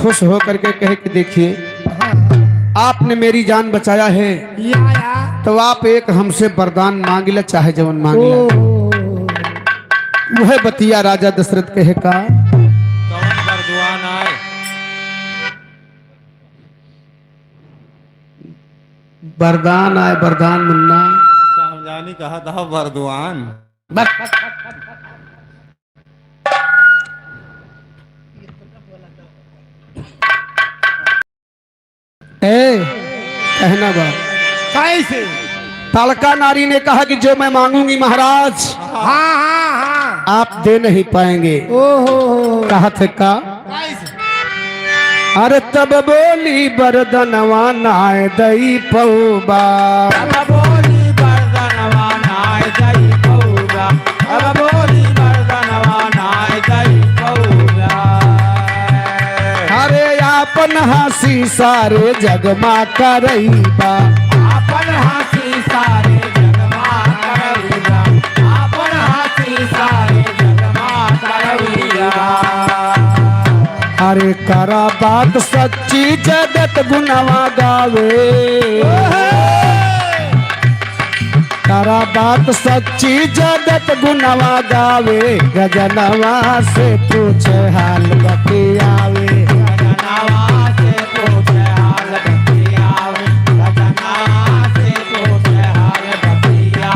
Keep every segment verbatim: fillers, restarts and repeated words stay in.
खुश होकर के कहे कि देखिए, हाँ। आपने मेरी जान बचाया है, या, या। तो आप एक हमसे वरदान मांग ला, चाहे जवन मांग ला। ओ। वह बतिया राजा दशरथ कहे का। कौन वरदान आए? वरदान आए, वरदान मुन्ना। समझानी कहा था वरदान। बस। ए, कहना बा। कैसे? ताड़का नारी ने कहा कि जो मैं मांगूंगी महाराज, हाँ, हाँ, हाँ। आप दे नहीं पाएंगे। ओहो। कहा थे का? कैसे? अरे तब बोली बरदनवा नाय दई पौबा। तब बोली बरदनवा नाय दई पौबा। तब बोली बरदनवा नाय दई पौबा। अरे आपन हँसी सारे जग मा करइबा। आपन हँसी सारे जग मा करइबा। आपन हँसी सारे जग मा करइबा। अरे करा बात सच्ची जगत गुनवा गावे। करा बात सच्ची जगत गुनवा गावे। गजनवा से पूछे हाल बतियावे। गजनवा से पूछे हाल बतियावे। गजनवा से पूछे हाल बतियावे।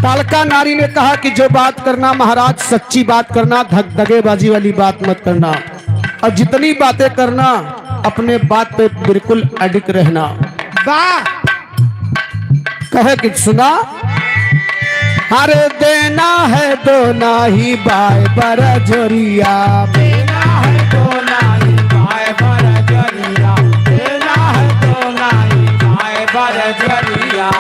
ताड़का नारी ने कहा कि जो बात करना महाराज, सच्ची बात करना, धक-, दगेबाजी वाली बात मत करना, और जितनी बातें करना, अपने बात पे बिल्कुल अडिग रहना। वाह। कहे कि सुना, अरे देना है दो नाही बाय बर जोरिया। देना है दो नाही बाय बर जोरिया। देना है दो नाही बाय बर जोरिया।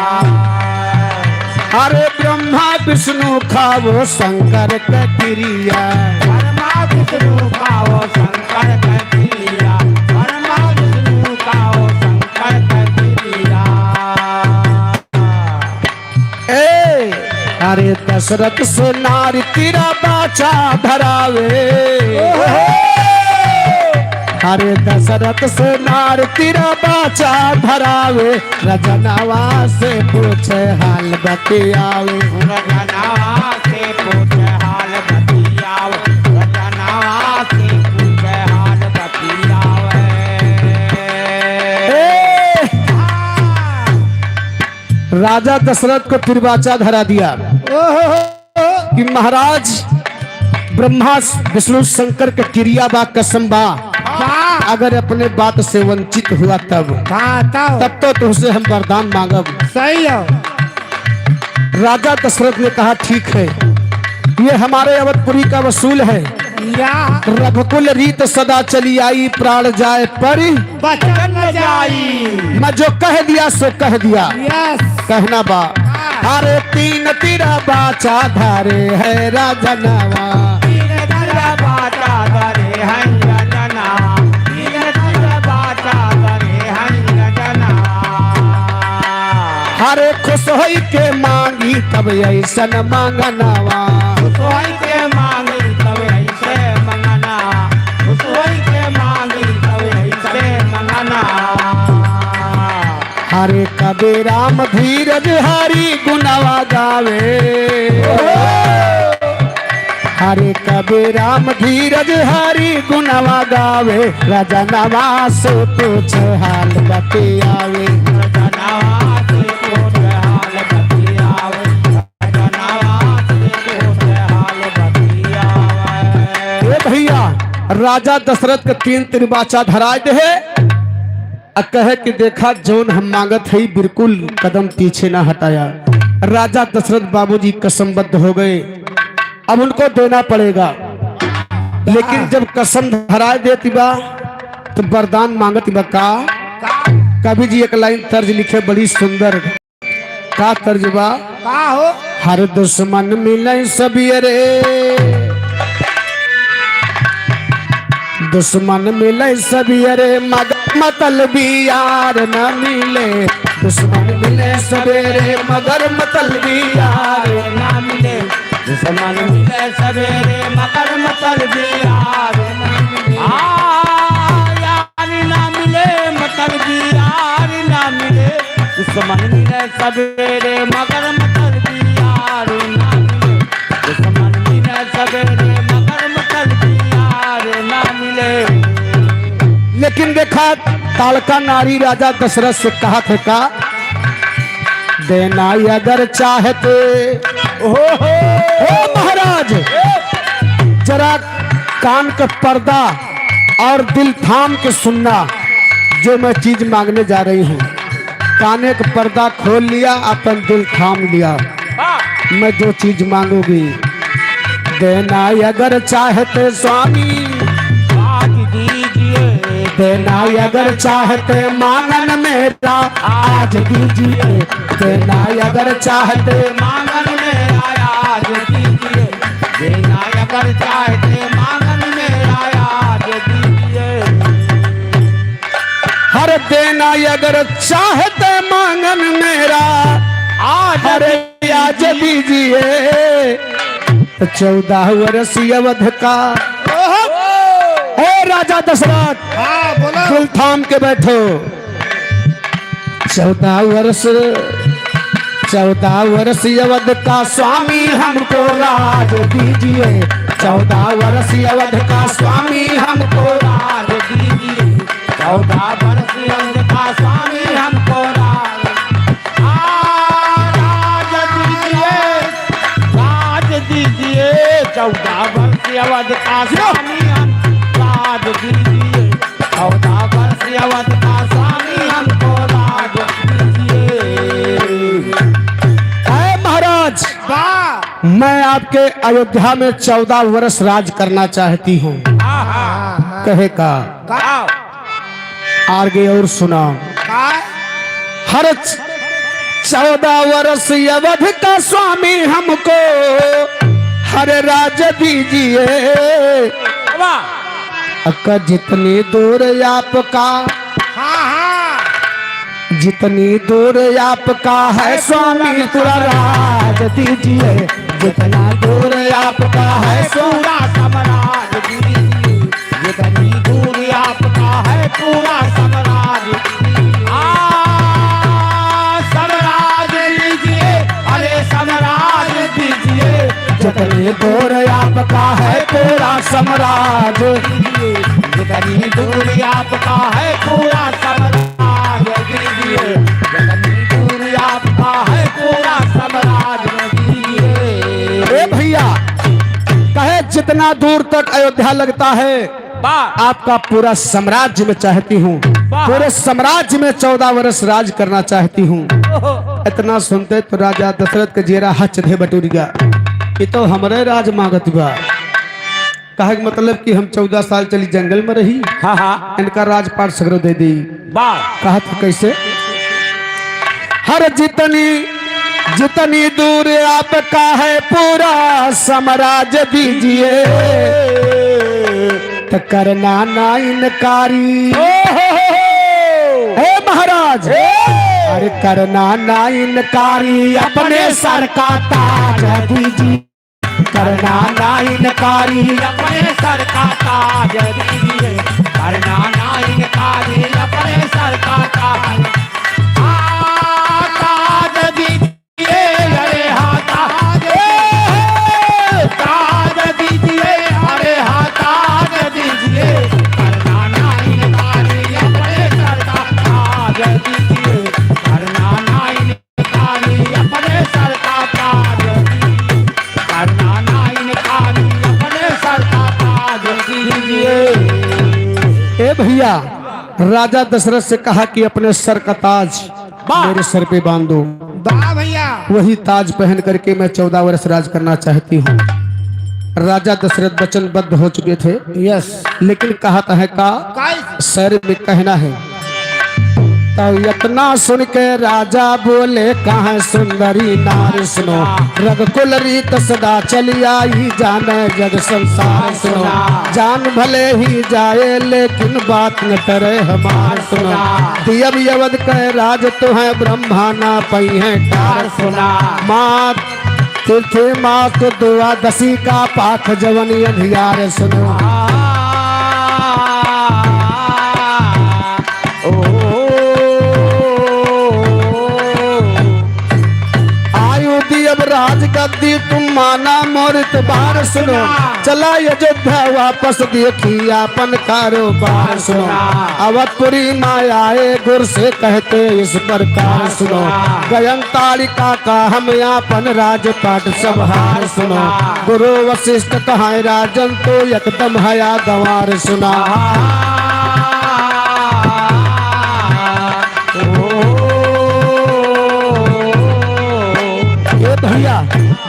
अरे ब्रह्मा विष्णु खावो शंकर के किरिया। ब्रह्मा विष्णु खावो शंकर के किरिया। ब्रह्मा विष्णु खावो शंकर के किरिया। ए, अरे दशरथ से नारी तिरा बाचा धरावे। अरे दशरथ से नार तिरा बाचा धरावे, रजनवा से पूछे हाल बतियावे। रजनवा से पूछे हाल बतियावे, रजनवा से पूछे हाल बतियावे। ए! हाँ। राजा दशरथ को तिरबाचा धरा दिया। ओहो। कि महाराज, ब्रह्मा विष्णु शंकर के किरिया बा, कसम बा, बा। अगर अपने बात से वंचित हुआ तब, हाँ, तब। तब तो तुमसे हम वरदान मांगब। सही है। राजा दशरथ ने कहा, ठीक है, ये हमारे अवधपुरी का वसूल है। या। रघुकुल रीत सदा चली आई, प्राण जाए पर वचन न जाई। मैं जो कह दिया सो कह दिया। Yes। कहना बा। हाँ। अरे तीन तिरा बाचा धरे है रजनवा। तीन तिरा बाचा धरे है रजनवा। तीन तिरा बाचा धरे है रजनवा। अरे खुश होई के मांगी तब ऐसन मंगनवा। खुश होई के मांगी तब ऐसे मंगना। खुश होई के मांगी तब ऐसे मंगना। हरे कबीर राम धीरज हरि गुणवा गावे। हरे कबीर राम धीरज हरि गुणवा गावे। रजनवा से पूछे हाल बतियावे। रजनवा से पूछे हाल बतियावे। ए भैया, राजा दशरथ के तीन तिरबाचा धराए दे है, आ कहे कि देखा जौन हम मांगत हई बिल्कुल कदम पीछे ना हटाया। राजा दशरथ बाबूजी कसमबद्ध हो गए, अब उनको देना पड़ेगा। लेकिन जब कसम धराए देती बा तो वरदान मांगती बा का? कवि जी एक लाइन तर्ज लिखे बड़ी सुंदर। का तर्ज बा? का हो? हर दुश्मन मिले सबियरे, दुश्मन मिले सबियरे, मगर मतलबी यार न मिले। दुश्मन मिले सवेरे, मगर मतलबी यार न मिले। दुश्मन मिले सवेरे, मगर मतलबी यार न मिले। सवेरे मगर मचल दिया रे ना मिले। दुश्मन मिले सवेरे मगर मचल दिया रे ना मिले। लेकिन देखा, ताड़का नारी राजा दशरथ से कहत है का, देना अगर चाहते, ओहो। हे महाराज, जरा कान का पर्दा और दिल थाम के सुनना, जो मैं चीज मांगने जा रही हूँ। काने का पर्दा खोल लिया, अपन दिल थाम लिया। वाह। मैं जो चीज मांगूंगी, देना अगर चाहते स्वामी, आज दीजिए। देना अगर चाहते मांगन मेरा, आज दीजिए। देना अगर चाहते मांगन मेरा, आज दीजिए। देना अगर चाहते मांगन मेरा, आज दीजिए। हर देना अगर चाहते मांगन मेरा, आज हर दीजिए। आज दीजिए। तो चौदह वर्ष अवध का, ओहो। हे राजा दशरथ, हाँ, बोलो। दिल थाम के बैठो। चौदह वर्ष, चौदह वर्ष अवध का स्वामी हमको राज दीजिए। चौदह वर्ष अवध का स्वामी हमको राज दीजिए। चौदह वर्ष अवध का स्वामी हमको राज, आ, राज दीजिए, राज दीजिए। चौदह वर्ष अवध का स्वामी हम राज दीजिए। चौदह वर्ष अवध का स्वामी हमको राज दीजिए। ऐ महाराज, वाह। मैं आपके अयोध्या में चौदह वर्ष राज करना चाहती हूँ। आहा। कहे का? का? आगे और सुना। का? हर च-, चौदह वर्ष अवध का स्वामी हमको हर राज दीजिए। वाह। अक्का जितनी दूर आपका, हाँ, हाँ। जितनी दूर आपका है स्वामी पूरा राज दीजिए। जितना दूर आपका है पूरा साम्राज्य दीजिए। जितनी दूर आपका है पूरा साम्राज्य दीजिए। आ, साम्राज्य दीजिए, अरे साम्राज्य दीजिए। जितनी दूर आपका है पूरा साम्राज्य दीजिए। जितनी दूर आपका है पूरा साम्राज्य दीजिए। जितनी दूर आपका है पूरा साम्राज्य दीजिए। ए भैया, कहे जितना दूर तक अयोध्या लगता है, वाह। आपका पूरा साम्राज्य में चाहती हूँ। वाह। पूरे साम्राज्य में चौदह वर्ष राज करना चाहती हूँ। ओहो। इतना सुनते तो राजा दशरथ के जियरा हच दे बटुरिया। ये तो हमरे राज मांगत बा। कहे के मतलब कि हम चौदह साल चली जंगल में रही, हाँ, हाँ। इनका राजपाट सगरो दे दी। वाह। कहा था कैसे? हर जितनी, जितनी दूर आपका है पूरा साम्राज्य दीजिए, तो करना ना इनकारी। ओहो। हे महाराज, हे। अरे करना ना इनकारी, अपने सर का ताज दीजिए। करना ना इनकारी, अपने सर का ताज दीजिए। करना ना इनकारी, अपने सर का ताज। आ, ताज दीजिए, अरे हाँ, ताज, ए, ताज दीजिए, अरे हाँ, ताज दीजिए। करना ना इनकारी, अपने सर का ताज दीजिए। करना ना इनकारी, अपने सर का ताज दीजिए। करना ना इनकारी, अपने सर का ताज दीजिए। ए भैया, राजा दशरथ से कहा कि अपने सर का ताज वाह। मेरे सर पे बांध दो। वाह भैया। वही ताज पहन करके मैं चौदह वर्ष राज करना चाहती हूँ। राजा दशरथ वचनबद्ध हो चुके थे। यस। लेकिन कहा तो है का? का? सर में कहना है। तब इतना सुन के राजा बोले, कहाँ सुंदरी नार सुनो, रघुकुल रीत सदा चली आई, जाने जग संसार सुनो। जान भले ही जाए लेकिन बात न टरे हमार सुनो। दियब अवध के राज तुहैं ब्रह्मा ना पइहैं टार सुना। मात तिथि मास द्वादशी का पाख जवन अंधियार सुनो। आ, ओ, ओ, ओ, ओ, तुम माना मोर इतबार सुनो, चला अयोध्या वापस देखी आपन कारोबार सुनो। अवधपुरी माँ आए गुर से कहते इस प्रकार सुनो, गयन ताड़िका का हम आपन राजपाट सब हार सुनो। गुरु वशिष्ठ कहाए राजन तो एकदम हया गंवार सुना। ये भैया,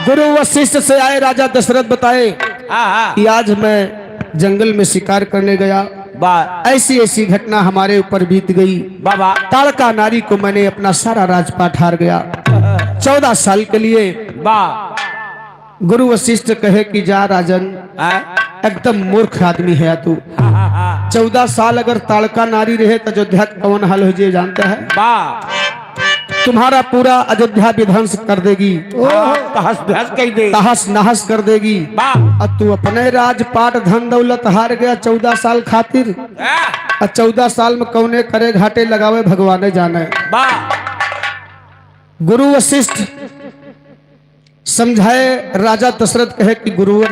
गुरु वशिष्ठ से आए राजा दशरथ बताए हाँ, हाँ। कि आज मैं जंगल में शिकार करने गया, वाह। ऐसी ऐसी घटना हमारे ऊपर बीत गई। वाह, वाह। ताड़का नारी को मैंने अपना सारा राजपाट हार गया। चौदह साल के लिए वाह। गुरु वशिष्ठ कहे कि जा राजन, हाँ? एकदम मूर्ख आदमी है तू। हाँ, हाँ, हाँ। चौदह साल अगर ताड़का नारी रहे तो अयोध्या का कौन हाल हो जाए जानता है? वाह। तुम्हारा पूरा अयोध्या विध्वंस कर देगी। ओह। तहस नहस कर देगी। तहस नहस कर देगी। वाह। और तू अपने राजपाट धन दौलत हार गया चौदह साल खातिर। हाँ। और चौदह साल में कौने करे घाटे लगावे भगवाने जाने। वाह। गुरु वशिष्ठ समझाए, राजा दशरथ कहे कि गुरुवर,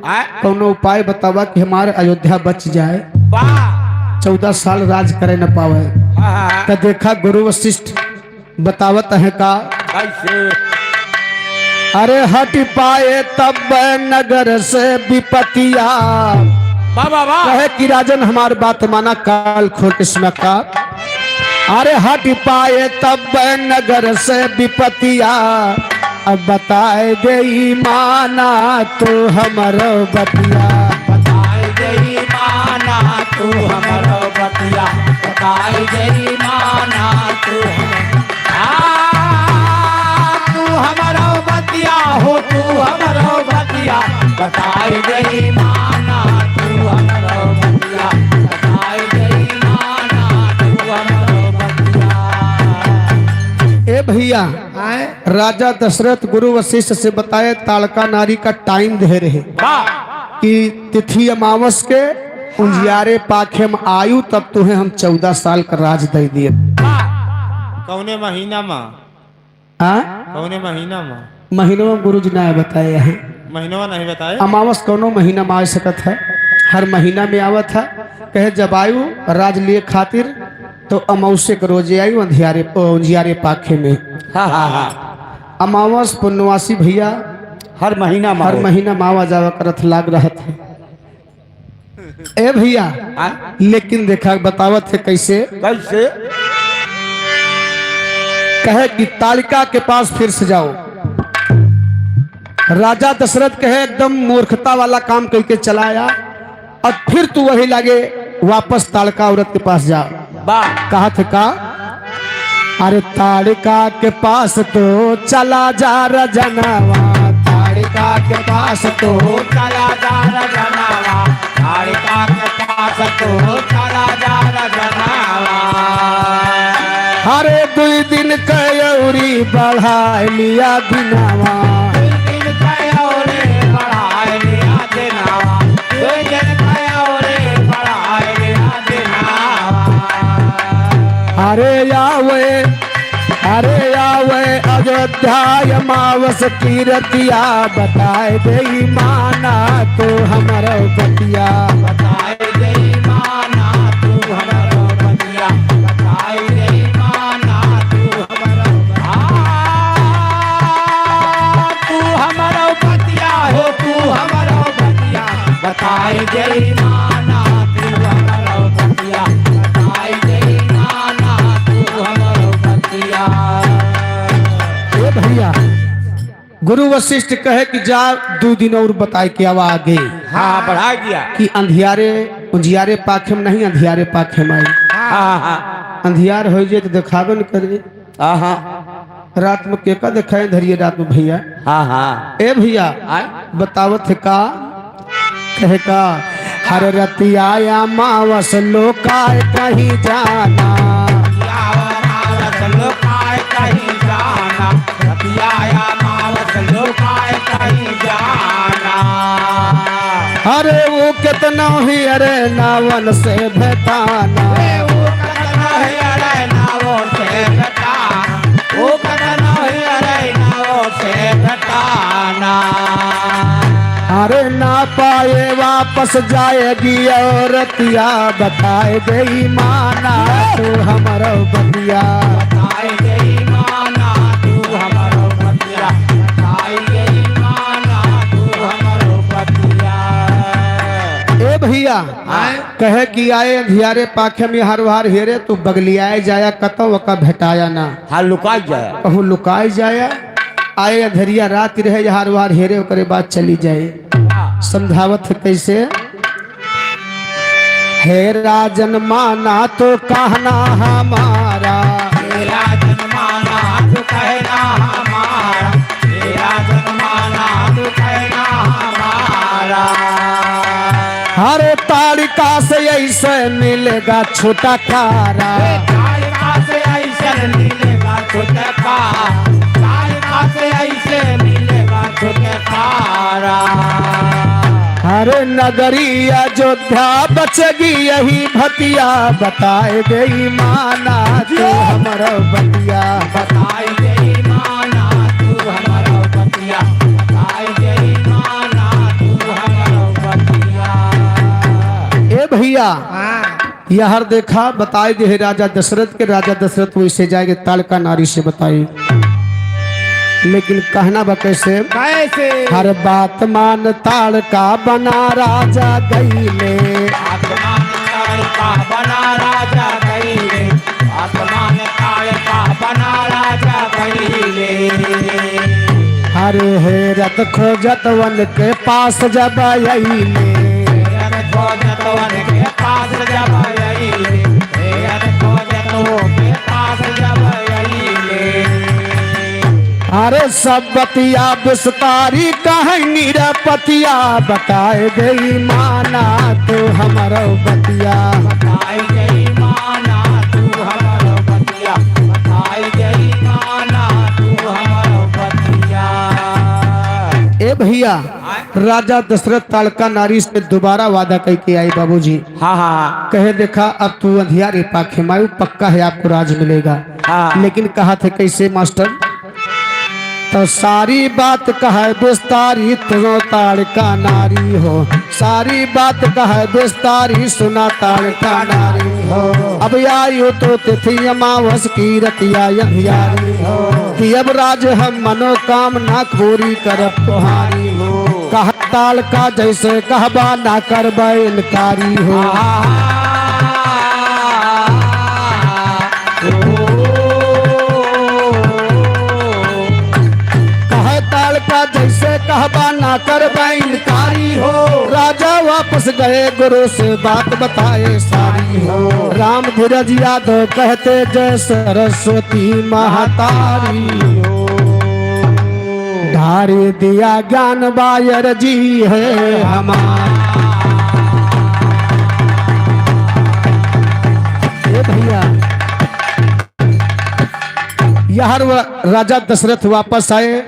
आय? कौनो उपाय बतावा कि हमार अयोध्या बच जाए, वाह! चौदह साल राज करे न पावे। हाँ, हाँ, हाँ। त देखा गुरु वशिष्ठ बतावत है का? कैसे? अरे हट पाए तब नगर से विपतिया। वाह, वाह, वाह। कहे कि राजन हमार बात माना, काल खोट इसमें का। अरे हट पाए तब नगर से विपतिया, अब बताए देई माना तू हमरो बतिया। बताए देई माना तू हमरो बतिया, बताए देई माना तू हम-, आ, तू हमरो बतिया हो, तू हमरो बतिया, बताए देई माना तू हमरो बतिया, बताए देई माना तू हमरो बतिया। ए भैया, आए? राजा दशरथ गुरु वशिष्ठ से बताए, ताड़का नारी का टाइम दे रहे वाह। कि तिथि अमावस के उंजियारे पाखे में आयु, तब तुहे हम चौदह साल का राज दे दिए। वाह। कौने महीना में? हाँ? कौने महीना में? महीनवा गुरु जी ना बताए हैं। महीनवा नहीं बताए? अमावस कौनो महीना में आ सकत है, हर महीना में आवत है। कहे जब आयु राज लिए खातिर तो अमावस्या के रोजे आयु अंधियारे, ओ, उंजियारे पाखे में। हाँ, हाँ, हाँ। अमावस पुण्यवासी भैया हर महीना में हर हो। महीना में आवा जावा करत लाग रहत है। ए भैया, हाँ? लेकिन देखा बतावत है कैसे? कैसे? कहे कि ताड़का के पास फिर से जाओ। राजा दशरथ कहे एकदम मूर्खता वाला काम करके चला आया, और फिर तू वही लागे वापस ताड़का औरत के पास जा। वाह। कहा थे का? अरे ताड़का के पास तो चला जा रजनवा, ताड़का के पास तो चला जा रजनवा, ताड़का के पास तो चला जा रजनवा। अरे दुई दिन के औरी बढ़ाए लिया दिनवा। दुई दिन के औरी बढ़ाए लिया दिनवा। दुई दिन के औरी बढ़ाए लिया दिनवा। अरे आवे, अरे आवे अयोध्या अमावस की रतिया, बताए देई माना तू हमरो बतिया। बताए देई माना तू हमरो बतिया, बताए देई माना तू हमरो, आ, तू हमरो बतिया हो, तू हमरो बतिया, बताए देई माना तू हमरो बतिया, बताए देई माना तू हमरो बतिया। ए भैया, गुरु वशिष्ठ कहे कि जा दो दिन और बताए के आवा आगे। हाँ, बढ़ा दिया। कि अंधियारे, उजियारे पाखे में नहीं, अंधियारे पाखे में आई। हाँ, हाँ, हाँ। अंधियार हो जाए तो देखावे न करे। हाँ, हाँ। रात में केका देखाए धरिए रात में भैया। हाँ, हाँ। ए भैया, आय? बतावत है का? कहे का, हर रतिया अमावस लोकाय कहीं जाना। अमावस लोकाय कहीं जाना, रतिया अमावस लोकाय कहीं जाना। अरे वो कितना ही अरे नावन से भेटाना। अरे वो कितना ही अरे नावन से भेटाना। वो कितना ही अरे नावन से भेटाना। अरे ना पाए वापस जाएगी औरतिया, बताए दे माना तू हमरो बतिया। बताए दे माना तू हमरो बतिया, बताए दे माना तू हमरो बतिया। ए भइया, हाँ। कहे कि आए अंधियारे पाखे में हर वार हेरे, तू बगलियाए जाया कतौ ओका भेटाया ना। हाँ, लुकाई जाया। कहूँ लुकाई जाया, आए अंधरिया रात रहे, हर वार हेरे, ओकरे बाद चली जाए। हाँ। समझावत है कैसे? हे राजन माना तो कहना हमारा। हे राजन माना तो कहना हमारा। हे राजन माना तो कहना हमारा। हर ताड़का से ऐसे मिलेगा छुटकारा। हे ताड़का से ऐसे मिलेगा छुटकारा। ताड़का से ऐसे मिलेगा छुटकारा। अरे नगरी अयोध्या बचेगी यही भतिया, बताए दे माना तू हमरो बतिया। बताए दे माना तू हमरो बतिया, बताए दे माना तू हमरो बतिया। ए भइया, हाँ। यहर देखा, बताए दे है राजा दशरथ के। राजा दशरथ वैसे जाएके ताड़का नारी से बताई, लेकिन कहना बा कैसे? कैसे? हर बात मान ताड़का बना राजा गईले। बात मान ताड़का बना राजा गईले। बात मान ताड़का बना राजा गईले। अरे हेरत खोजत वन के पास जब अइले। हेरत खोजत वन के पास जब अइले। हेरत खोजत वन के पास जब अइले। अरे सब बतिया विस्तारी कहनी रे पतिया, बताए दे माना तू हमरो बतिया। बताए दे माना तू हमरो बतिया। बताए दे माना तू हमरो बतिया। ए भइया, राजा दशरथ ताड़का नारी से दोबारा वादा कइके आई बाबूजी। हाँ, हाँ, हाँ। कहे देखा, अब तू अंधियारे पाखे मायू, पक्का है आपको राज मिलेगा। हाँ। लेकिन कहा थे कैसे मास्टर? तो सारी बात कहे विस्तारी तू ताड़का नारी हो। सारी बात कहे विस्तारी सुना ताड़का नारी हो। अब आयु तो तिथि अमावस की रतिया अंधियारी हो। कि अब राज हम मनोकामना पूरी करब तुहारी हो। कह ताड़का जैसे कहबा ना करबे इनकारी हो। कहे ताड़का जैसे कहबा ना करबे इनकारी हो। राजा वापस गए गुरु से बात बताए सारी हो। राम धीरज यादव कहते जय सरस्वती महतारी हो। ढारी दिया ज्ञान बायर जी है हमार। ए भइया, यहर व-, राजा दशरथ वापस आए।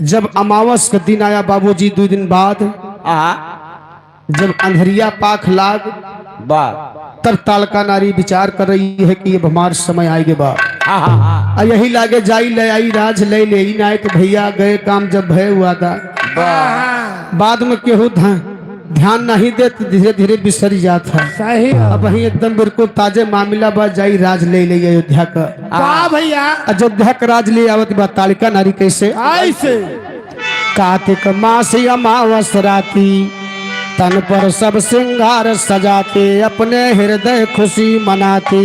जब अमावस का दिन आया बाबूजी, दुइ दिन बाद, हाँ। जब अंधरिया पाख लाग, बा। तब ताड़का नारी विचार कर रही है कि अब हमार समय आइगे बा। हाँ, हाँ, हाँ। आ यही लागे जाई ले आई राज ले ले ही ना, तो भइया गए काम जब भय हुआ था। बा। बाद में केहू ध-, ध्यान नहीं देत, धीरे धीरे बिसर जात है। सही है। अब वहीं एकदम बिल्कुल ताजे मामला बा, जाई राज ले ले अयोध्या का। बा भइया। अयोध्या का राज ले आवत बा ताड़का नारी कैसे? ऐसे। कार्तिक मास अमावस राती, तन पर सब सिंगार सजाते, अपने हृदय खुशी मनाती।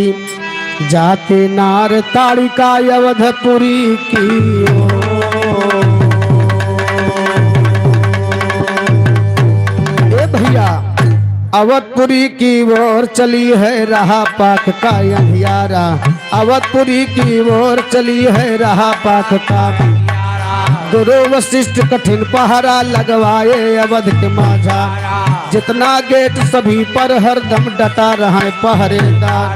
जाते नार ताड़िका अवधपुरी की ओर। ए भइया, अवधपुरी की ओर चली है रहा पाख का अंधियारा। अवधपुरी की ओर चली है रहा पाख का। गुरु वशिष्ठ कठिन पहरा लगवाए अवध के माझा। जितना गेट सभी पर हरदम डटा रहे पहरेदार।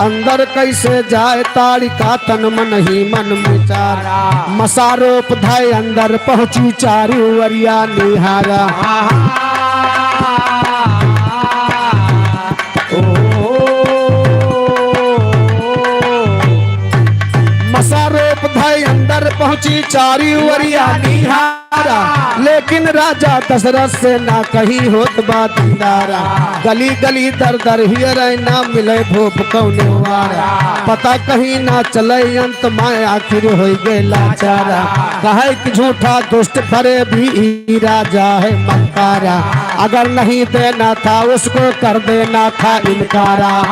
अंदर कैसे जाए ताड़िका तन मन ही मन विचार। मसारोप धय अंदर पहुँची चारू वरिया निहारा। मसारोप धय अंदर पहुँची चारी ओरिया निहारा, लेकिन राजा दशरथ से ना कहीं होत बा दीदारा। गली गली दर दर हियरै ना मिलै भूप कौनो वारा। पता कहीं ना चलै अंत मा आखिर होइ गै लाचारा। कहै कि झूठा दुष्ट फरेबी ई राजा है मक्कारा। अगर नहीं देना था उसको कर देना था इनकारा।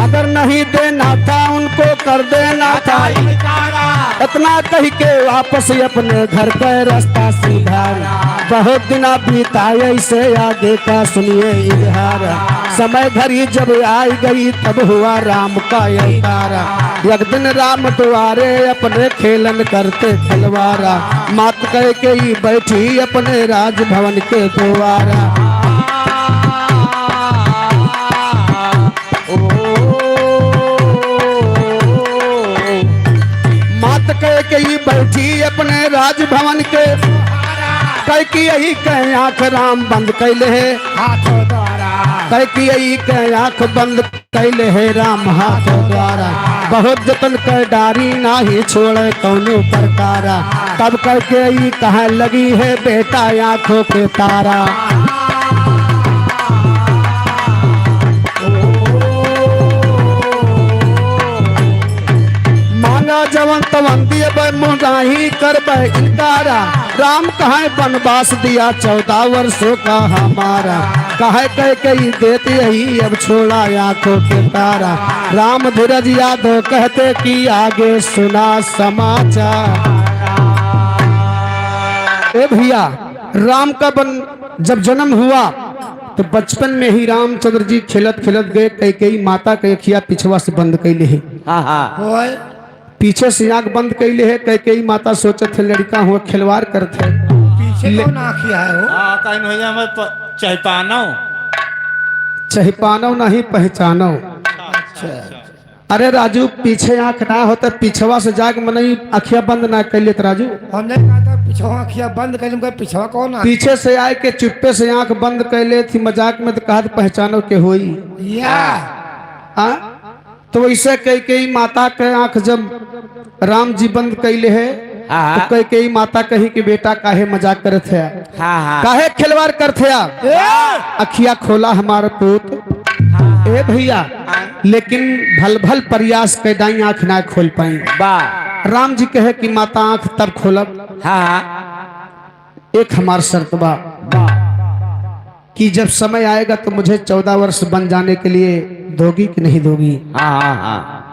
अगर नहीं देना था उनको कर देना था इनकारा। इतना कहि के वापस अपने घर का रास्ता सुधारा। बहुत दिना बीता ऐसे आगे का सुनिए इजहारा। समय घड़ी जब आइ गई तब हुआ राम का अवतारा। एक दिन राम दुआरे अपने खेलन करते खिलवारा। मात कैकेयी बैठी अपने राजभवन के दुआरा। मात कैकेयी बैठी अपने राजभवन के। कैकेयी के आँख राम बंद कैले है। हाथों द्वारा। कैकेयी के आँख बंद कैले है राम हाथों द्वारा। बहुत जतन कर डारी नाही छोड़े कौनो प्रकारा। तब कैकेयी कहै लगी है बेटा आँखों के तारा। मांगा जवन तवन दियबै मुँह नाही करबै इनकारा। राम कहै बनवास दिया चौदह वर्षों का हमारा। कहै कैकेयी देत यही अब छोड़ा आँखों के तारा। राम धीरज यादव कहते कि आगे सुना समाचार। ए भैया, राम का बन जब जन्म हुआ तो बचपन में ही रामचंद्र जी खेलत खेलत गए, कैकेयी माता के अखिया पिछवा से बंद कैले है। हाँ, हाँ। होय। पीछे से आँख बंद कैले है, कैकेयी माता सोचत है लड़िका हुआ खिलवाड़ करत है। पीछे ले- कौन आँखिया है हो? हाँ, कहीं भैया मैं प-, चहिपानव। चहिपानव नहीं पहचानव। अच्छा। अरे राजू, पीछे आँख ना होत, पिछवा से जाके मनई अखिया बंद ना कैले त राजू। हमने कहा था पिछवा अखिया बंद कैले, हमका पिछवा कौन आ? पीछे से आए के चुप्पे से आँख बंद कैले थी मजाक में, त कहत पहचानव के होई। या। हाँ? तो वैसे कैकेयी माता के आँख जब राम जी बंद कैले है, हाँ, तो हाँ। कैकेयी माता कही कि बेटा काहे मजाक करत है? हाँ, हाँ। काहे खिलवाड़ करत है? ए! अखिया खोला हमार पूत। हाँ। ए भैया, हाँ। लेकिन भल भल प्रयास कैदाई आँख ना खोल पाई। बा। राम जी कहे कि माता आँख तब खोलब। हाँ, हाँ। एक हमार शर्त बा। बा। कि जब समय आएगा तो मुझे चौदह वर्ष बन जाने के लिए दोगी कि नहीं दोगी? हाँ, हाँ, हाँ।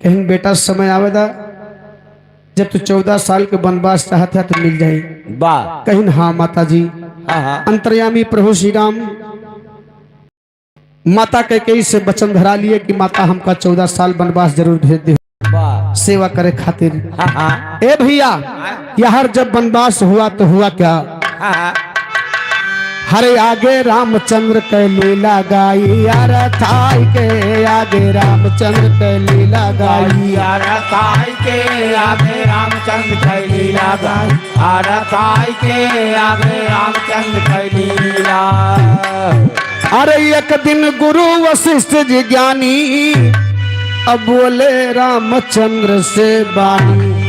कहिन बेटा समय आवेदा, जब तू चौदह साल के बनवास चाहत है तो मिल जाई। बा। कहिन हाँ माता जी। हाँ, हाँ। अंतर्यामी प्रभु श्री राम माता कैकेयी से वचन धरा लिए कि माता हमका चौदह साल बनवास जरूर भेज दे। बा। सेवा करे खातिर। हाँ, हाँ। ए भैया, यार जब बनवास हुआ तो हुआ क्या? हाँ, हाँ। हरे आगे रामचंद्र के लीला गाई, यार थाई के आगे रामचंद्र के लीला गाई। यार थाई के आगे रामचंद्र के लीला गाई, यार थाई के आगे रामचंद्र के लीला। अरे एक दिन गुरु वशिष्ठ जी ज्ञानी, अब बोले रामचंद्र से बानी।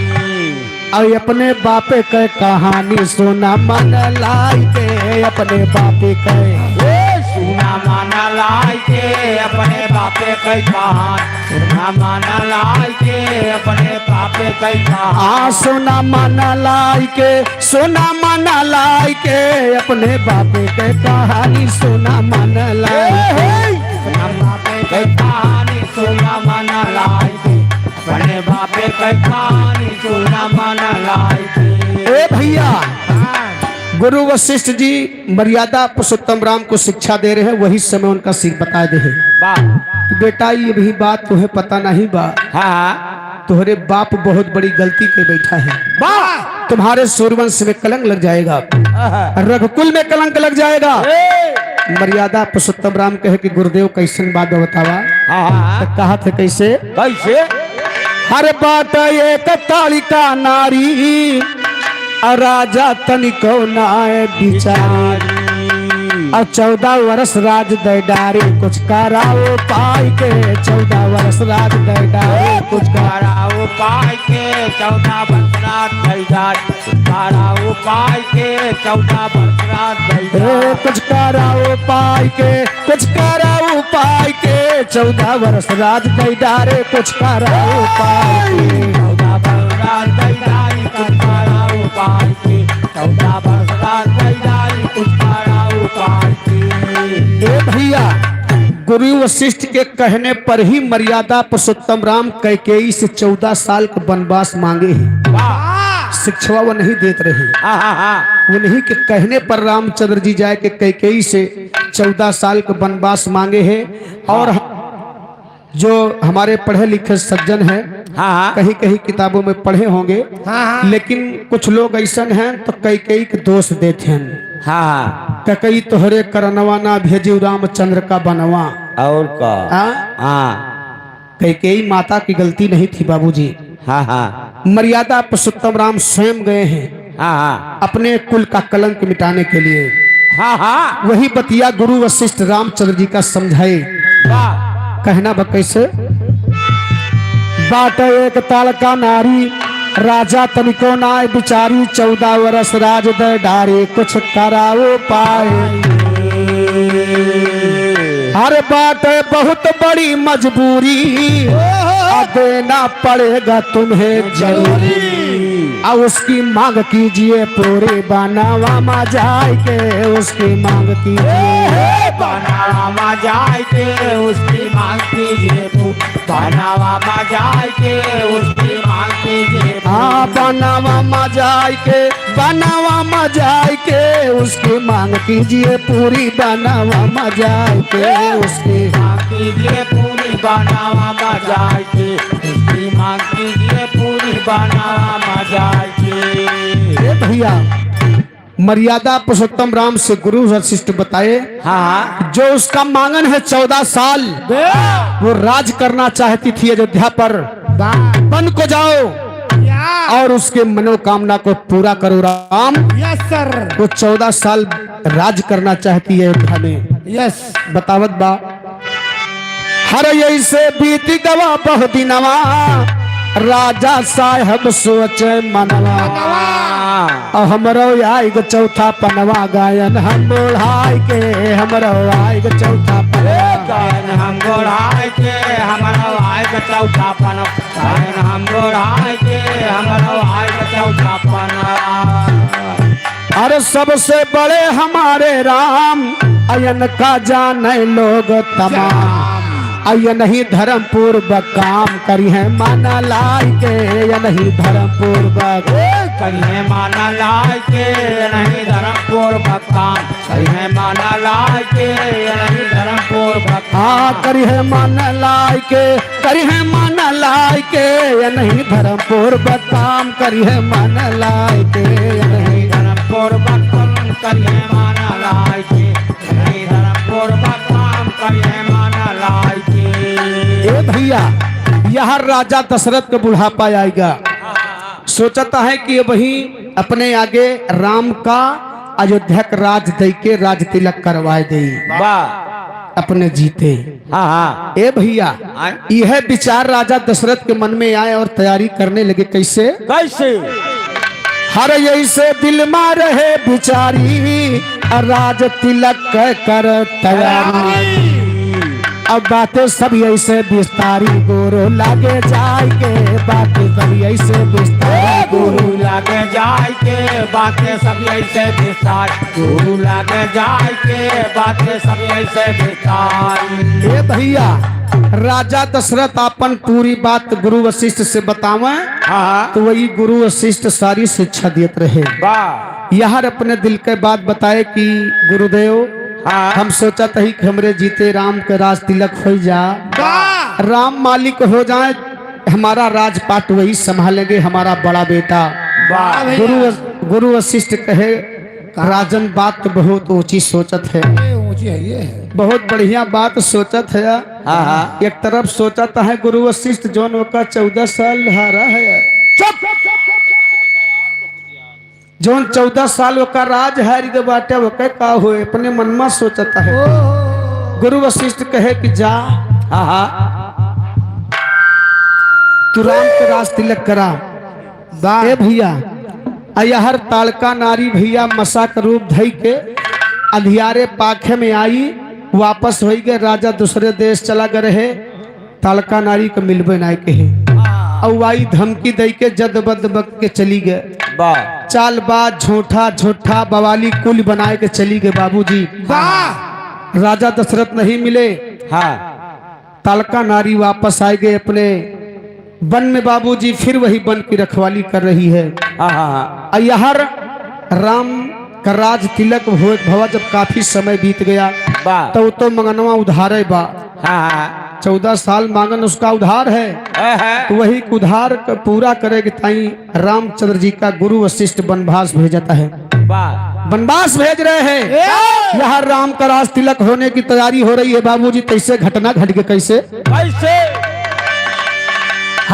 अउर अपने बापे के कहानी सुना मन लाई के, अपने बापे के। ए, सुना मन लाई के, अपने बापे के कहानी। सुना मन लाई के, अपने बापे के कहानी। आ, सुना मन लाई के, सुना मन लाई के, अपने बापे के कहानी। सुना मन लाई के। ए, हे। सुना बापे के कहानी, सुना मन लाई के। अपने बापे के कहानी सुना मन लाई के। ए भैया, हाँ। गुरु वशिष्ठ जी मर्यादा पुरुषोत्तम राम को शिक्षा दे रहे हैं, वही समय उनका सिर बता दे हैं। वाह। बेटा, ये भी बात तुम्हें पता नहीं बा। हाँ। तुम्हारे बाप बहुत बड़ी गलती के बैठा है। वाह। तुम्हारे सूर्यवंश में कलंक लग जाएगा, आहा। रघुकुल में कलंक लग जाएगा। ए! मर्यादा पुरुषोत्तम राम कहे कि गुरुदेव, कैसन बात बा बतावा? हाँ, हाँ, हाँ। तो कहा थे कैसे? कैसे? हर बात एक तालिका नारी, आ राजा तनिको नाय बिचारी। अब चौदह वर्ष राज दै डारे, कुछ कराओ पाई के, चौदह वर्ष राज दै डारे, कुछ कराओ पाई के, चौदह वर्ष राज दै डारे, कुछ कराओ पाई के, चौदह वर्ष राज दै डारे। ए, कुछ कराओ पाई के, कुछ कराओ पाई के, चौदह वर्ष राज दै डारे, कुछ कराओ पाई के। चौदह वर्ष राज दै डारे, कुछ कराओ पाई के, चौदह वर्ष राज दै डारे, कुछ कराओ पाई के। ए भैया, गुरु वशिष्ठ के कहने पर ही मर्यादा पुरुषोत्तम राम कैकेयी से चौदह साल का वनवास मांगे हैं। वाह। शिक्षवा वो नहीं देत रहे। हाँ, हाँ, हाँ। उन्हीं के कहने पर रामचंद्र जी जाए के कैकेयी से चौदह साल का वनवास मांगे हैं। और हाँ। जो हमारे पढ़े लिखे सज्जन हैं, हाँ, हाँ। कहीं कहीं किताबों में पढ़े होंगे, हाँ, हाँ। लेकिन कुछ लोग ऐसन हैं तो कैकेयी के दोष देते हैं। हाँ, हाँ। कैकेयी तोहरे करनवा ना भेजी रामचंद्र का बनवा। और का? हाँ? हाँ। कैकेयी माता की गलती नहीं थी बाबूजी। हाँ, हाँ। मर्यादा पुरुषोत्तम राम स्वयं गए हैं हाँ, हाँ। अपने कुल का कलंक मिटाने के लिए। हाँ, हाँ। वही बतिया गुरु वशिष्ठ रामचंद्र जी का समझाए। वाह। कहना बा कैसे? बाट एक ताल का नारी, राजा तनिको नाय बिचारी, चौदह वर्ष राज दै डारे, कुछ कराओ पाए। अरे बाट बहुत बड़ी मजबूरी, आ देना पड़ेगा तुम्हें जरूरी। आ उसकी मांग कीजिए पूरी, बनवा मा जाए के उसकी मांग कीजिए। बनवा मा जाए के उसकी मांग कीजिए पू-, बनवा मा जाए के उसकी मांग कीजिए पू-, हाँ, बनवा मा जाए के, बनवा मा जाए के उसकी मांग कीजिए पूरी, बनवा मा जाए के उसकी मांग कीजिए पूरी, बनवा मा जाए के उसकी मांग कीजिए पूरी, बनवा मा जाए के। ए भैया, मर्यादा पुरुषोत्तम राम से गुरु वशिष्ठ बताए, हाँ। जो उसका मांगन है चौदह साल, बे- वो राज करना चाहती थी अयोध्या पर। बा- बन को जाओ या- और उसके मनोकामना को पूरा करो राम। Yes sir. वो चौदह साल राज करना चाहती है अयोध्या में। यस। बतावत बा, हर ऐसे बीत गवा बहु दिनवा, राजा साहब सोचे मनवा। मनवा। अब हमरो आइग चौथा पनवा, गायन हम बढ़ाई के, हमरो आइग चौथा पनवा। गायन हम बढ़ाई के, हमरो आइग चौथा पनवा। गायन हम बढ़ाई के, हमरो आइग चौथा पनवा। अरे सबसे बड़े हमारे राम, अयन का जाने लोग तमाम। अयनही धर्म पूर्वक काम करिहैं मन लाइके, अयनही धर्म पूर्वक। करिहैं मन लाइके, अयनही धर्म पूर्वक काम। करिहैं मन लाइके, अयनही धर्म पूर्वक। हाँ, करिहैं मन लाइके, करिहैं मन लाइके, अयनही धर्म पूर्वक काम, करिहैं मन लाइके, अयनही धर्म पूर्वक काम, करिहैं मन लाइके, अयनही धर्म पूर्वक काम, करिहैं मन लाइके। ए भैया, यहाँ राजा दशरथ का बुढ़ापा आइगा। सोचत है कि अबहीं अपने आगे राम का अयोध्या का राज दइके राज तिलक करवाए देई। वाह। अपने जीते। हाँ, हाँ। ए भैया, आए। यह विचार राजा दशरथ के मन में आए और तैयारी करने लगे। कैसे? कैसे? हर ऐसे दिल मा रहे बिचारी, राज तिलक कर तैयारी। अब बातें सब ऐसे विस्तारी, गुरु लागे जाइके, बातें सब ऐसे विस्तारी। गुरु लागे जाइके, बातें सब ऐसे विस्तारी। गुरु लागे जाइके, बातें सब ऐसे विस्तारी। ए भैया, राजा दशरथ अपन पूरी बात गुरु वशिष्ठ से बतावे, हाँ। तो वही गुरु वशिष्ठ सारी शिक्षा देत रहे। वाह। यार अपने दिल के बात बताए कि गुरुदेव, हाँ। हम सोचत ही कि हमरे जीते राम के राज तिलक होइ जा, वाह। राम मालिक हो जाए, हमारा राजपाट वही संभालेंगे, हमारा बड़ा बेटा। वाह भैया। गुरु, गुरु वशिष्ठ कहे, राजन बात तो बहुत ऊंची सोचत है। ये ऊंची है, ये है। बहुत बढ़िया बात सोचत है। हाँ, हाँ। एक तरफ सोचत है गुरु वशिष्ठ जौन ओका चौदह साल हारा है। चुप। जौन चौदह साल ओका राज हारि गए बाटे, ओके का होए, अपने मन मा सोचत है। गुरु वशिष्ठ कहे कि जा, हाँ, हाँ। तू राम के राज तिलक करा। वाह। ए भइया, अयहर ताड़का नारी भइया मसा के रूप धइ के अंधियारे पाखे में आई, वापस होइ गए, राजा दूसरे देश चला गए रहे। ताड़का नारी के मिलबे नाय कहे। हाँ। अउ आई धमकी दइ के जद बद बक के चली गए। वाह। चालबाज, झूठा, झूठा, बवाली कुल बनाए के चली गए बाबूजी। वाह। राजा दशरथ नहीं मिले। हाँ। ताड़का नारी वापस आए गए अपने वन में बाबूजी, फिर वही वन की रखवाली कर रही है। हाँ, हाँ, हाँ। अयहर राम का राज तिलक भो-, भवा जब काफी समय बीत गया, वाह। तो, तो मंगनवा उधारे बा। हाँ, हाँ। चौदह साल मांगन उसका उधार है। हाँ, हाँ। तो वही उधार क-, पूरा करे के ताई रामचंद्र जी का गुरु वशिष्ठ वनवास भेजता है। वाह। वनवास भेज रहे हैं। ए! यहाँ राम का राज तिलक होने की तैयारी हो रही है बाबूजी, कैसे घटना घट के कैसे? कैसे?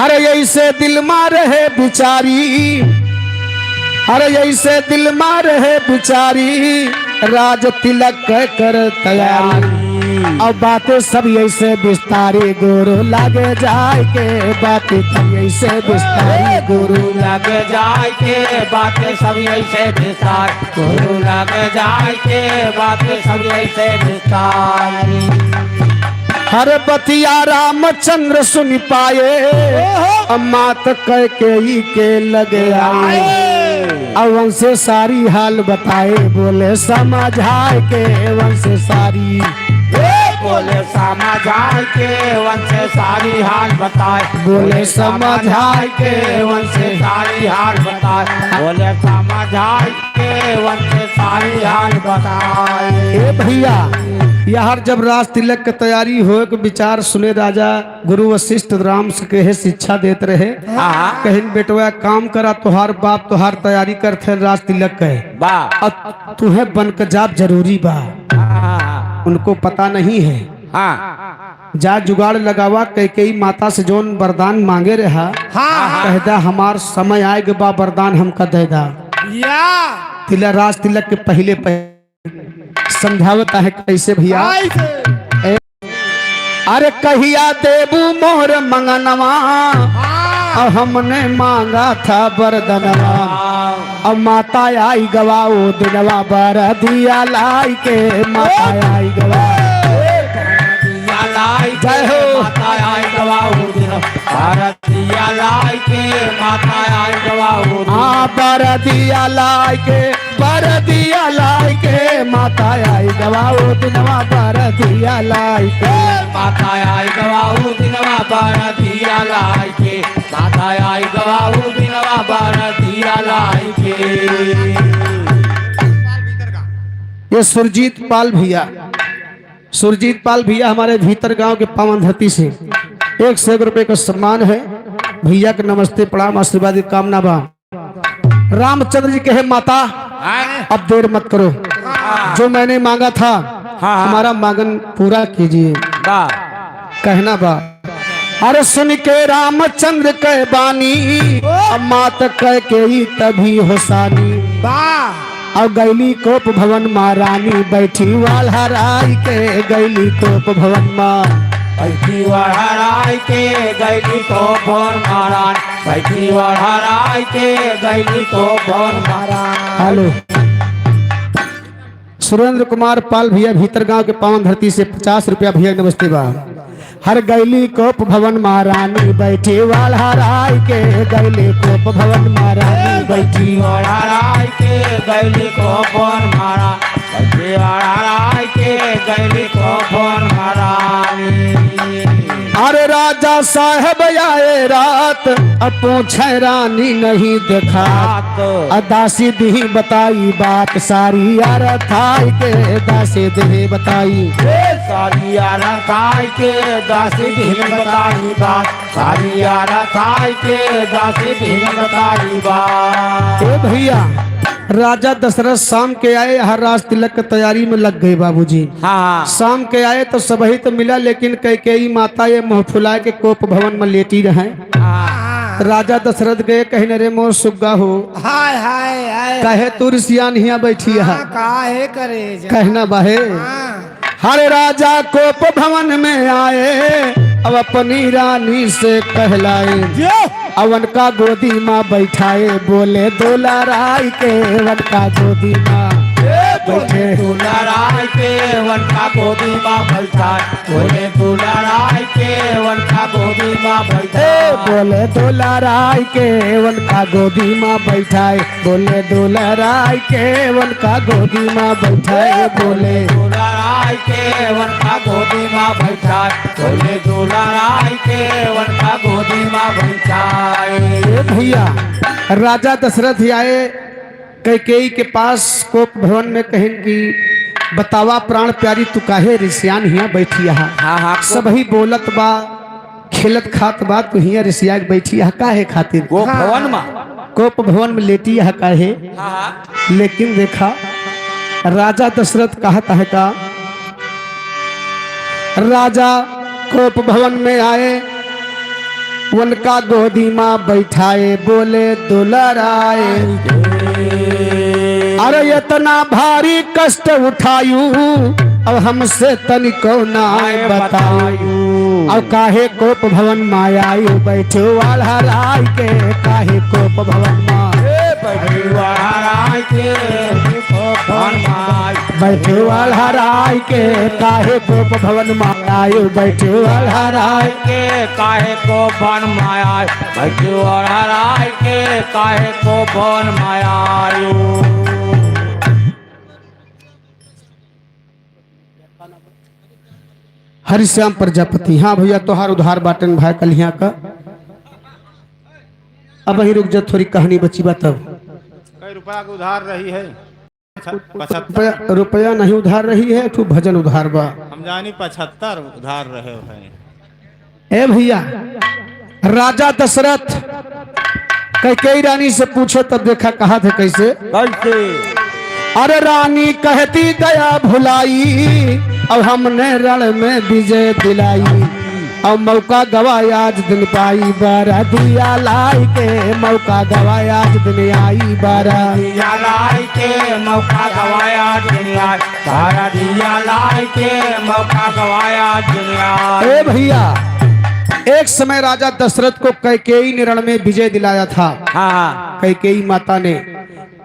हर ऐसे दिल मा रहे बिचारी, हर ऐसे दिल मा रहे बिचारी, राज तिलक कर तैयारी। अब बातें सब ऐसे विस्तारी गुरु लग जाए के, बातें सब ऐसे विस्तारी गुरु लग जाए के, बातें सब ऐसे विस्तार, गुरु लग जाए के, बातें सब ऐसे विस्तारी। हर बतिया रामचंद्र सुन पाए, ओहो। अब मात कैकेयी के लगे आए। आए। अब उनसे सारी हाल बताए, बोले समझाए के उनसे सारी। ए, बोले समझाए के उनसे सारी हाल बताए। बोले समझाए के उनसे सारी हाल बताए। बोले समझाए के उनसे सारी हाल बताए। ए भइया, यहाँ जब राज तिलक के तैयारी होए के विचार सुने राजा गुरु वशिष्ठ राम से कहे शिक्षा देत रहे। हाँ। कहिन, "बेटवा, काम करा, तोहार बाप तोहार तैयारी करत है राज तिलक के। बा। अब तुहे बन के जाब जरूरी बा।" हाँ। उनको पता नहीं है। हाँ। जा जुगाड़ लगावा, कैकेयी माता से जौन वरदान मांगे रहा, हाँ। कह दा, "हमार समय आए के बा, वरदान हमका दे दा।" या। तिलक, राज तिलक के पहिले पहिले समझावत है कैसे भइया? कैसे? ए, अरे कहिया देबू मोर मंगनवा, हाँ। अब हमने मांगा था बरदनवा। हाँ। अब माता आई गवा ओ दिनवा, बरदिया लाई के माता आई गवा। बरदिया लाई के जय हो। माता आई गवा ओ दिनवा, बरदिया लाई के माता आई गवा ओ दिनवा। हाँ, बरदिया लाई के बरदिया लाई के माता आई गवा ओ दिनवा, बरदिया लाई के। ए, माता आई गवा ओ दिनवा, बरदिया लाई के। माता आई गवा ओ दिनवा, बरदिया लाई के। ये सुरजीत पाल भइया, सुरजीत पाल भइया हमारे भीतर गांव के पावन धरती से एक सौ एक रुपए का सम्मान है। भइया के नमस्ते, प्रणाम, आशीर्वाद की कामना बा। रामचंद्र जी कहे, "माता, हाँ। अब देर मत करो, हाँ। जो मैंने मांगा था, हाँ, हाँ। हमारा मांगन पूरा कीजिए।" वाह। कहना बा, अरे सुन के रामचंद्र के बानी, अब मात कैकेयी तभी होसानी। वाह। अब गैली कोप भवन महारानी, बैठी वाल हराई के गैली कोप भवन मा। बैठी वाल हराई के गैली कोप भवन महारानी। बैठी वढ़राई के गैली तो भवन महाराज। हेलो। सुरेंद्र कुमार पाल भइया भीतर गांव के पावन धरती से पचास रुपया भइया नमस्ते बा। हर गैली कोप भवन महारानी बैठी वढ़राई के गैली कोप भवन महारानी बैठी वढ़राई के गैली कोप भवन महारानी। बैठी वढ़राई के गैली कोप भवन महारानी। अरे राजा साहेब आए रात, अब पूछे रानी नहीं देखात। रात। आ दासी दिही बताई बात, सारी अरथाई के दासी दिही बताई। ए, सारी अरथाई के दासी दिही बताई बात, सारी अरथाई के दासी दिही बताई बात। ए भइया, राजा दशरथ शाम के आए, हर राज तिलक के तैयारी में लग गए बाबूजी। हाँ। शाम के आए तो सबही तो मिला, लेकिन कैकेयी माता ये मुँह फुलाए के कोप भवन में लेटी रहे। हाँ। राजा दशरथ गए कहिन, "अरे मोर सुग्गा हो, हाय, हाय, हाय। काहे तू रिसियान हियाँ बैठी है?" हाँ, काहे करे जा? कहना बाहे। हाँ। हर राजा कोप भवन में आए, अब अपनी रानी से कहलाए। जो। अब उनका गोदी मा बैठाए, बोले दुलाराई के उनका गोदी मा। ए, बोले बैठे। दुलाराई के उनका गोदी मा बैठाए। बोले दुलाराई के उनका गोदी मा बैठाए। ए, बोले दुलाराई के उनका गोदी मा बैठाए। बोले दुलाराई के उनका गोदी मा बैठाए। बोले दुलाराई के उनका गोदी मा बैठाए। बोले दुलाराई के उनका गोदी मा बैठाए। ए भैया, राजा दशरथ आए कैकेयी के पास कोप भवन में, कहिन कि बतावा प्राण प्यारी, तू काहे रिसियान हियाँ बैठी है? हाँ, हाँ, कोप सबही बोलत बा, खेलत खात बा, तू हियाँ रिसिया के बैठी है, काहे खातिर? कोप भवन मा। कोप भवन में लेटी है काहे? हाँ, हाँ। लेकिन देखा, राजा दशरथ कहत है का, राजा कोप भवन में आए, उनका गोदी मा बैठाए, बोले दुलाराए। अरे इतना भारी कष्ट उठायू, अब हमसे तनिको ना आए बतायू। बतायू। अब काहे कोप भवन मा आयू, बैठो आल्हा राय के, काहे कोप भवन मा। ए, बैठो आल्हा राय के, कोप भवन मा। बैठे वाला राय के काहे कोप भवन मा आयो, बैठे वाला राय के काहे कोप भवन मा आयो, बैठे वाला राय के काहे कोप भवन मा आयो। हरिश्याम प्रजापति, हाँ भैया, तोहार उधार बाटन भाई कलिया का। अब वहीं रुक जा, थोड़ी कहानी बची बा तब। कई रुपया के उधार रही है? पचहत्तर। रुपया, रुपया नहीं उधार रही है, एक ठो भजन उधार बा। हम जानी पचहत्तर उधार रहे हैं। ए भैया, राजा दशरथ कैकेयी रानी से पूछे तब देखा कहत है कैसे? कैसे? अरे रानी कहती गया भुलाई, अब हमने रण में विजय दिलाई। अब मौका गवा आज दिन पाई, बरदिया लाई के मौका गवा आज दिन आई, बरदिया लाई के मौका गवा आज दिन आई, बरदिया लाई के मौका गवा आज दिन आई। ए भैया, एक समय राजा दशरथ को कैकेयी ने रण में विजय दिलाया था। हाँ, हाँ। कैकेयी माता ने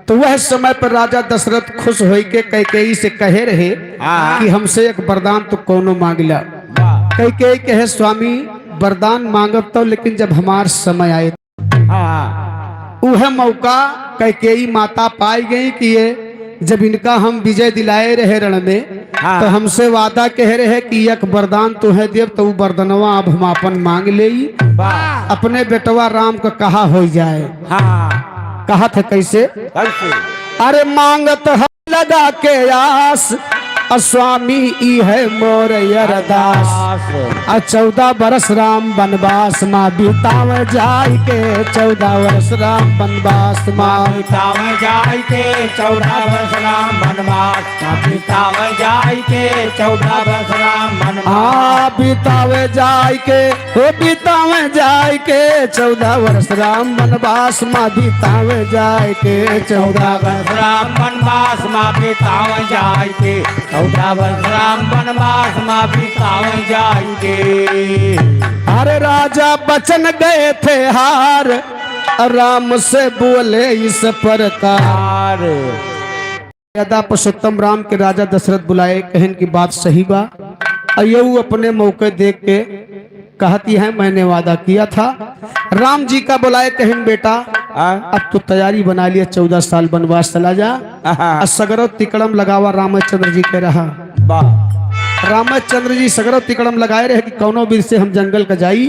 तो वह समय पर राजा दशरथ खुश होइके कैकेयी से कहे रहे हाँ। कि हमसे एक वरदान तो कौनो मांग ला। वाह। कैकेयी कहे, स्वामी, वरदान मांगब तो, लेकिन जब हमार समय आए। हाँ। उह मौका कैकेयी माता पाई गई कि ये जब इनका हम विजय दिलाए रहे रण में, हाँ। तो हमसे वादा कहे रहे कि एक वरदान तोहे देब, तो उ वरदनवा अब हम आपन मांग लेई। वाह। अपने बेटवा राम का कहा हो जाए। हाँ। कहत है कैसे? कैसे? अरे मांगत है लगा के आस, अ स्वामी ई है मोर अरदास। अरदास। अ चौदह बरस राम वनवास मा बितावे जाई के, चौदह बरस राम वनवास मा। बितावे जाई के, चौदह बरस राम वनवास मा। बितावे जाई के, चौदह बरस राम वनवास। आ, बितावे जाई के, हो बितावे जाई के, चौदह बरस राम वनवास मा बितावे जाई के, चौदह बरस राम वनवास मा बितावे जाई के, चौदह बरस राम वनवास मा बितावे जाई के। अरे राजा बचन गए थे हार, राम से बोले इस प्रकार। यदा पुरुषोत्तम राम के राजा दशरथ बुलाए, कहन की बात सही बा। अ यऊ अपने मौके देख के कहती है, मैंने वादा किया था। राम जी का बुलाए, कहन बेटा, हाँ। अब तू तैयारी बना लिया, चौदह साल वनवास चला जा। हाँ। अ सगरो तिकड़म लगावा रामचंद्र जी के रहा। वाह। रामचंद्र जी सगरो तिकड़म लगाए रहे कि कौनो बीर से हम जंगल का जाई।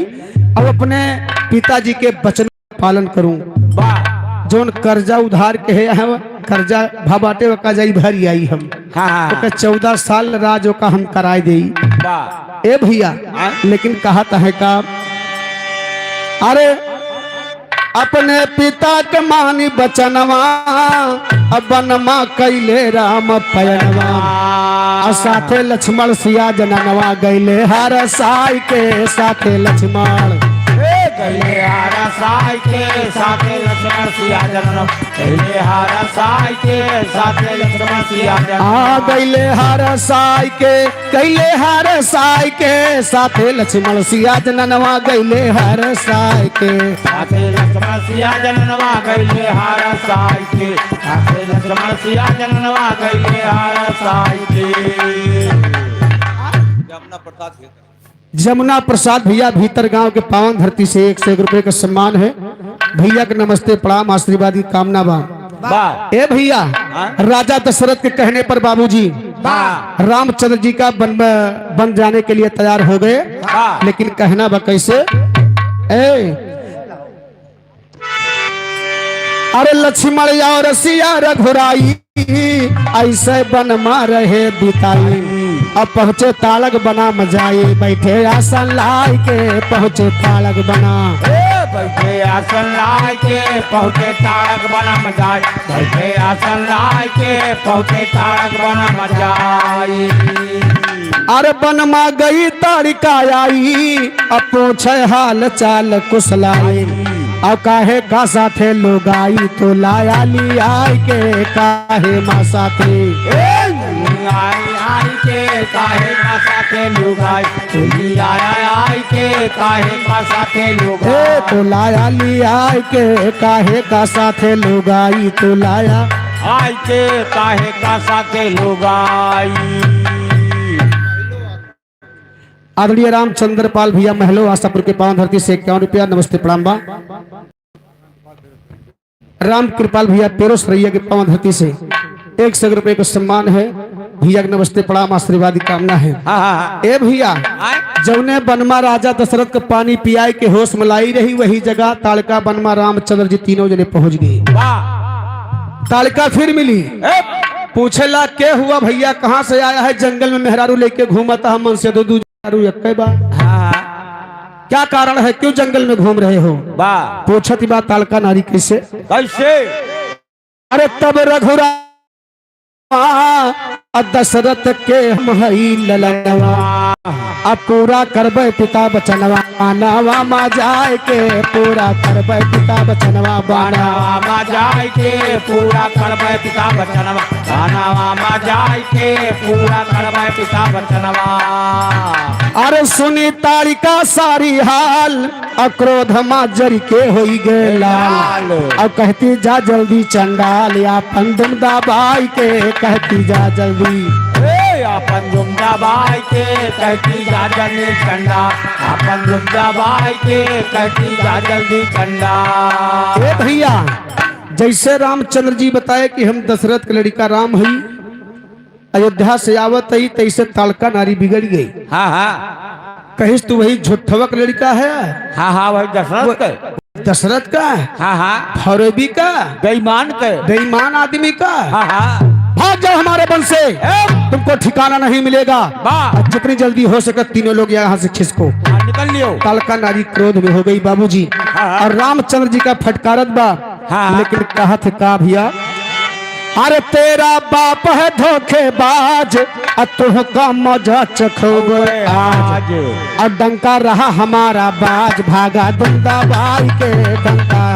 अब अपने पिताजी के वचन पालन करूं। वाह। जौन कर्जा उधार के है, हम कर्जा भा बाटे ओका जाई भरी आई हम। हाँ, हाँ, हाँ। ओका चौदह साल राज ओका हम कराए देई। वाह। ए भैया, हाँ? लेकिन कहत है का, अरे अपने पिता के मानी बचनवा, अब वनमा कैले राम पयनवा। आ साथे लक्ष्मण सिया जननवा गैले हर साई के साथे लक्ष्मण। ए गइले हरसाई के साथे लक्ष्मण सिया जननवा। गइले हरसाई के साथे लक्ष्मण सिया जननवा। आ गइले हरसाई के, गइले हरसाई के, साथे लक्ष्मण सिया जननवा गइले हरसाई के। साथे लक्ष्मण सिया जननवा गइले हरसाई के। साथे लक्ष्मण सिया जननवा गइले हरसाई के। जमुना प्रसाद भैया भीतर गांव के पावन धरती से एक सौ एक रुपए का सम्मान है। भैया के नमस्ते, प्रणाम, आशीर्वाद की कामना बा। वाह। ए भैया, हाँ? राजा दशरथ के कहने पर बाबूजी वाह। रामचंद्र जी का बन, बन जाने के लिए तैयार हो गए। वाह। लेकिन कहना बा कैसे? ए, अरे लक्ष्मण और सिया रघुराई, ऐसे बन मा रहे बिताई। अब पहुँचे ताड़क बना मा जाई, बैठे आसन लाई के पहुँचे ताड़क बना। ए, बैठे आसन लाई के पहुँचे ताड़क बना मा जाई, बैठे आसन लाई के पहुँचे ताड़क बना मा जाई। अरे बन मा गई ताड़िका आई, अब पूछे हाल चाल कुशलाई। अब काहे का साथे लुगाई, तो लाया लियाई के काहे मा साथे। ए, आई, आई के काहे मा साथे लुगाई, तो लिया आई के काहे मा साथे लुगाई। ए, तो लाया लियाई के काहे का साथे लुगाई, तो लाया आई के काहे का साथे लुगाई। आदरणीय रामचंद्र पाल भैया महलो आशापुर के पावन धरती से इक्यावन रुपया नमस्ते प्रणाम बा। राम कृपाल भैया पेरो सरैया के पावन धरती से एक सौ रुपये का सम्मान है। भैया के नमस्ते प्रणाम आशीर्वाद की कामना है। हाँ, हाँ, हाँ। ए भैया, आय? जौने बन मा राजा दशरथ के पानी पियाए के होश मा लाई रही, वही जगह ताड़का बन मा रामचंद्र जी तीनों जने पहुँच गए। वाह। ताड़का फिर मिली। ए? पूछेला, "के हुआ भैया, कहाँ से आया है जंगल में मेहरारू लेके घूमता है मन से दो दू मेहरारू एक्के बा? हाँ। क्या कारण है, क्यों जंगल में घूम रहे हो?" वाह। पूछत बा ताड़का नारी कैसे? कैसे? अरे तब रघुराम आ दशरथ के हम हई ललनवा, अब पूरा करबे पिता बचनवा, बनवा मा जाए के पूरा करबे पिता बचनवा, बनवा बनवा मा जाए के पूरा करबे पिता बचनवा, बनवा मा जाए के पूरा करबे पिता बचनवा। अरे सुनी ताड़िका सारी हाल, अ क्रोध मा जरि के होई गए लाल। लाल। अ कहती जा जल्दी चंडाल, आपन दुम दबाई के कहती जा जल्दी। ए, आपन दुम दबाई के कहती जा जल्दी चंडाल, आपन दुम दबाई के कहती जा जल्दी चंडाल। ए भैया, जैसे रामचंद्र जी बताए कि हम दशरथ के लड़िका राम हई, अयोध्या से आवत ही तैसे ताड़का नारी बिगड़ गई। हाँ, हाँ। कहिस, "तू वही झुट्ठवक लड़िका है।" हाँ, हाँ, वही दशरथ वो का। दशरथ का? हाँ, हाँ। फरेबी का? बेईमान का। बेईमान आदमी का? हाँ, हाँ। भाग जाओ हमारे वन से, ए! तुमको ठिकाना नहीं मिलेगा। वाह। और जितनी जल्दी हो सके तीनों लोग यहाँ से खिसको। हाँ, निकल लियो। ताड़का नारी क्रोध में हो गई बाबूजी। हाँ, हाँ। और रामचंद्र जी का फटकारत बा। हाँ, हाँ। लेकिन कहत का भैया, अरे तेरा बाप है धोखेबाज, अ तुहका मजा चखोगे आज। आज। अ डंका रहा हमारा बाज, भागा दुम दबाई के डंका।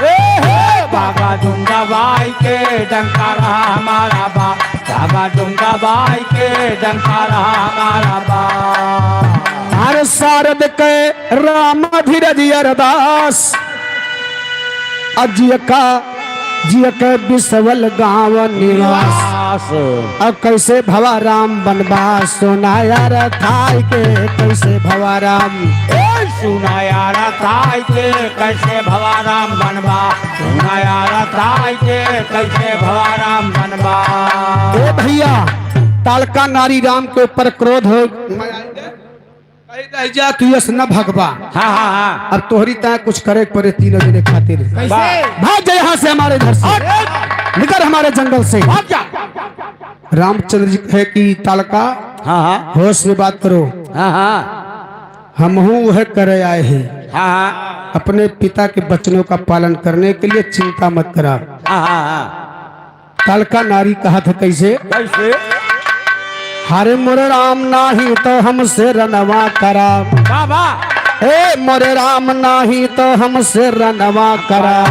ए हे, भागा दुम दबाई के डंका रहा हमारा बाज, भागा दुम दबाई के डंका रहा हमारा बाज। अरे शारद के राम धीरज अरदास, अ जियका, जियक बिसवल गाँव निवास। निवास। अब कैसे भवा राम बनवास, सुना यार थाई के कैसे भवा राम। ए, सुना यार थाई के कैसे भवा राम बनवास, सुना यार थाई के कैसे भवा राम बनवास। ए भैया, ताड़का नारी राम के ऊपर क्रोध हो कही रह जा, तू यस न भगवा। हाँ, हाँ, हाँ। अब तोहरी तय कुछ करे के पड़े तीनों जने खातिर। कैसे? वाह। भाग जा यहाँ से, हमारे घर से। हट। निकल हमारे जंगल से। भाग जा। रामचंद्र जी कहे कि ताड़का, हाँ, हाँ। होश में बात करो। हाँ, हाँ। हमहू वह करे आए हैं। हाँ, हाँ। अपने पिता के वचनों का पालन करने के लिए चिंता मत करा। हाँ, हाँ, हाँ। ताड़का नारी कहत है कैसे? कैसे? हरे मोरे राम नाही तो हमसे रनवा करा। वाह, वाह। ए मोरे राम, नाही तो हमसे रनवा करा।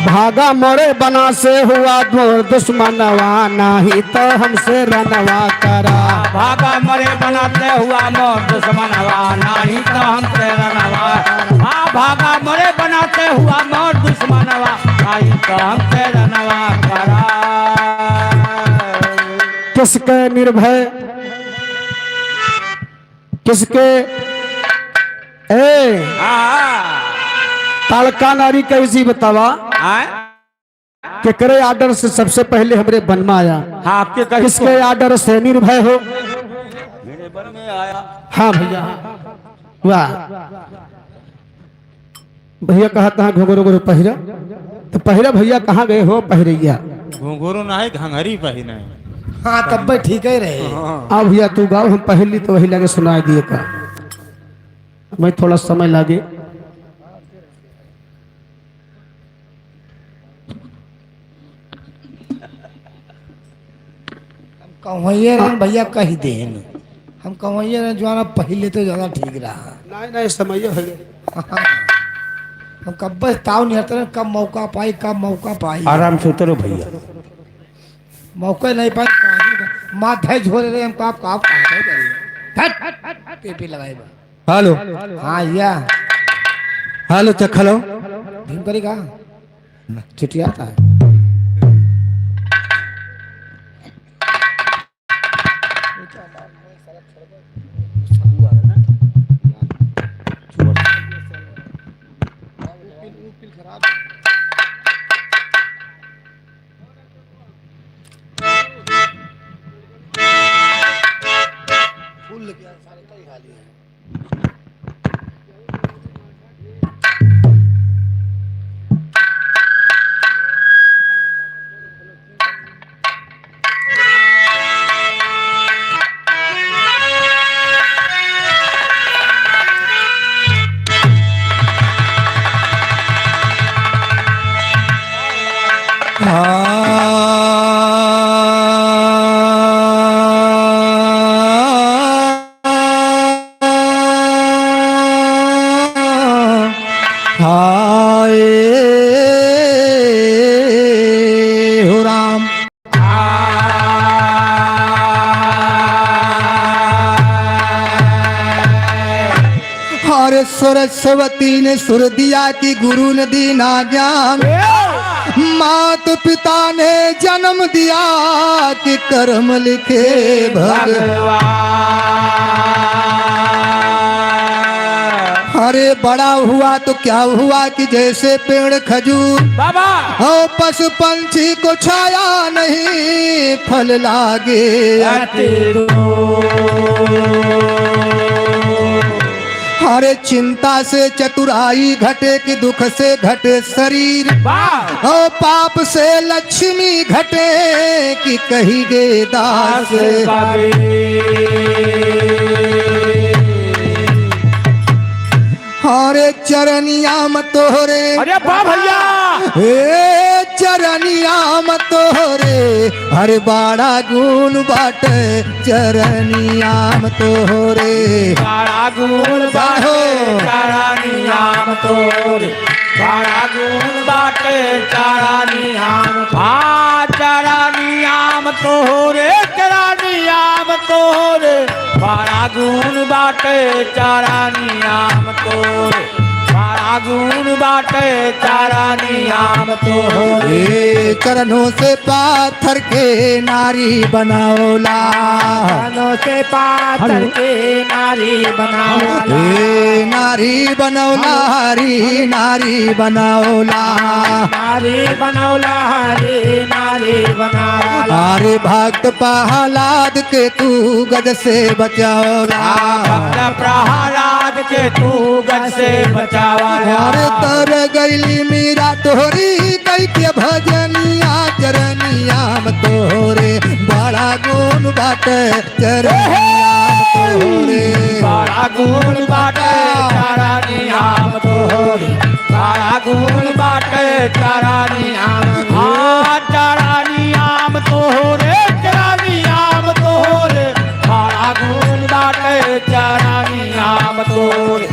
भागा मोरे बना से हुआ मोर दुश्मनवा, नाही तो हमसे रनवा करा। भागा मोरे बना से हुआ मोर दुश्मनवा, नाही तो हमसे रनवा। हाँ, भागा मोरे बना से हुआ मोर दुश्मनवा, नाही तो हमसे रनवा करा। किसके निर्भय, किसके, ए, हाँ। ताड़का नारी कैसी बतावा? हाँ। केकरे order से सबसे पहले हमरे बन में आया? हाँ, आपके कही किसके तो। Order से निर्भय हो? मेरे बन में आया। हाँ भैया, वाह। भैया कहत हैं घुंघरू उंघरू पहिरा, तो पहिरा भैया कहाँ गए हो पहिरैया? घुंघरू नाही, घंघरी पहिने। हाँ, तब भी ठीक ही रहे। हाँ। अब भैया तू गाओ, हम पहिर ली तो वही लगे सुनाई दिए का। मैं थोड़ा समय लागे। हम कहवइये रहन भैया, कहि देहन। हम कहवइये रहन, जवान अब पहिले तो ज्यादा ठीक रहा। नहीं, नहीं, समय हो गया। हम कब बस ताव नहीं हटते रहन, कब मौका पाई, कब मौका पाई। आराम से उतरो भैया। मौका नहीं पाई, कहाँ माथा झोरे रहे, हम का, का, का, का, हट, हट, हट, हट, पे, पे लगाए बा। Hello। हाँ, या। Hello, check, hello। भीम करी का? चिटियाता है। फूल लेके आ, सारे कई खा लिए हैं। हाय हो राम। अरे सरस्वती ने सुर दिया कि गुरु ने दीना ज्ञान। मात पिता ने जन्म दिया कि कर्म लिखे भगवान। अरे बड़ा हुआ तो क्या हुआ कि जैसे पेड़ खजूर, बाबा। और पशु पंछी को छाया नहीं, फल लागे अति अति दूर। अरे चिंता से चतुराई घटे कि दुख से घटे शरीर। वाह। और पाप से लक्ष्मी घटे कि कही गे दास। दास कबीर। अरे चरनिया म तोहरे। अरे वाह भैया। हे चरनिया म तोहरे। अरे बड़ा गुण बाटे चरनिया म तोहरे। बड़ा गुण बाटे हो। चरनिया म तोहरे। बड़ा गुण बाटे चरनिया म। आ चरनिया म तोहरे, चरनिया म तोहरे। बड़ा गुण बाटे चरनिया म तोहरे। बड़ा गुण बाटे चरनिया म तोहरे। ए चरणों से पाथर के नारी बनौला। चरणों से पाथर हेलो। के नारी बनौला। ए नारी बनौला, हेलो। हरी नारी बनौला। नारी बनौला, हरी नारी बनौला। अरे भक्त प्रहलाद के तू गज से बचौला। आ भक्त प्रहलाद के तू गज से बचौला। अरे तर गइली मीरा तोहरी कई के भजनिया चरनिया म तोहरे। बड़ा गुण बाटे चरनिया म तोहरे। बड़ा गुण बाटे चरनिया म तोहरे। बड़ा गुण बाटे चरनिया म। हाँ, चरनिया म तोहरे, चरनिया म तोहरे। बड़ा गुण बाटे चरनिया म तोहरे।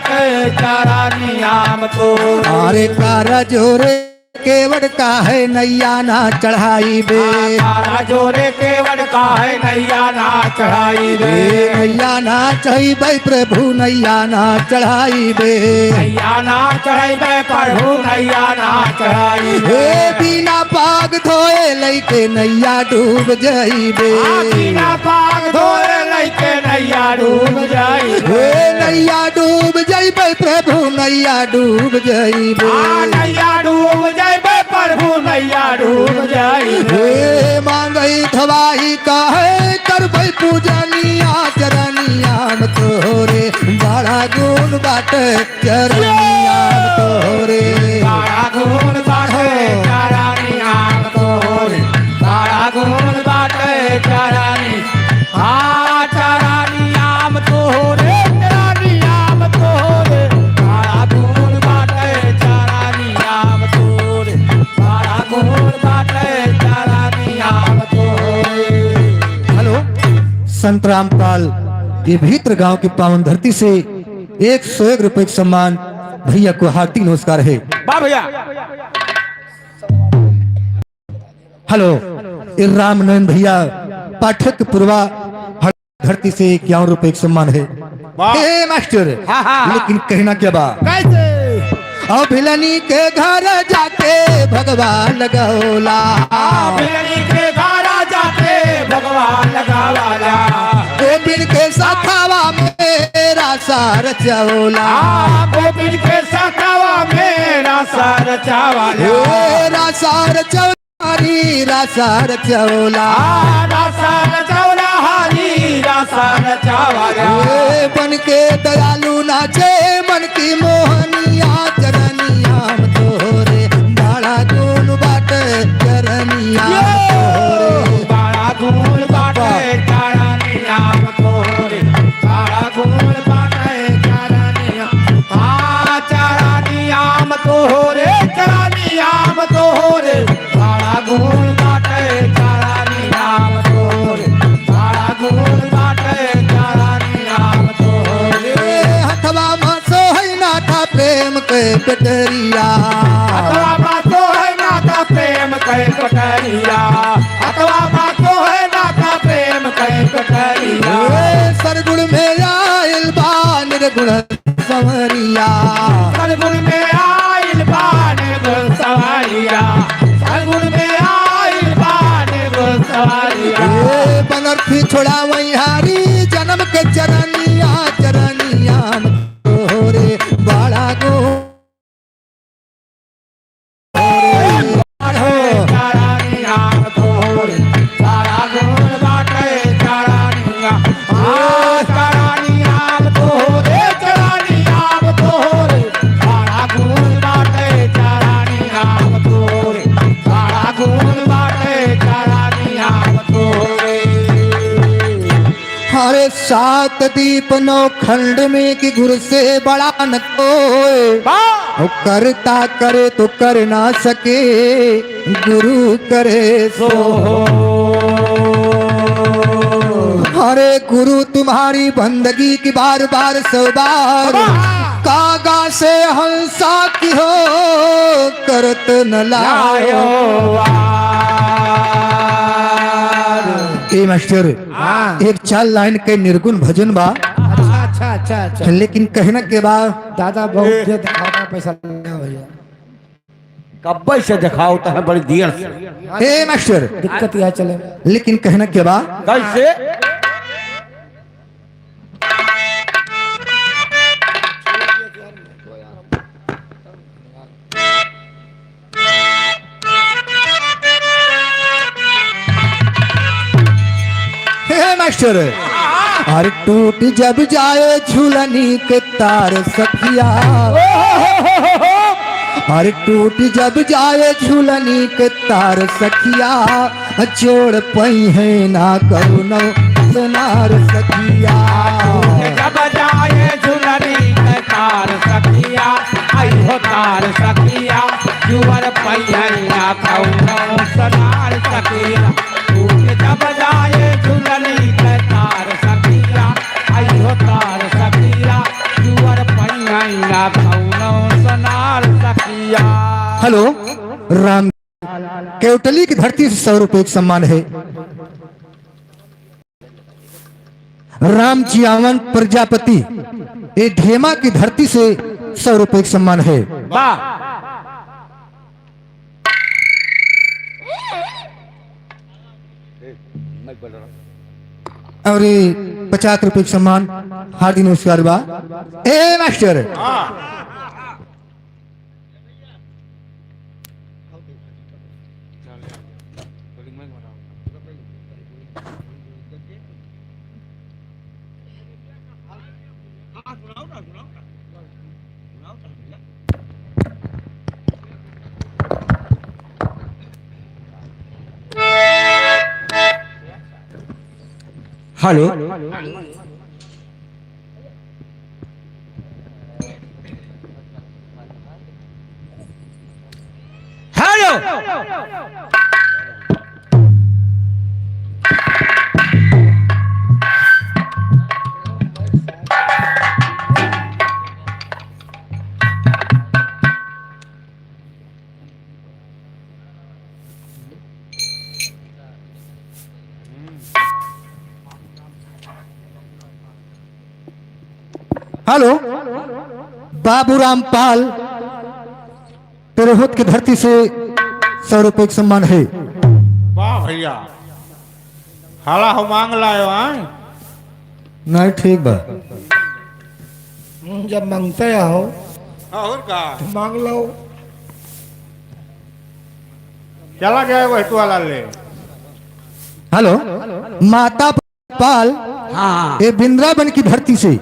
चरनियाम तो। अरे करा जोरे केवड़ काहे नैया ना चढ़ाइबे। आ, करा जोरे केवड़ काहे नैया ना चढ़ाइबे। ए, नैया ना चढ़ाइबे प्रभु, नैया ना चढ़ाइबे। नैया ना चढ़ाइबे प्रभु, नैया ना चढ़ाइबे। ए, बिना पाग धोए लइके नैया डूब जाइबे। आ, बिना पाग धोए लइके नैया डूब जाइबे। ए, नैया डूब जाइबे प्रभु, नैया डूब जाइबे। आ, नैया डूब जाइबे प्रभु, नैया डूब जाइबे। ए, मांगई धवाई काहे करबे पूजनिया, चरनिया में तोहरे बड़ा गुण बाटे, चरनिया में तोहरे। बड़ा गुण बाटे चरनिया में तोहरे, बड़ा गुण बाटे चरनी। हाँ, चरनिया में तोहरे, चरनिया में तोहरे, बड़ा गुण बाटे चरनिया में तोहरे, बड़ा गुण बाटे चरनिया में तोहरे। हेलो, संतराम पाल, ये भीतर गांव की पावन धरती से एक सौ एक रुपए का सम्मान भैया को हार्दिक नमस्कार है। वाह भैया। हेलो, ये रामनंद भैया पाठक पुरवा धरती से इक्यावन रुपए का सम्मान है। वाह। ए मास्टर, हाँ, हाँ, हाँ। लेकिन कहना क्या बा? कैसे? अभिलनी के घर जाके भगवान गौला। अभिलनी के घर जाके भगवान गौला। गोविंद के साथवा में रासा रचौला। आ, गोविंद के साथवा में रासा रचौला। ए, रासा रचौला, हरी रासा रचौला। आ, रासा रचौला, हरी रासा रचौला। ए, बन के दयालु नाचे मन की मोहनिया, चरनिया में तोहरे बड़ा गुण बाटे, चरनिया में यो! तोहरे। बड़ा गुण बाटे, चरनिया में तोहरे, बड़ा गुण बाटे, चरनिया। आ, चरनिया में तोहरे, चरनिया में तोहरे, बड़ा गुण बाटे, चरनिया में तोहरे, बड़ा गुण बाटे, चरनिया में तोहरे। ए, हथवा में सोहै नाथा प्रेम के कटरिया। हथवा में सोहै नाथा प्रेम के कटरिया। हथवा में सोहै नाथा प्रेम के कटरिया। ए, सरगुण में आइल बा निर्गुण संवरिया। सरगुण में आइल बा निर्गुण संवरिया। सरगुण में आइल बा निर्गुण संवरिया। ए, बनरथी छोड़ा वहीं हारी जनम के चरनिया, चरनिया में तोहरे बड़ा गुण। अरे सात दीप नौ खंड में कि गुरु से बड़ा न कोई। वाह! वो करता करे तो कर ना सके, गुरु करे सो हो। अरे गुरु तुम्हारी बंदगी की बार बार सौ बार। वाह! कागा से हंसा की हो करत न लायो। लायो वार। ए मास्टर, हाँ। एक चार लाइन के निर्गुण भजन बा। अच्छा, अच्छा, अच्छा, अच्छा। लेकिन कहना के बा। दादा, बहुत ए। देर दिखावा, पैसा लेना भैया। कब्बे से दिखाओ तो है बड़ी देर से। ए मास्टर। दिक्कत यह चले। लेकिन कहना के बा। कैसे? हे मास्टर, अरे टूट जब जाए झूलनी के तार सखिया, अरे टूट जब जाए झूलनी के तार सखिया, जोड़ पइहैं ना कउनो सुनार सखिया। जब जाए झुलनी के तार सखिया, आई हो तार सखिया, जुअर पइहैं ना कउनो सुनार सखिया। जब जाए झुलनी के तार सखिया, आई हो तार सखिया, जुअर पइहैं हेलो, राम केवटली की धरती से सौ रुपए का सम्मान है। राम जियावन प्रजापति, ये ढेमा की धरती से सौ रुपए का सम्मान है। वाह। और ये पचास रुपए का सम्मान, हार्दिक नमस्कार बा। ए master, hello. Hello. Hello, Baburam Pal, Tirhut की धरती से सौ रुपए का सम्मान है। वाह भैया, हाला हो मांग लायो, आए? नहीं, ठीक बा। हम्म, जब मांगते हो, और का? तो मांग लो। चला गया वह टुआ लाल ले। हेलो, माता पाल, हाँ। ये वृंदावन की धरती से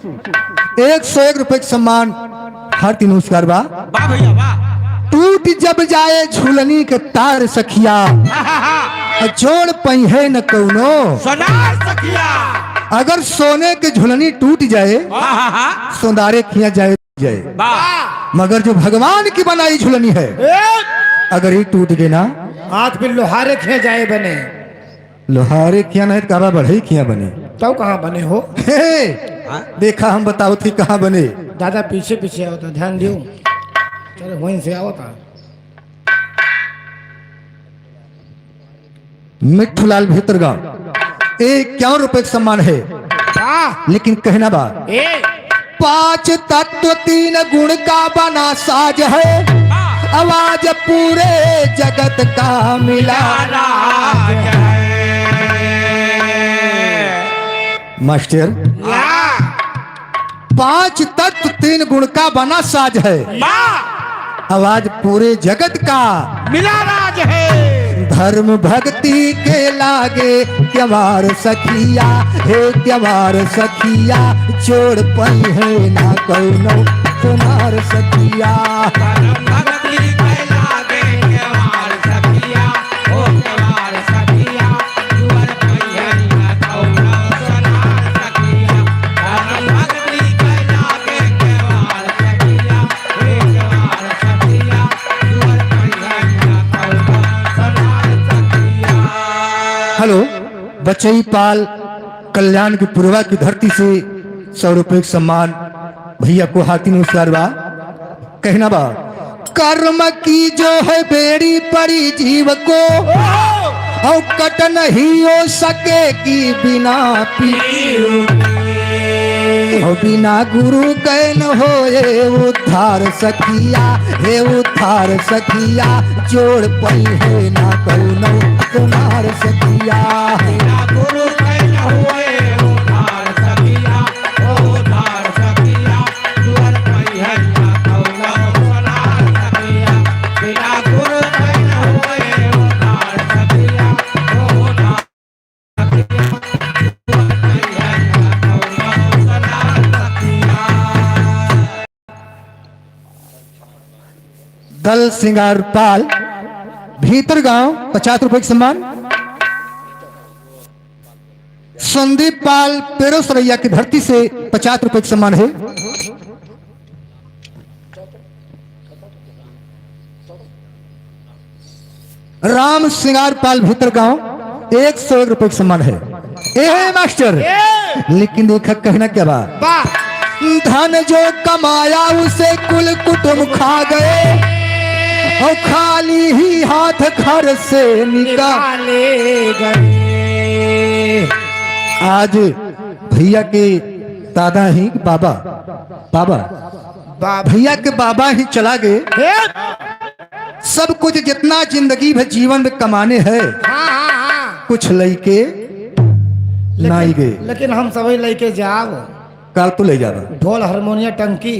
एक सौ एक रुपए का सम्मान, हार्दिक नमस्कार बा। वाह भैया, वाह। टूट जब जाए झुलनी के तार सखिया, हाँ, हाँ, हाँ। जोड़ पइहे न कउनो सोनार सखिया। अगर सोने के झुलनी टूट जाए, हाँ, हाँ, हाँ। सोनारे खिया जाए, जाए। वाह। मगर जो भगवान की बनाई झुलनी है, ए! अगर ये टूट गई ना, हाथ में लोहारे खिया जाए बने। लोहारे खिया नहीं तो काबा बढ़ई खिया बने। तब कहाँ बने हो? हे! हाँ? देखा हम बतावत ही कहाँ बने। दादा पीछे पीछे आवत है, ध्यान दियो। चलो वहीं से आवत है। मिट्ठूलाल भीतरगांव, ए, इक्यावन रुपए का सम्मान है। वाह। लेकिन कहना बा, ए। पांच तत्व तीन गुण का बना साज है, आवाज पूरे जगत का मिला। राज है। मास्टर, या। पांच तत्व तीन गुण का बना साज है। वाह। आवाज पूरे जगत का मिला राज है। धर्म भक्ति के लागे क्यवार सखिया, हे क्यवार सखिया, जोड़ पइहे ना कउनो सोनार सखिया। धर्म भक्ति के लागे क्यवार सखिया, ओ क्यवार सखिया, जुअर पइहे ना कउनो सोनार सखिया। धर्म भक्ति के लागे क्यवार सखिया, हेलो, बचई पाल कल्याण की पुरवा की धरती से सौ रुपए का सम्मान भैया को हाथी नमस्कार बा। कहना बा, कर्म की जो है बेड़ी पड़ी जीव को, और कट नहीं हो सकेगी बिना पीर। हो बिना गुरु के न होए उद्धार सखिया, हे उद्धार सखिया, जोड़ पइहे ना कउनो सोनार सखिया। बिना गुरु के न होए उद्धार सखिया, ओ उद्धार सखिया, जोड़ पइहे ना कउनो सोनार सखिया। बिना गुरु के न होए उद्धार सखिया, ओ उद्धार दल सिंगार पाल भीतर गांव पचास रुपए का सम्मान। संदीप पाल पेरोसरैया की धरती से पचास रुपए का सम्मान है। राम सिंगार पाल भीतर गांव, एक सौ एक रुपए का सम्मान है। ए है मास्टर, ए! लेकिन देखा कहना क्या बा? बा। धन जो कमाया उसे कुल कुटुम खा गए। और खाली ही हाथ घर से निकाले गए। आज भैया के दादा ही बाबा, बाबा, बाबा। भैया के बाबा ही चला गए। हे! सब कुछ जितना जिंदगी भर जीवन में कमाने हैं, हाँ, हाँ, हाँ। कुछ लइके लेकिन, नाई गए। लेकिन हम सभी लइके जाब। का तू ले जाबा? ढोल, हारमोनिया, टंकी।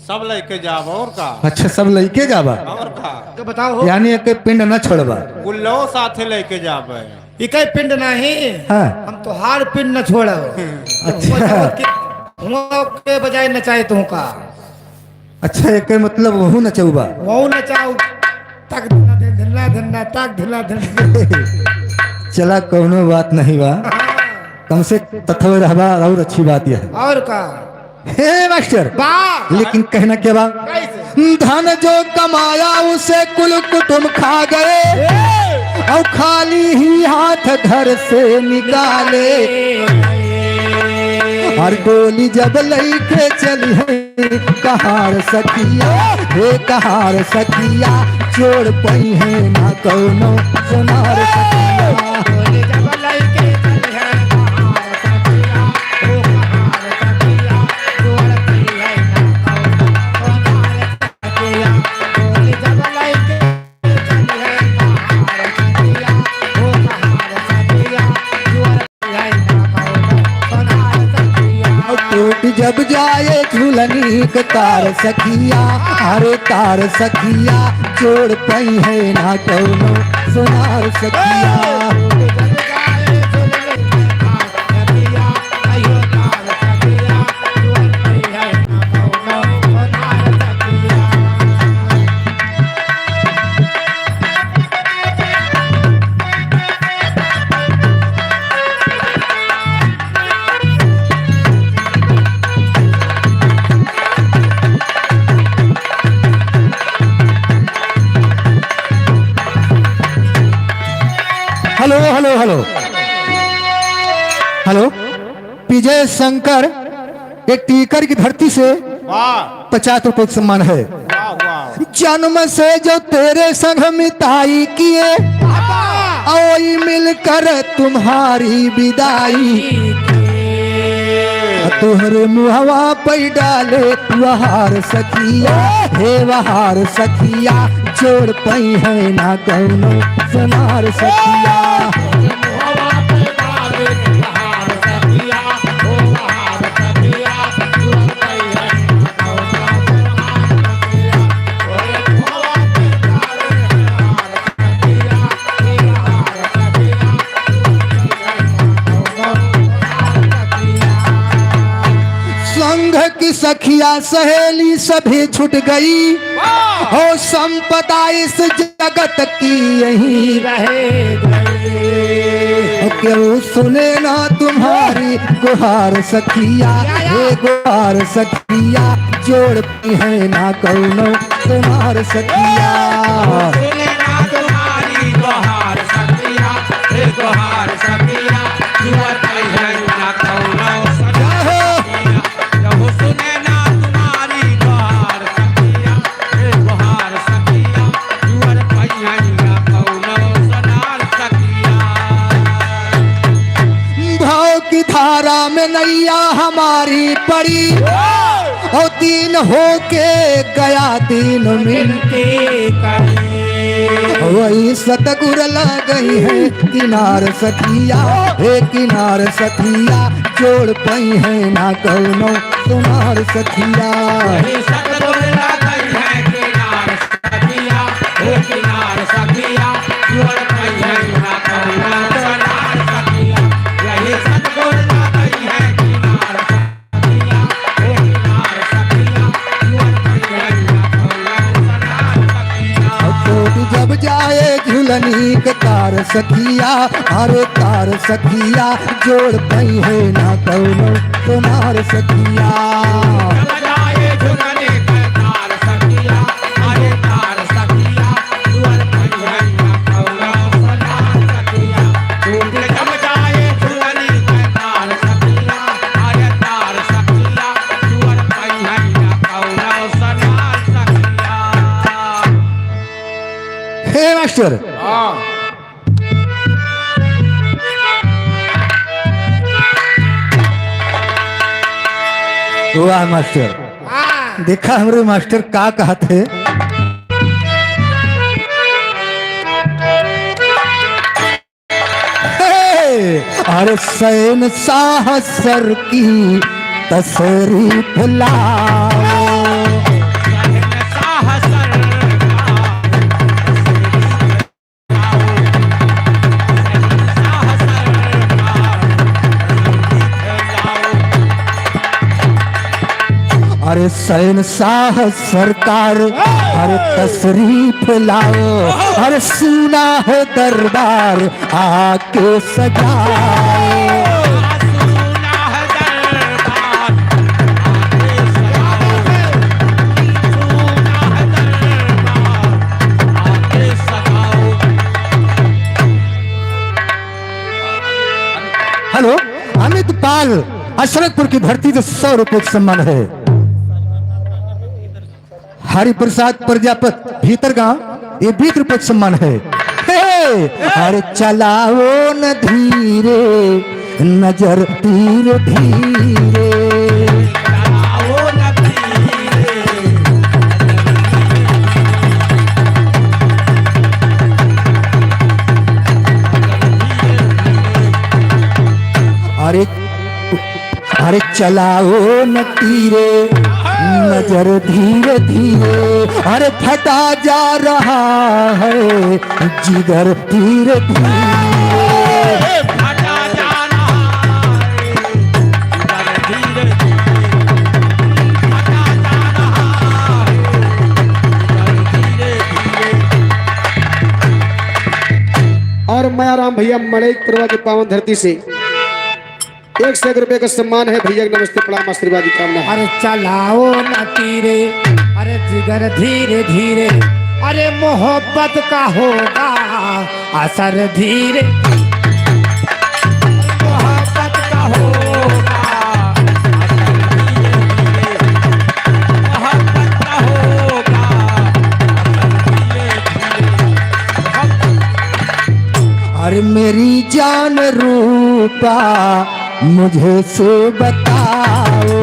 सब लइके जाब, और का? अच्छा, सब लइके जाबा? और का? तो बताओ हो। यानी एक पिंड न छोड़बा? गुल्लो साथे लइके जाबे। इके पिंड नहीं, हाँ। हम तोहार पिंड न छोड़ब। अच्छा। हुआ के, हुआ के बजाय नचाए तुहका। अच्छा, एकर मतलब वहू नचउबा? वहू नचाऊ। तक धिन्ना धिन, धिन्ना धिन्ना, तक धिन्ना धिन। चला, कौनो बात नहीं बा। हाँ। कम से तथवे रहबा और अच्छी बात यह है। और का? हे मास्टर, बा। लेकिन कहना क्या बा? कैसे? धन जो कमाया उसे कुल कुटुम खा गए, ए! और खाली ही हाथ घर से निकाले। और डोली जब लइके चली है कहार सखिया, हे कहार सखिया, छोड़ पइहैं ना कउनो सोनार सखिया। टूट जब जाए झुलनी के तार सखिया, अरे तार सखिया, छोड़ पइहैं ना कउनो सोनार सखिया। Hello, hello, hello, hello. Vijay Shankar, ये टीकर की धरती से वाह। पचास रुपए का सम्मान है। वाह, वाह। जन्म से जो तेरे संग मिताई किए, बाबा। ओई मिलकर तुम्हारी विदाई। तोहरे मुहवा पे डाले वहार सखिया, हे वहार सखिया, छोड़ पइहैं ना कउनो सोनार सखिया। संघ की सखिया सहेली सभी छुट गई, हो संपदा इस जगत की यहीं रह गई। क्यों सुने ना तुम्हारी गुहार सखिया, हे गुहार सखिया, छोड़ पइहैं ना कउनो सोनार सखिया। सुने ना तुम्हारी गुहार सखिया, हे गुहार सखिया, छोड़ पइहैं ना कउनो सोनार सखिया। जब सुने ना तुम्हारी गुहार सखिया, हे गुहार सखिया, छोड़ पइहैं ना कउनो सोनार सखिया। भाव की धारा में नैया हमारी पड़ी, और दीन होके गया दीन मिनती करी। वही सतगुर लगइहैं किनार सखिया, हे किनार सखिया, छोड़ पइहैं ना कउनो सोनार सखिया। वही सतगुर लगइहैं किनार सखिया, हे किनार सखिया, छोड़ पइहैं ना कउनो सोनार सखिया। यही सतगुर लगइहैं किनार टूट जब जाए झुलनी के तार सखिया, अरे तार सखिया, छोड़ पइहैं ना कउनो सोनार सखिया। जब जाए झुलनी के तार सखिया, अरे तार सखिया, छोड़ पइहैं ना कउनो सोनार सखिया। टूट जब जाए झुलनी के तार सखिया, अरे तार सखिया, छोड़ पइहैं ना कउनो सोनार सखिया। मास्टर। हाँ। वाह मास्टर। हाँ। देखा हमरे मास्टर का कहत है। हे, अरे शहंशाह सर की तशरीफ लाओ। अरे शहंशाह सरकार, अरे तशरीफ लाओ, अरे सूना है दरबार आके सजाओ। हेलो, अमित पाल, अशरकपुर की धरती से सौ रुपए का सम्मान है। हरिप्रसाद प्रजापत भीतर गांव, ये बीस रुपए का सम्मान है। हे, अरे चलाओ न धीरे, नजर तीर धीरे। अरे, अरे चलाओ न तीरे, नजर धीरे धीरे। अरे फटा जा रहा है जिगर धीरे धीरे। और मायाराम भैया मड़ई पुरवा की पावन धरती से एक सौ एक रुपये का सम्मान है भैया, नमस्ते, प्रणाम, आशीर्वाद की कामना है। अरे चलाओ न तीरे, अरे जिगर धीरे धीरे, अरे मोहब्बत का होगा असर धीरे, मोहब्बत का होगा असर धीरे धीरे, मोहब्बत का होगा असर धीरे धीरे। अरे मेरी जान रूपा, मुझे से बताओ।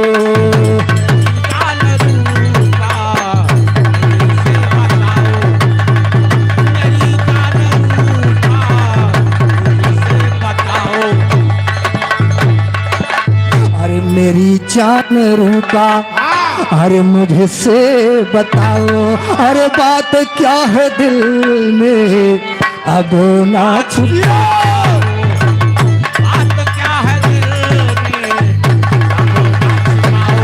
अरे मेरी जान रूपा, अरे मुझसे बताओ, अरे बात क्या है दिल में, अब ना छुपाओ। बात क्या है दिल में, अब ना छुपाओ।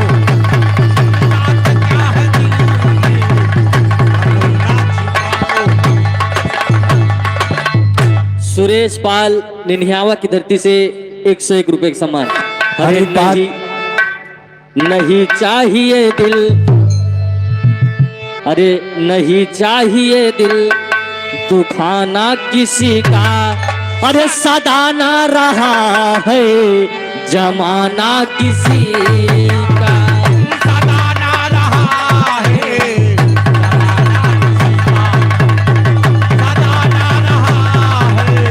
बात क्या है दिल में, अब ना छुपाओ। सुरेश पाल निन्हियावा की धरती से एक सौ एक रुपये का सम्मान। अरे अरे बात नहीं, नहीं चाहिए दिल, अरे नहीं चाहिए दिल दुखाना किसी का, अरे सदा ना रहा है जमाना किसी का। सदा ना रहा है जमाना किसी का, सदा ना रहा है।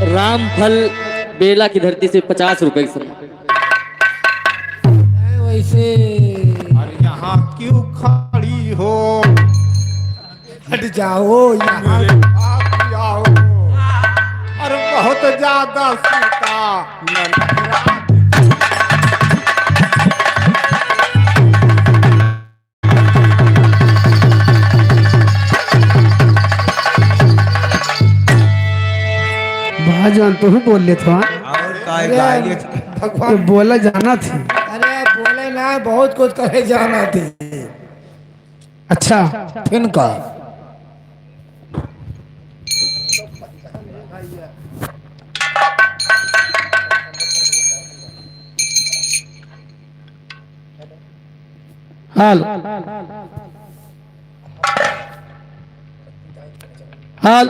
रामफल बेला की धरती से पचास रुपए की सम्मान। वैसे अरे यहाँ क्यों खड़ी हो? हट जाओ यहाँ। मेरे पास आओ। अरे बहुत ज्यादा सीता ननकरा। बाजवान, तू ही बोल ले थोड़ा। और काय अरे गाय के भगवान। तो बोला जाना थी। अरे बोले ना, बहुत कुछ करे जाना थी। अच्छा। फिन का? हाल। हाल।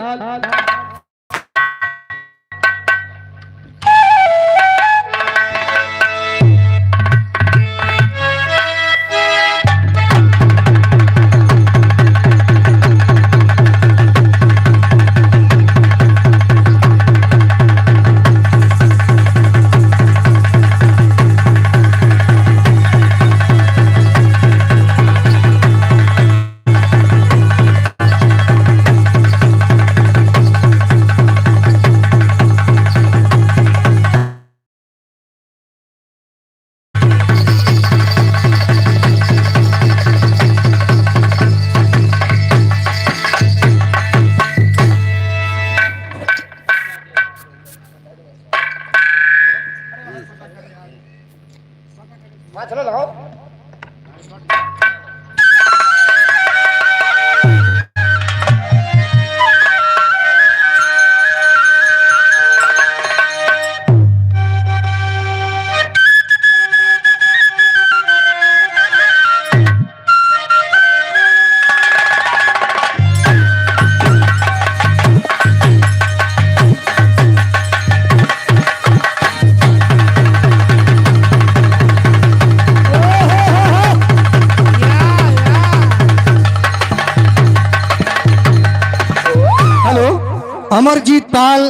अमरजीत पाल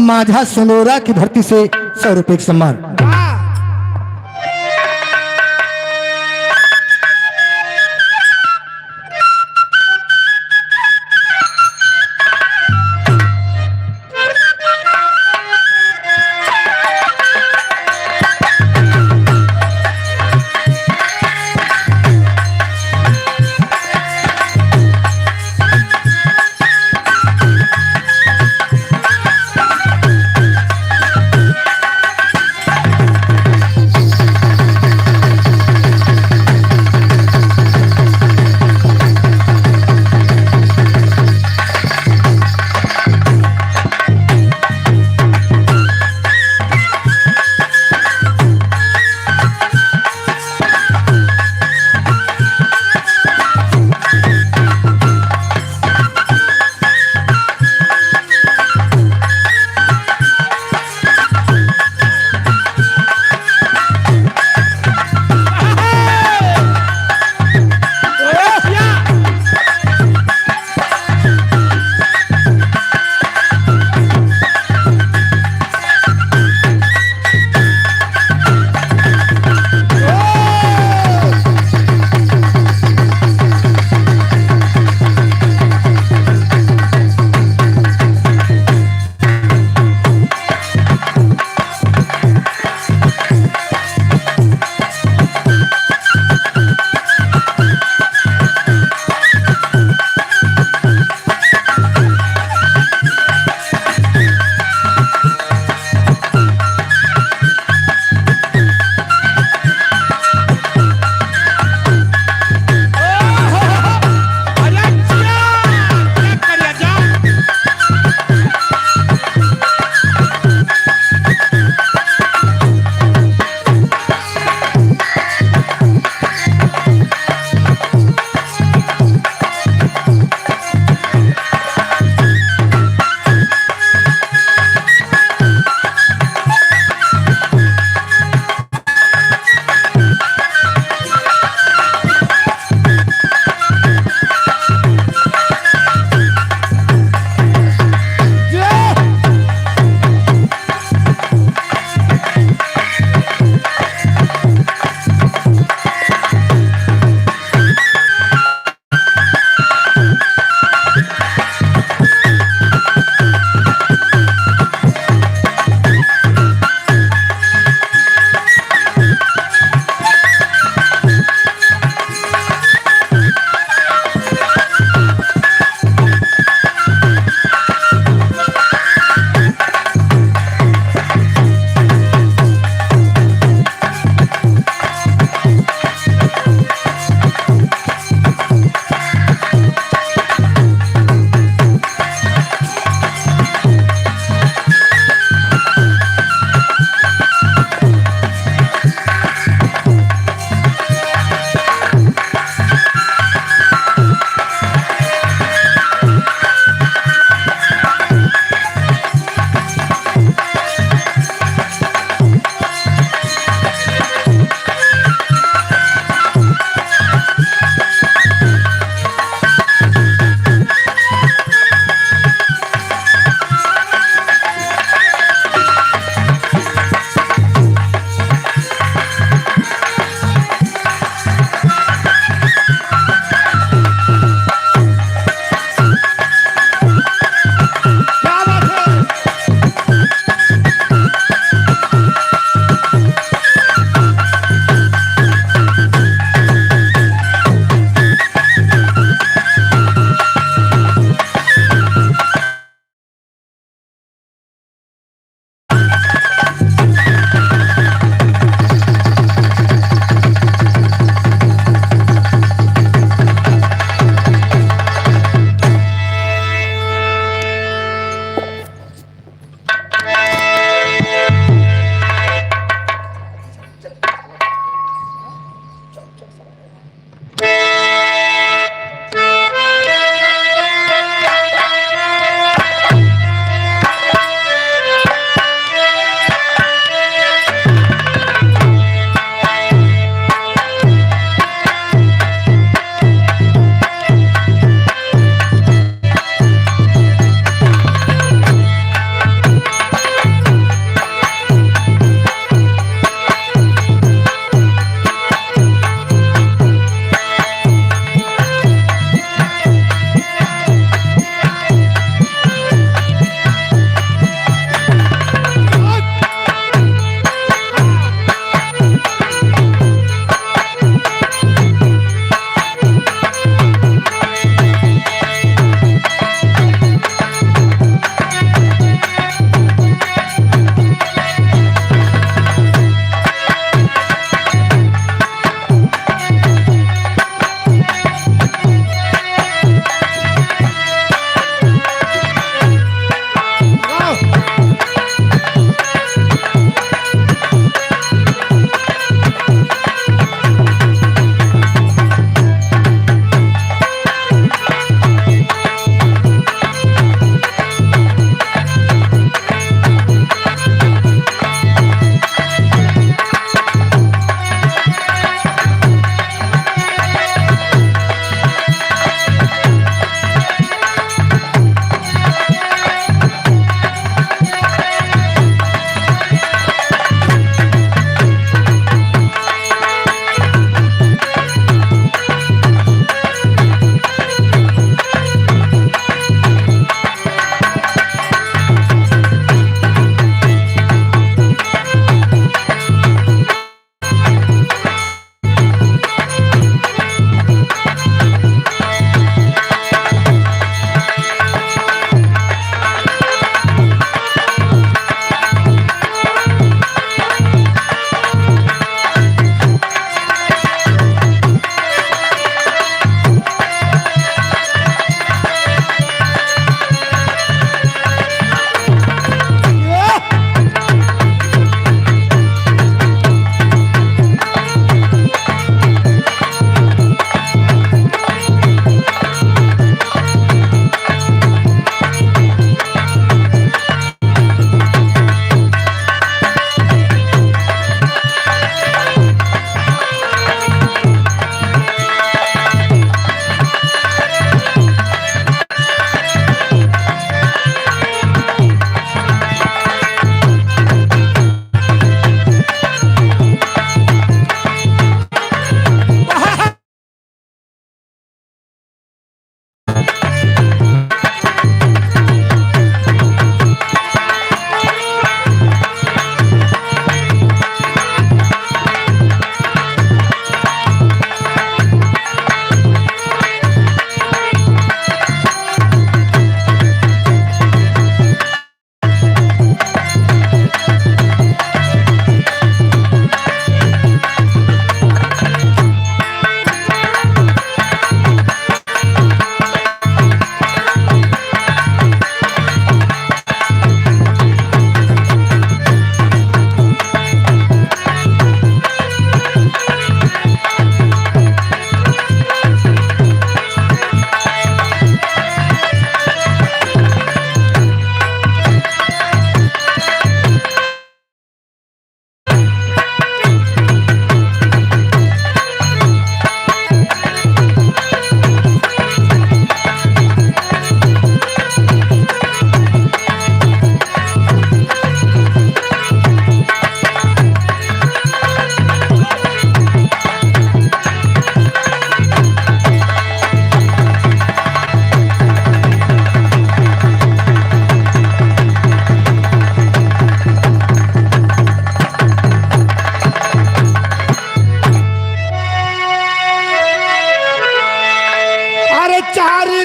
माझा सनोरा की धरती से सौ रुपए का सम्मान।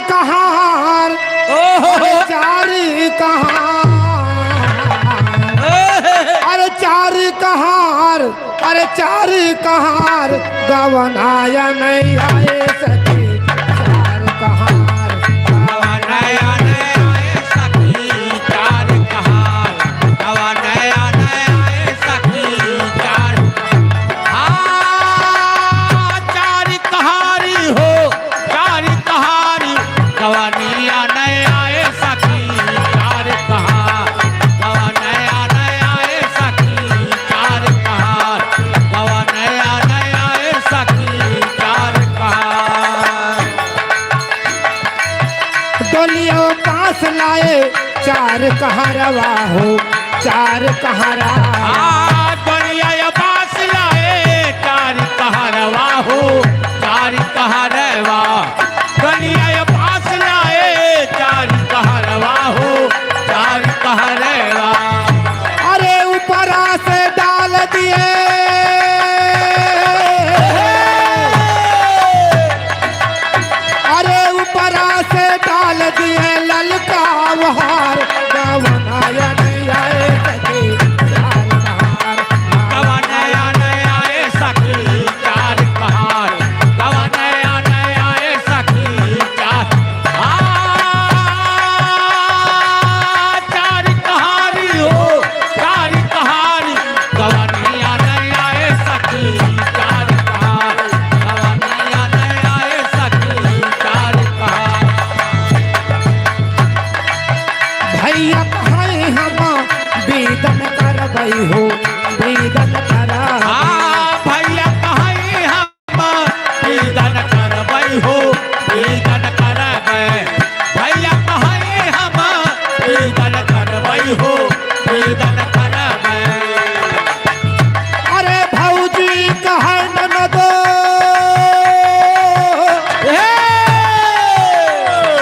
कहार, ओहो। अरे चारी कहार, ओहो। अरे चारी कहार, अरे चारी कहार, गवनाया नहीं आए सखी, चार कहार। गवनाया नहीं आए सखी, चार कहार, गवनाया नहीं आए सखी, चार, हाँ, चार कहारी हो, चार कहारी, गवनिया नया ए सखी, चार कहार, गवनिया नया ए सखी, चार कहार, गवनिया नया ए सखी, चार कहार। डोलियो पास लाए चार कहारवा हो, चार कहारा। आ, डोलिया पास लाए चार कहारवा हो, चार कहारवा। डोलिया पास लाए चार कहारवा हो, चार कहारवा। अरे ऊपरा से डाल दिए, अरे ऊपरा से डाल दिए ललका वहार, गवनाया नहीं आए सखी, चार कहार। गवनाया नहीं आए सखी, चार कहार। गवनाया नहीं आए सखी, चार, आ, चार कहारी हो, चार कहारी। गवनिया नया ए सखी, चार कहार, गवनिया नया ए सखी, चार कहार। भैया कहाई हम बीदन करबई हो, बीदन करबई। हाँ, भैया कहाई हम बीदन करबई हो, बीदन करबई। भैया कहाई हम बीदन करबई हो, बीदन करबई। अरे भौजी कहे ननदो, हे!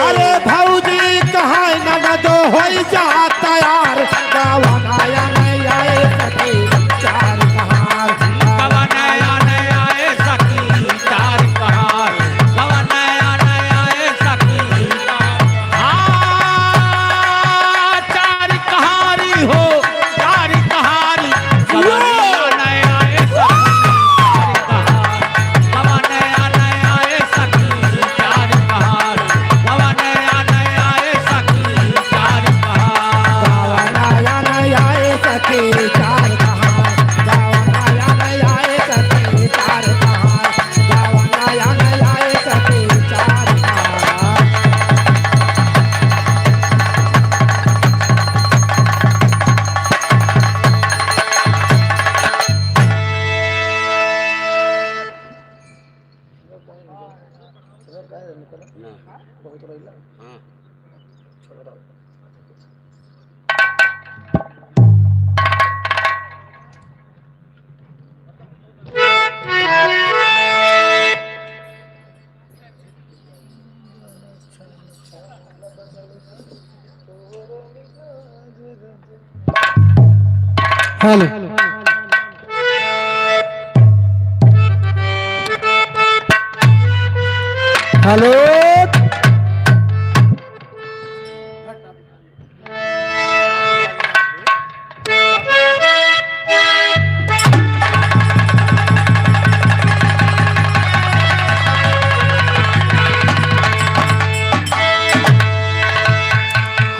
अरे भौजी कहे ननदो, होई जा तैयार, गवनाया नहीं आए सखी, चार कहार। गवनाया नहीं आए सखी, चार कहार। गवनाया नहीं आए सखी, हाँ, चार कहारी हो, चार कहारी। गवनाया नहीं आए सखी, चार कहार। गवनाया नहीं आए सखी, चार कहार। गवनाया नहीं आए सखी, चार कहार। गवनाया नहीं आए सखी, चार कहार। गवनाया नहीं आए सखी, चार कहार। गवनाया नहीं आए सखी, चार कहार। ना। हाँ। हेलो। हेलो।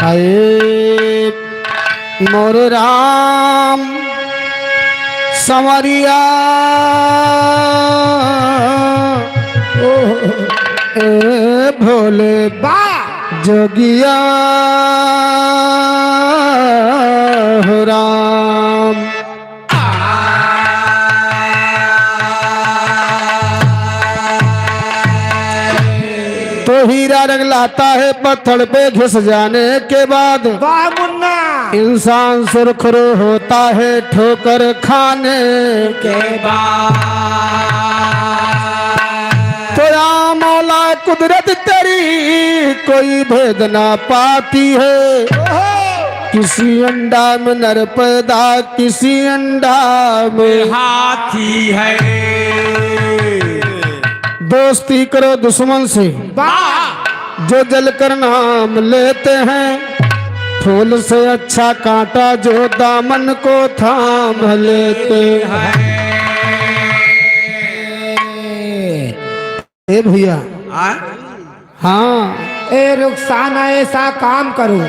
हाय मोरे राम संवरिया, ओ, ए भोले बा जोगिया हो राम। तो हीरा रंग लाता है पत्थर पे घिस जाने के बाद। वाह मुन्ना। इंसान सुरखरू होता है ठोकर खाने के बाद। तो या मौला कुदरत तेरी कोई भेद ना पाती है। ओहो। किसी अंडा में नर पैदा, किसी अंडा में हाथी है। दोस्ती करो दुश्मन से। वाह। जो जलकर नाम लेते हैं, फूल से अच्छा कांटा जो दामन को थाम लेते हैं। ए भैया। हाँ? हाँ। ए रुखसाना, ऐसा काम करो,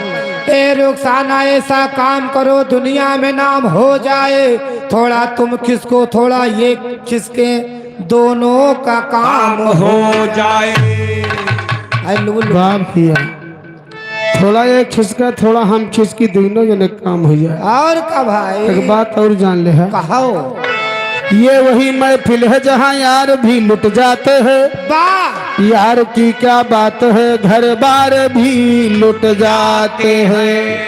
ए रुखसाना, ऐसा काम करो, दुनिया में नाम हो जाए। थोड़ा तुम खिसको, थोड़ा ये खिसके, दोनों का काम काम हो जाए। आई लुगु लुगु। वाह भैया, थोड़ा ये खिसका, थोड़ा हम खिसकी, दोनों जने काम हो जाए। और का भाई? एक बात और जान ले है। कहो। ये वही महफिल है जहाँ यार भी लुट जाते हैं। वाह। यार की क्या बात है, घर बार भी लुट जाते हैं।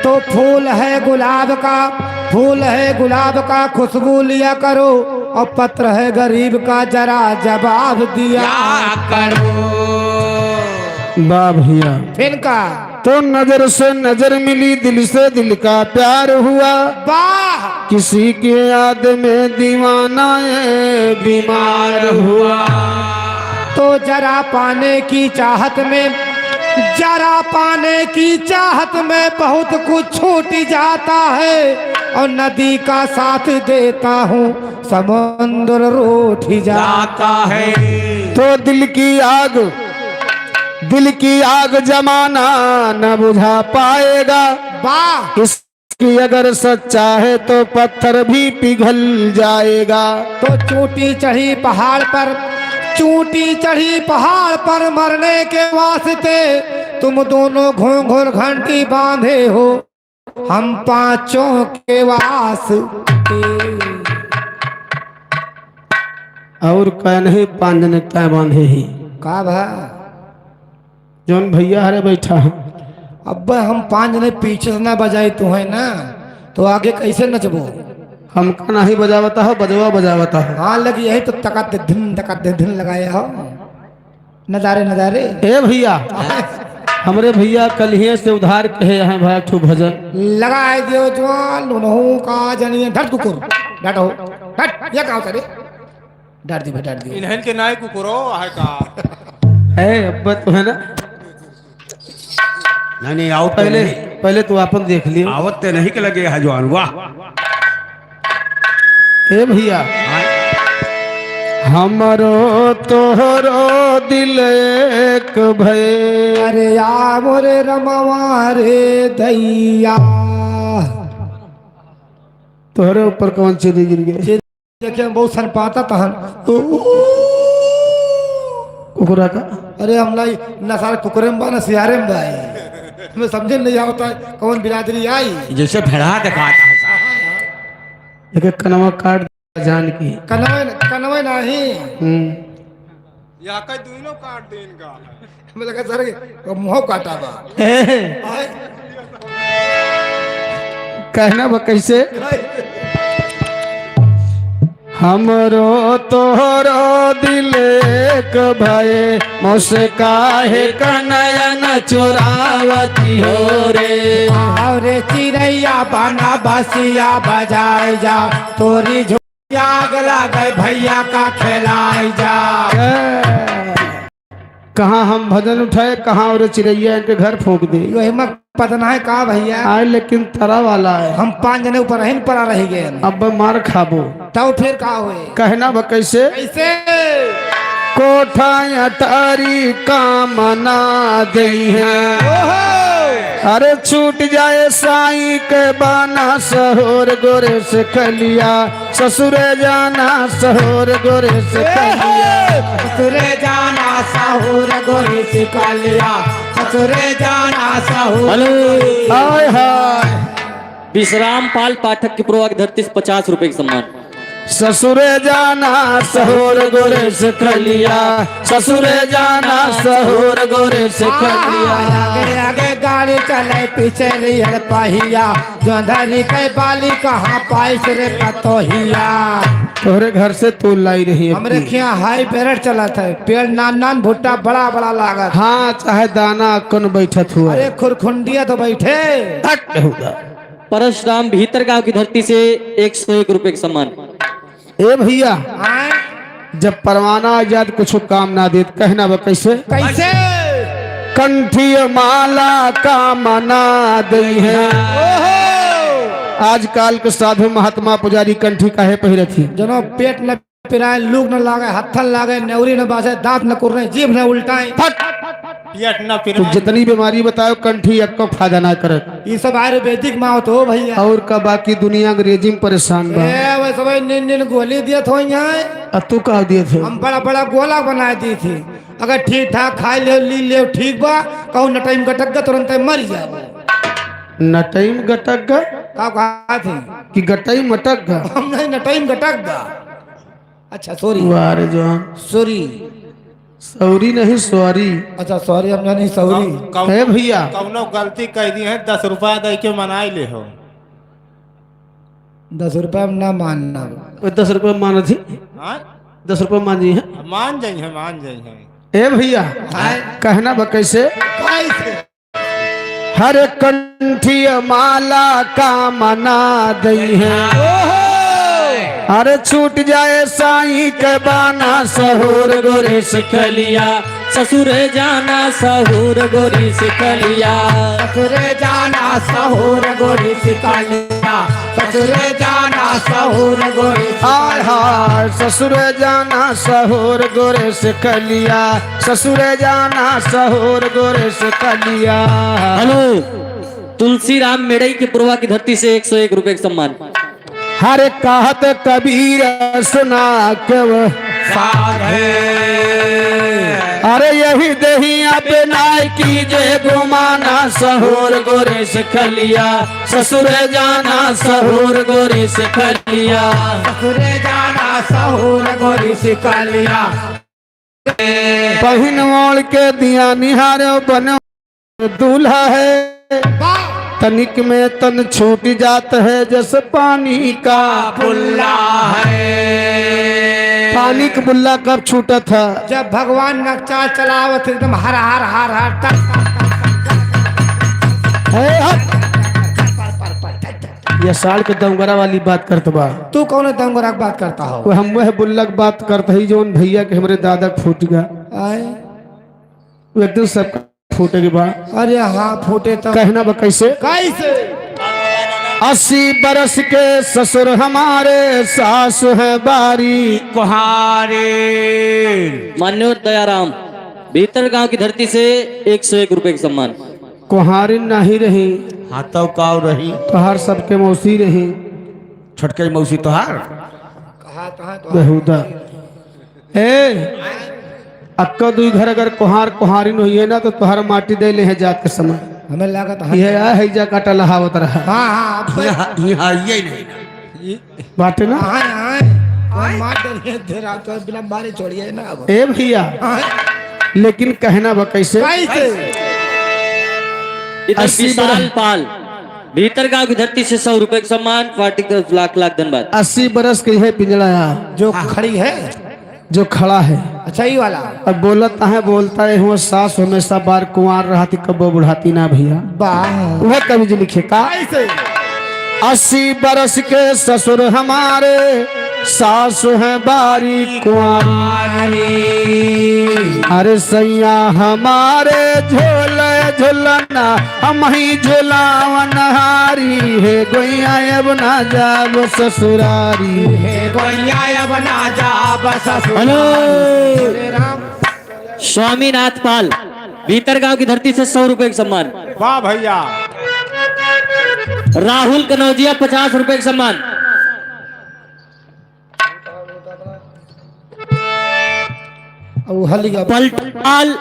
तो फूल है गुलाब का, फूल है गुलाब का, खुशबू लिया करो, और पत्र है गरीब का, जरा जवाब दिया क्या करो। वाह भैया। फिर का? तो नजर से नजर मिली, दिल से दिल का प्यार हुआ। वाह। किसी की याद में दीवाना ये बीमार हुआ। तो जरा पाने की चाहत में, जरा पाने की चाहत में बहुत कुछ छूट जाता है, और नदी का साथ देता हूँ, समुद्र रूठ जाता जाता है। तो दिल की आग, दिल की आग जमाना न बुझा पाएगा। वाह। इस कि अगर सच्चा है तो पत्थर भी पिघल जाएगा। तो चोटी चढ़ी पहाड़ पर, चोटी चढ़ी पहाड़ पर मरने के वास्ते तुम दोनों घूंघर घंटी बांधे हो, हम पांचों के वास्ते। और कह नहीं पांच जने तय बांधे ही। का भा? जौन भैया हरे बैठा है। अब्बे हम पाँच जने पीछे से ना बजाई तू है ना, तो आगे कैसे नचबो? हमका नहीं बजावता हो, बजवा बजावता हो। हाँ, लगी यही तो तकत धिन, तकत धिन लगाया हो। नजारे, नजारे। ए भैया, हमरे भैया कलिहे से उधार कहे हैं भाई, एक ठो भजन। लगाए दियो जवान, उन्हों का जनिए, डट कुकुर, डट हो, डट, ये का होता रे? डाल दी भाई, डाल दी। इन्हन के नाई कुकुरो है का? ए, अब तो है ना। नहीं, नहीं, आओ तो पहले, नहीं। पहले तू आपन देख लियो। आवत ते नहीं के लगे है जवान, वाह। ए भैया। हाँ। हमरो तोहरो दिल एक भए। अरे या मोरे रमवा रे दैया। तोहरे ऊपर कौन चीनी गिर गए? देखे, हम बहुत सनपाता तहन। कुकुरा का? अरे, हम लाई ना सारे कुकुरे में बा, ना सियारे में बा। हमें समझे नहीं आवता है, कौन बिरादरी आई। जैसे भेड़ा दिखाता है साहब। एक एक कनवा काट दे जान की। कनवे न-, कनवे नहीं। हम्म। या का दोनों काट दे इनका। हमें लगा सर के मुंह काटा बा। ए। आए। कहना बा कैसे? हमरो तोहरो दिल एक भए, मोसे काहे क नयन चुरावती हो रे। और चिरैया बाना बसिया बजाए जा, तोरी झो- आग लागे भैया का खेलाई जा। कहाँ हम भजन उठाए, कहाँ और चिरैया इनके घर फूंक दे। यो हिम्मत पतना है का भैया? आए लेकिन तरा वाला है। हम पाँच जने ऊपर हिन परा रह गए। अब मार खाबो। तब फिर का हुए? कहना बा कैसे? कैसे? कोठा अटारी काम ना देई है। ओहो! अरे छूट जाए साईं के बाना सहोर गोरे से कलिया। ससुरे जाना सहुर गोरे से कलिया। ससुरे जाना सहुर गोरे से कलिया। ससुरे जाना सहुर हेलो। हाय हाय। विश्राम पाल पाठक की पुरवा की धरती से पचास रुपए का सम्मान। ससुरे जाना सहुर गोरे से कलिया। ससुरे जाना सहुर गोरे से कलिया। आगे आगे गाड़ी चले पीछे रियल पहिया। जोंधरी के बाली कहाँ पाइस रे पतोहिया। तोहरे घर से तोल लाई रही हमरे अबकी। खिया हाई पेरट चलत है, पेड़ नान नान, भुट्टा बड़ा बड़ा लागत। हाँ, चाहे दाना कौन बैठत हुआ। अरे खुरखुंडिया तो बैठे। हट हुआ। परशुराम भीतर गांव की धरती से एक सौ एक रुपए का सम्मान। ए भैया, आय? जब परवाना आ जात कुछ काम ना देत, कहना बा कैसे? कैसे? कंठी माला का मना दई है। आजकल के साधु महात्मा पुजारी कंठी काहे पहिरत ही? जनो पेट न पिराए, लूक न लागे, हत्थन लागे, नेवरी न बासे, दांत न कुर्रे, जीभ न उल्टाए। फट। पेट न तो पिराए। जितनी बीमारी बताओ, कंठी एक्को फायदा ना करत। ई सब आयुर्वेदिक मावत हो भैया। और का बाकी दुनिया अंग्रेजी में परेशान बा। ए, वैसे भाई निन निन गोली दियत हो यहाँ। आ तू का दियत हो? हम बड़ा बड़ा गोला बनाए दी थी। अगर ठीक ठाक खाए ले, ली ले, ठीक बा, कहूँ नटई में गटक गा, तुरंत मर जाए। नटई में गटक गा? का कहा थे? कि गटई मटक गा? हम नहीं, नटई में गटक गा। अच्छा, सॉरी। वाह रे जवान। सॉरी। सॉरी नहीं, सॉरी। अच्छा, सॉरी, हम जानी सॉरी। कौ-, कौ-, ए भैया। कौनो गलती कह दी है, दस रुपया दे के मनाई ले हो। दस रुपया में ना मानना। ओ, दस रुपया मान थी। हाँ? दस रुपया मान जी है। मान जाई है, मान जाई है। ए भैया, हाँ? कहना बा कैसे? कैसे? हर कंठी माला का मना दई है। ओहो! अरे छूट जाए साईं के बाना सहूर गोरी सिखलिया। ससुरे जाना सहूर गोरी सिखलिया। ससुरे जाना सहूर गोरी सिखलिया। ससुरे जाना सहूर गोरी सिखलिया। हाय हाय, ससुरे जाना सहूर गोरी सिखलिया। ससुरे जाना सहूर गोरी सिखलिया। हेलो, तुलसीराम मेड़ई के पुरवा की धरती से एक सौ एक रुपए का सम्मान। हर कहत कबीर सुना के वो साधे। अरे यही देहिया पे नाय कीजे गुमाना सहूर गोरी सिखलिया। ससुर जाना सहूर गोरी सिखलिया। ससुर जाना सहूर गोरी सिखलिया। पहिन ओढ़ के दिया निहारो बन दूल्हा है। वाह। तनिक में तन छूट जात है जस पानी का बुल्ला है। पानी के बुल्ला कब छूटत है? जब भगवान नक्शा चलावत एकदम हर हर हर हर टक टक टक टक। ए, हट। ये साल के दंगरा वाली बात करत बा। तू कौन दंगरा की बात करता हो? वो हम वह बुल्ला की बात करत ही जौन भैया के हमरे दादा के फूट गया। आए। वो एकदम सब फूटे के बा। अरे हाँ, फूटे तो। कहना बा कैसे? कैसे? अस्सी बरस के ससुर हमारे, सास है बारी कुहारे। मान्यवर दयाराम, भीतर गांव की धरती से एक सौ एक रुपए का सम्मान। कुहारिन नाही रही। हाँ, तब काव रही? तोहार सबके मौसी रही। छोटके मौसी तोहार? कहा, कहा, कहा? बेहुदा। ए, अक्का दुई घर अगर कुहार कुहारिन होइए ना, तो तोहार माटी दे ले है जात के समय। हमें लागत है। यह है, है जा काटा लहावत रहा। हाँ, हाँ, अब यहाँ, यहाँ ये नहीं। बाटे ना? हाँ, हाँ। मार डरिए थे रात को, बिना मारे छोड़िए ना अब। ए भैया, हाँ। लेकिन कहना बा कैसे? कैसे? इधर अस्सी विशाल बरस पाल, भीतर गांव की धरती से सौ रुपए का सम्मान, पार्टी का लाख लाख धन्यवाद। अस्सी बरस की है पिंजड़ा यार। जो हाँ। खड़ी है? जो खड़ा है। अच्छा, ये वाला। अब बोलत है, बोलता है, हुआ सास हमेशा बार कुंवार रहती, कब्बो बुढ़ाती ना भैया। वाह। वह कवि जी लिखे का? कैसे? अस्सी बरस के ससुर हमारे, सास हैं बारी कुंवारी। अरे सैया हमारे झोले झुलना, हम ही झुलावन हारी। हे गोइया अब ना जाब ससुरारी। हे गोइया अब ना जाब ससुरारी। हेलो। अरे राम। स्वामीनाथ पाल, भीतर गांव की धरती से सौ रुपए का सम्मान। वाह भैया। राहुल कनौजिया, पचास रुपए का सम्मान। अब हल गया। पलटू पाल,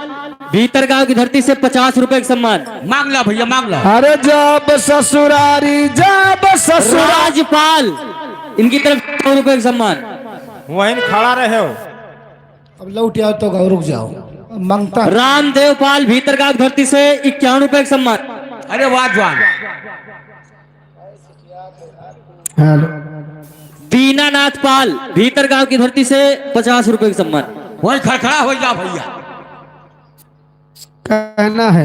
भीतर गांव की धरती से पचास रुपए का सम्मान। मांग ला भैया, मांग ला। अरे जाब ससुरारी, जाब ससुरारी। राजपाल, इनकी तरफ सौ रुपए का सम्मान। वहीं खड़ा रहे हो। अब लौट आओ तो गाँव रुक जाओ। अब मांगता। रामदेव पाल, भीतर गांव की धरती से इक्यावन रुपए का सम्मान। अरे वाह जवान। हेलो। दीनानाथ पाल, भीतर गांव की धरती से पचास रुपए का सम्मान। वही खड़खड़ा हो जा भैया। कहना है।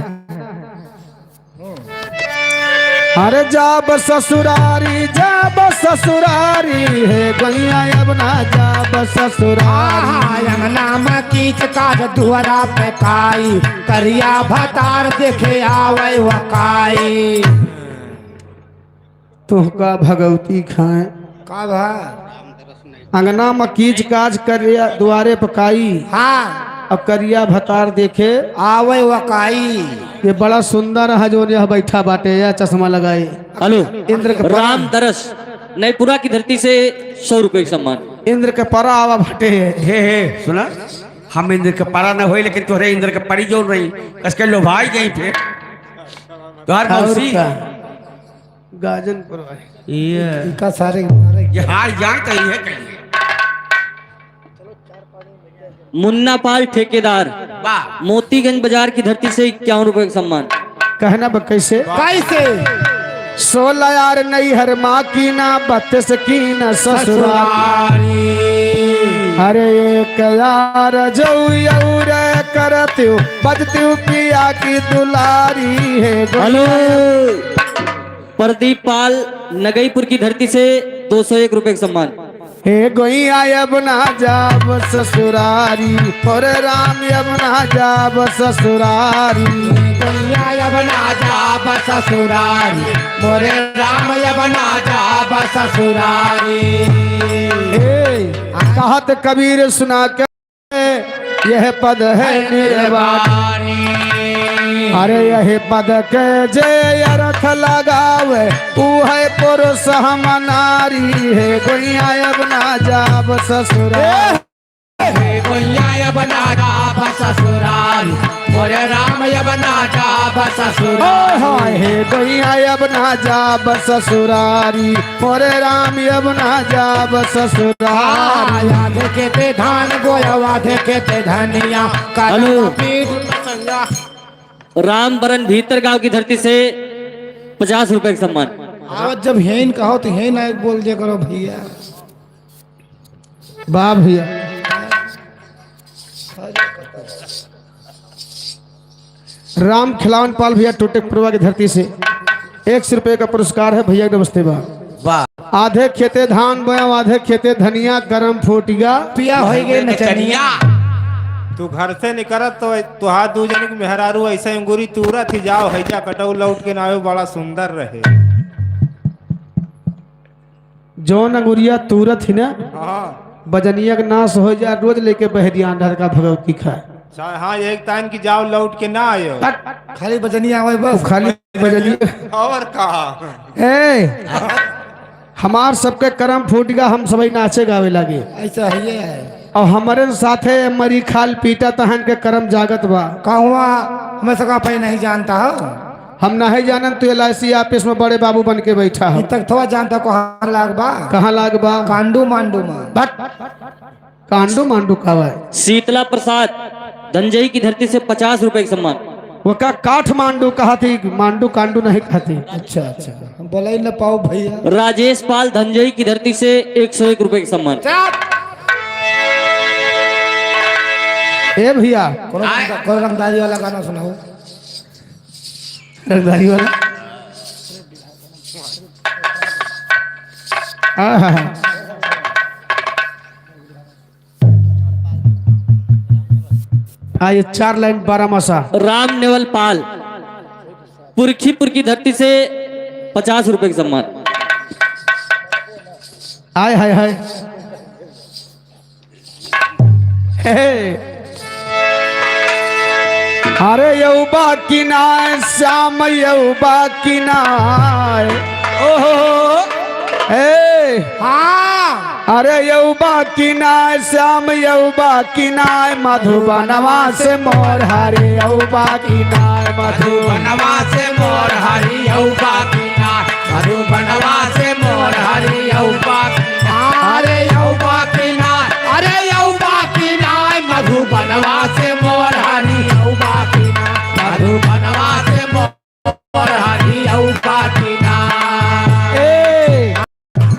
अरे जाब ससुरारी, जाब ससुरारी, हे गोइया अब ना जाब ससुरारी। आहा, अंगना में कीच काज दुआरा पे काई, करिया भतार देखे आवे वकाई। तुहका भगवती खाए। का भा? अंगना में कीच काज करिया दुआरे पकाई। हाँ। अब करिया भतार देखे। आवे वकाई। ये बड़ा सुंदर है जो यह बैठा बाटे, यह चश्मा लगाए। हेलो। इंद्र के परा। राम तरस, नईपुरा की धरती से सौ रुपए का सम्मान। इंद्र के परा आवा बाटे। हे, हे, सुना, हम इंद्र के परा न होई, लेकिन तोहरे इंद्र के परी जोन रही, कसके लोभाई गई थे। तोहर और मौसी। का? गाजनपुर वाले। ये इनका सारे मारे। ये हार जाए तो ये कहिए। मुन्ना पाल ठेकेदार, वाह। मोतीगंज बाजार की धरती से इक्यावन रुपए का सम्मान। कहना बा कैसे? कैसे? सोलह यार नैहर मा कीना, बत्तीस कीना ससुरारी। ससुरारी। अरे एक यार जऊ और करत्यू, बजत्यू पिया की दुलारी हे। हेलो। प्रदीप पाल नगईपुर की धरती से दो सौ एक रुपए का सम्मान। हे गोइया अब ना जाब ससुरारी, मोरे राम अब ना जाब ससुरारी। गोइया अब ना जाब ससुरारी, मोरे राम अब ना जाब ससुरारी। हे, कहत कबीर सुना के यह पद है निर्वाणी। अरे यह पद के जे अर्थ लगावे, ऊ है पुरुष हम नारी। हे गोइया अब ना जाब ससुरारी। हे गोइया अब ना जाब ससुरारी, मोरे राम अब ना जाब ससुरारी। ओ हाय, हे गोइया अब ना जाब ससुरारी, मोरे राम अब ना जाब ससुरारी। आधे खेते धान बोया, आधे खेते धनिया, हेलो। राम बरन भीतर गांव की धरती से पचास रुपए का सम्मान। आवत जब हेन कहो तो हेन आए बोल दे करो भैया। वाह भैया। राम खिलावन पाल भैया टोटेपुरवा की धरती से एक सौ रुपए का पुरस्कार है भैया, नमस्ते बा। वाह। आधे खेते धान बोया, आधे खेते धनिया, करम फूटिगा। पिया होई गए नचनिया। तू घर से निकरत तो तुहार दू जन के मेहरारू ऐसे अंगूरी तूरत ही जाओ, हैजा कटऊ लौट के ना आयो, बड़ा सुंदर रहे। जौन अंगुरिया तूरत ही ना, हाँ। बजनिया के नाश हो जाए, रोज लेके बहरिया अंधार का भगवती खाए। चा-, हाँ, एक तान की जाओ लौट के ना आयो। हट। खाली बजनिया आवे बस। खाली बजनिया। और का? ए, हमार सबके करम फूट गा, हम सबई नाचे गावे लागे। ऐसा ही है। और हमारे साथे मरी खाल पीटा तहन के करम जागत बा। कहवा हमें सका पे नहीं जानता हो। हम नहीं जानन, तू एल आई सी ऑफिस में बड़े बाबू बन के बैठा हो। ई तक थोड़ा जानता कहाँ लाग बा? कहाँ लाग बा? कांडू मांडू में। बट कांडू मांडू का बा? शीतला प्रसाद धनजई की धरती से पचास रुपए का सम्मान। वो का काठमांडू कहा थी, मांडू कांडू नहीं कहती। अच्छा, अच्छा, हम बोला ही न पाओ भैया। राजेश पाल धनजई की धरती से एक सौ एक रुपए का सम्मान। ए भैया, कोनो रंग-, कोनो रंगदारी वाला गाना सुनाओ। रंगदारी वाला। आहा। आ, ये चार लाइन बारह मासा। राम नेवल पाल, पुरखीपुर की धरती से पचास रुपए का सम्मान। आय हाय हाय। हे। अरे यौ बाकी नाय, श्याम यौ बाकी नाय। ओहो। हे। हाँ। अरे यौ बाकी नाय, श्याम यौ बाकी नाय, मधुबनवा से मोर हरि यौ बाकी नाय, मधुबनवा से मोर हरि यौ बाकी नाय। मधुबनवा से मोर हरि यौ बाकी नाय। अरे यौ बाकी नाय, अरे यौ बाकी नाय, मधुबनवा से मोर हरि यौ बाकी नाय, मधुबनवा से मोर हरि यौ बाकी नाय। ए,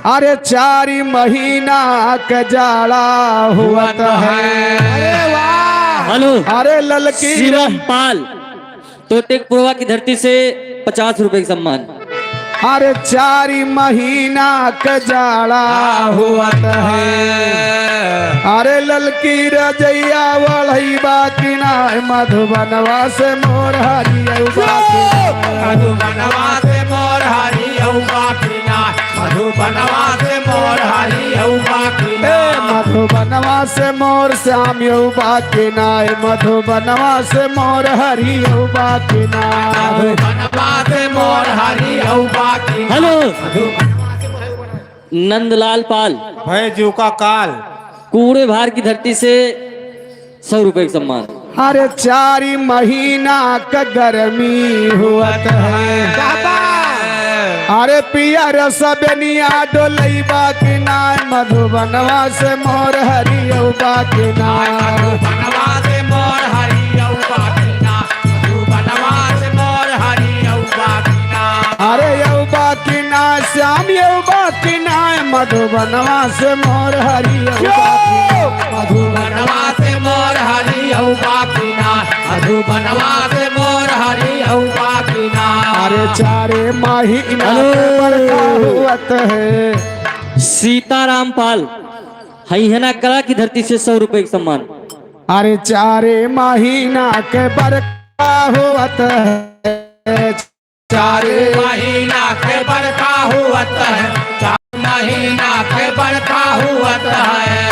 अरे चारि महीना के जाड़ा होत है। अरे वाह। हेलो। अरे ललकी शिवम पाल, टोटेपुरवा की धरती से पचास रुपए का सम्मान। अरे चारि महीना क जाड़ा होत है। अरे ललकी रजइया ओढ़इबा कि नाय, मधुबनवा से मोर हरियउबा कि नाय। मधुबनवा से मोर हरियउबा कि नाय, मधुबनवा से मोर हरियउबा कि ए, नाय। मधुबनवा से मोर श्याम यउबा कि नाय, मधुबनवा से मोर हरियउबा कि नाय। मधुबनवा से मोर हरियउबा कि नाय। हेलो। मधुबनवा से मोर नंदलाल पाल। भय जीव का काल। कूड़े भार की धरती से सौ रुपए का सम्मान। अरे चारि महीना क गर्मी होत है। बाबा। अरे पियर सबनिया डोलइबा कि नाय, मधुबनवा से मोर हरियउबा कि नाय। मधुबनवा से मोर हरियउबा कि नाय, मधुबनवा से मोर हरियउबा कि नाय। अरे यउबा कि नाय, श्याम यउबा कि नाय, मधुबनवा से मोर हरियउबा कि नाय। मधुबनवा से मोर हरियउबा कि नाय, मधुबनवा से मोर हरियउबा कि नाय। अरे चारे महीना हेलो। के बरखा होत है। सीताराम पाल, हई है ना कला की धरती से सौ रुपए का सम्मान। अरे चारे महीना के बरखा होत है। चारे महीना के बरखा होत है, चार महीना के बरखा होत है।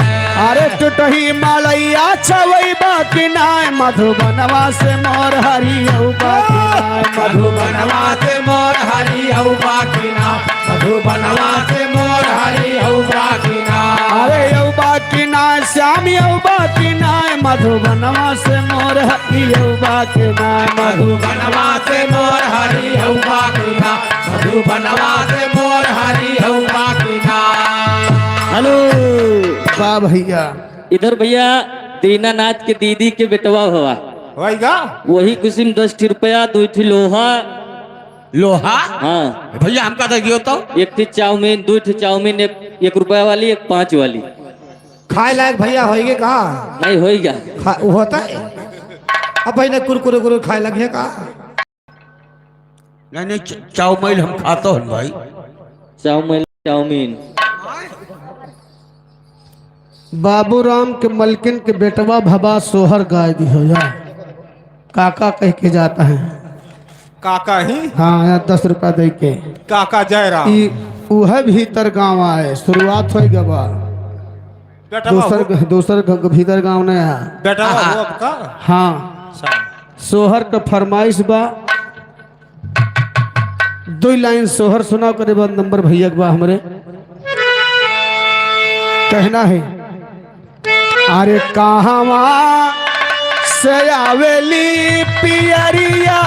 अरे टुटही मलइया छवइबा कि नाय, मधुबनवा से मोर हरियउबा कि नाय, मधुबनवा से मोर हरियउबा कि नाय, मधुबनवा से मोर हरियउबा कि नाय। अरे यउबा कि नाय, श्याम यउबा कि नाय, मधुबनवा से मोर हरियउबा कि नाय, मधुबनवा से मोर हरियउबा कि नाय, मधुबनवा से मोर हरियउबा कि नाय। हेलो। वाह भइया। इधर भइया दीनानाथ के दीदी के बेटवा हवा। वही का? वही खुशी में दस ठी रुपया, दुइ ठी लोहा। लोहा? हाँ। भइया हमका दे दियो तो। एक ठी चाउमीन, दुइ ठी चाउमीन, एक, एक रुपया वाली, एक पाँच वाली। खाए लायक भइया होइगे का? नहीं होइगा। खा-, होता है। अब भाई ने कुरकुरे कुरकुरे खाए लगे का? नहीं, नहीं, च-, चाउमीन हम खातो हन भाई। Chowmein, chowmein. बाबूराम के मलकिन के बेटवा भवा सोहर गाय दिहो या। काका कह के जाता है। काका ही? हाँ, यहाँ दस रुपया दे के। काका जयराम। ई उहे भीतर गाँव आए, शुरुआत होइ गवा। बेटवा दोसर हो। ग-, दोसर ग-, ग-, भीतर गाँव नहीं आया। बेटवा हाँ। हो अब का? हाँ। अच्छा। सोहर क फरमाइश बा। दुइ लाइन सोहर सुनाओ, करे बाद नंबर भइया के बा हमरे। कहना है, अरे कहवा से आवेली पियरिया,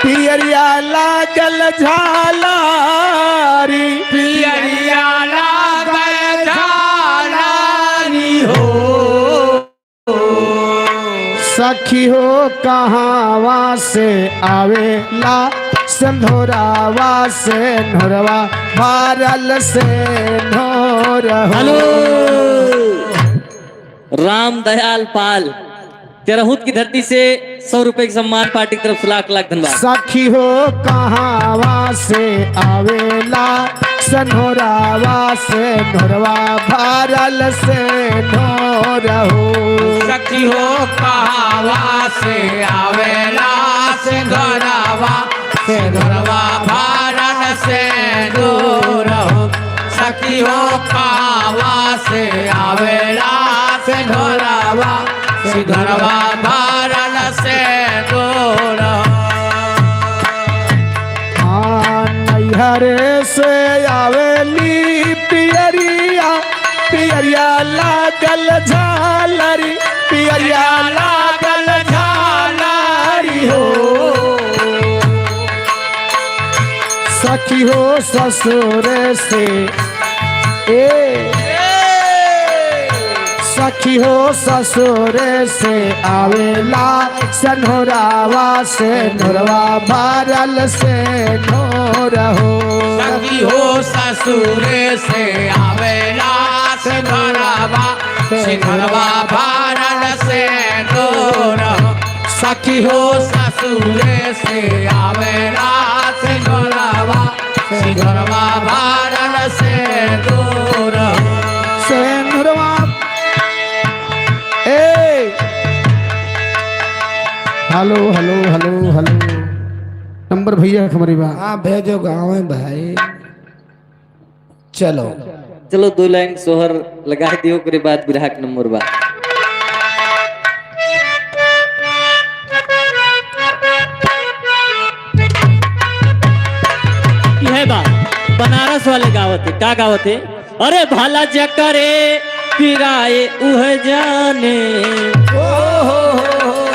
पियरिया लागल झालारी, पियरिया लागल झालारी हो। सखी हो कहवा से आवेला सिंधुरावा से नोरवा भरल से नोर हो। हेलो। राम दयाल पाल, तेरहुत की धरती से सौ रुपए के सम्मान पार्टी की तरफ से लाख लाख धन्यवाद। सखी हो कहवा से आवेला सनोरावा से नोरवा भरल से नोर हो। सखी हो कहवा से आवेला सनोरावा से नोरवा भरल से नोर हो। सखी हो कहवा से आवेला सनोरावा से नोरवा भरल से नोर हो। हाँ, नैहरे से आवेली पियरिया, पियरिया लागल झालरी, पियरिया लागल झालरी हो। सखी हो ससुर से, ए, सखी हो ससुर से आवेला सनोरावा से नोरवा भरल से नोर हो। सखी हो ससुर से आवेला सनोरावा से नोरवा भरल से नोर हो। सखी हो ससुर दूरे से आवेला सिंदूरवा, सिंदूरवा भारन से दूर हो। सिंदूरवा, ए, hello, hello, hello, hello. Number भैया क हमरे बा। हाँ, भेजो गाँव में भाई। चलो। चलो, दो लाइन सोहर लगाइ दियो, ओकरे बाद बिरहा क नंबर बा। इहे बा, बनारस वाले गावत है, का गावत है? अरे भला जकरे पिराए उह जाने। ओ हो हो हो।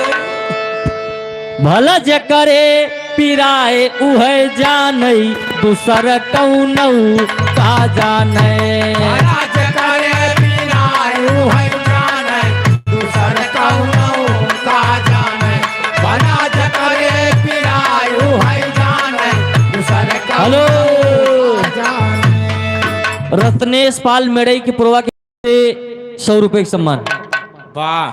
भला जकरे पिराए उहै जानई, दूसर कौनऊ का जाने। भला जकरे पिराए उहै जानई, दूसर कौनऊ का जाने। भला जकरे पिराए उहै जानई, दूसर कौनऊ हेलो। का जाने। रत्नेश पाल मेड़ई के पुरवा के सौ रुपए के सम्मान। वाह।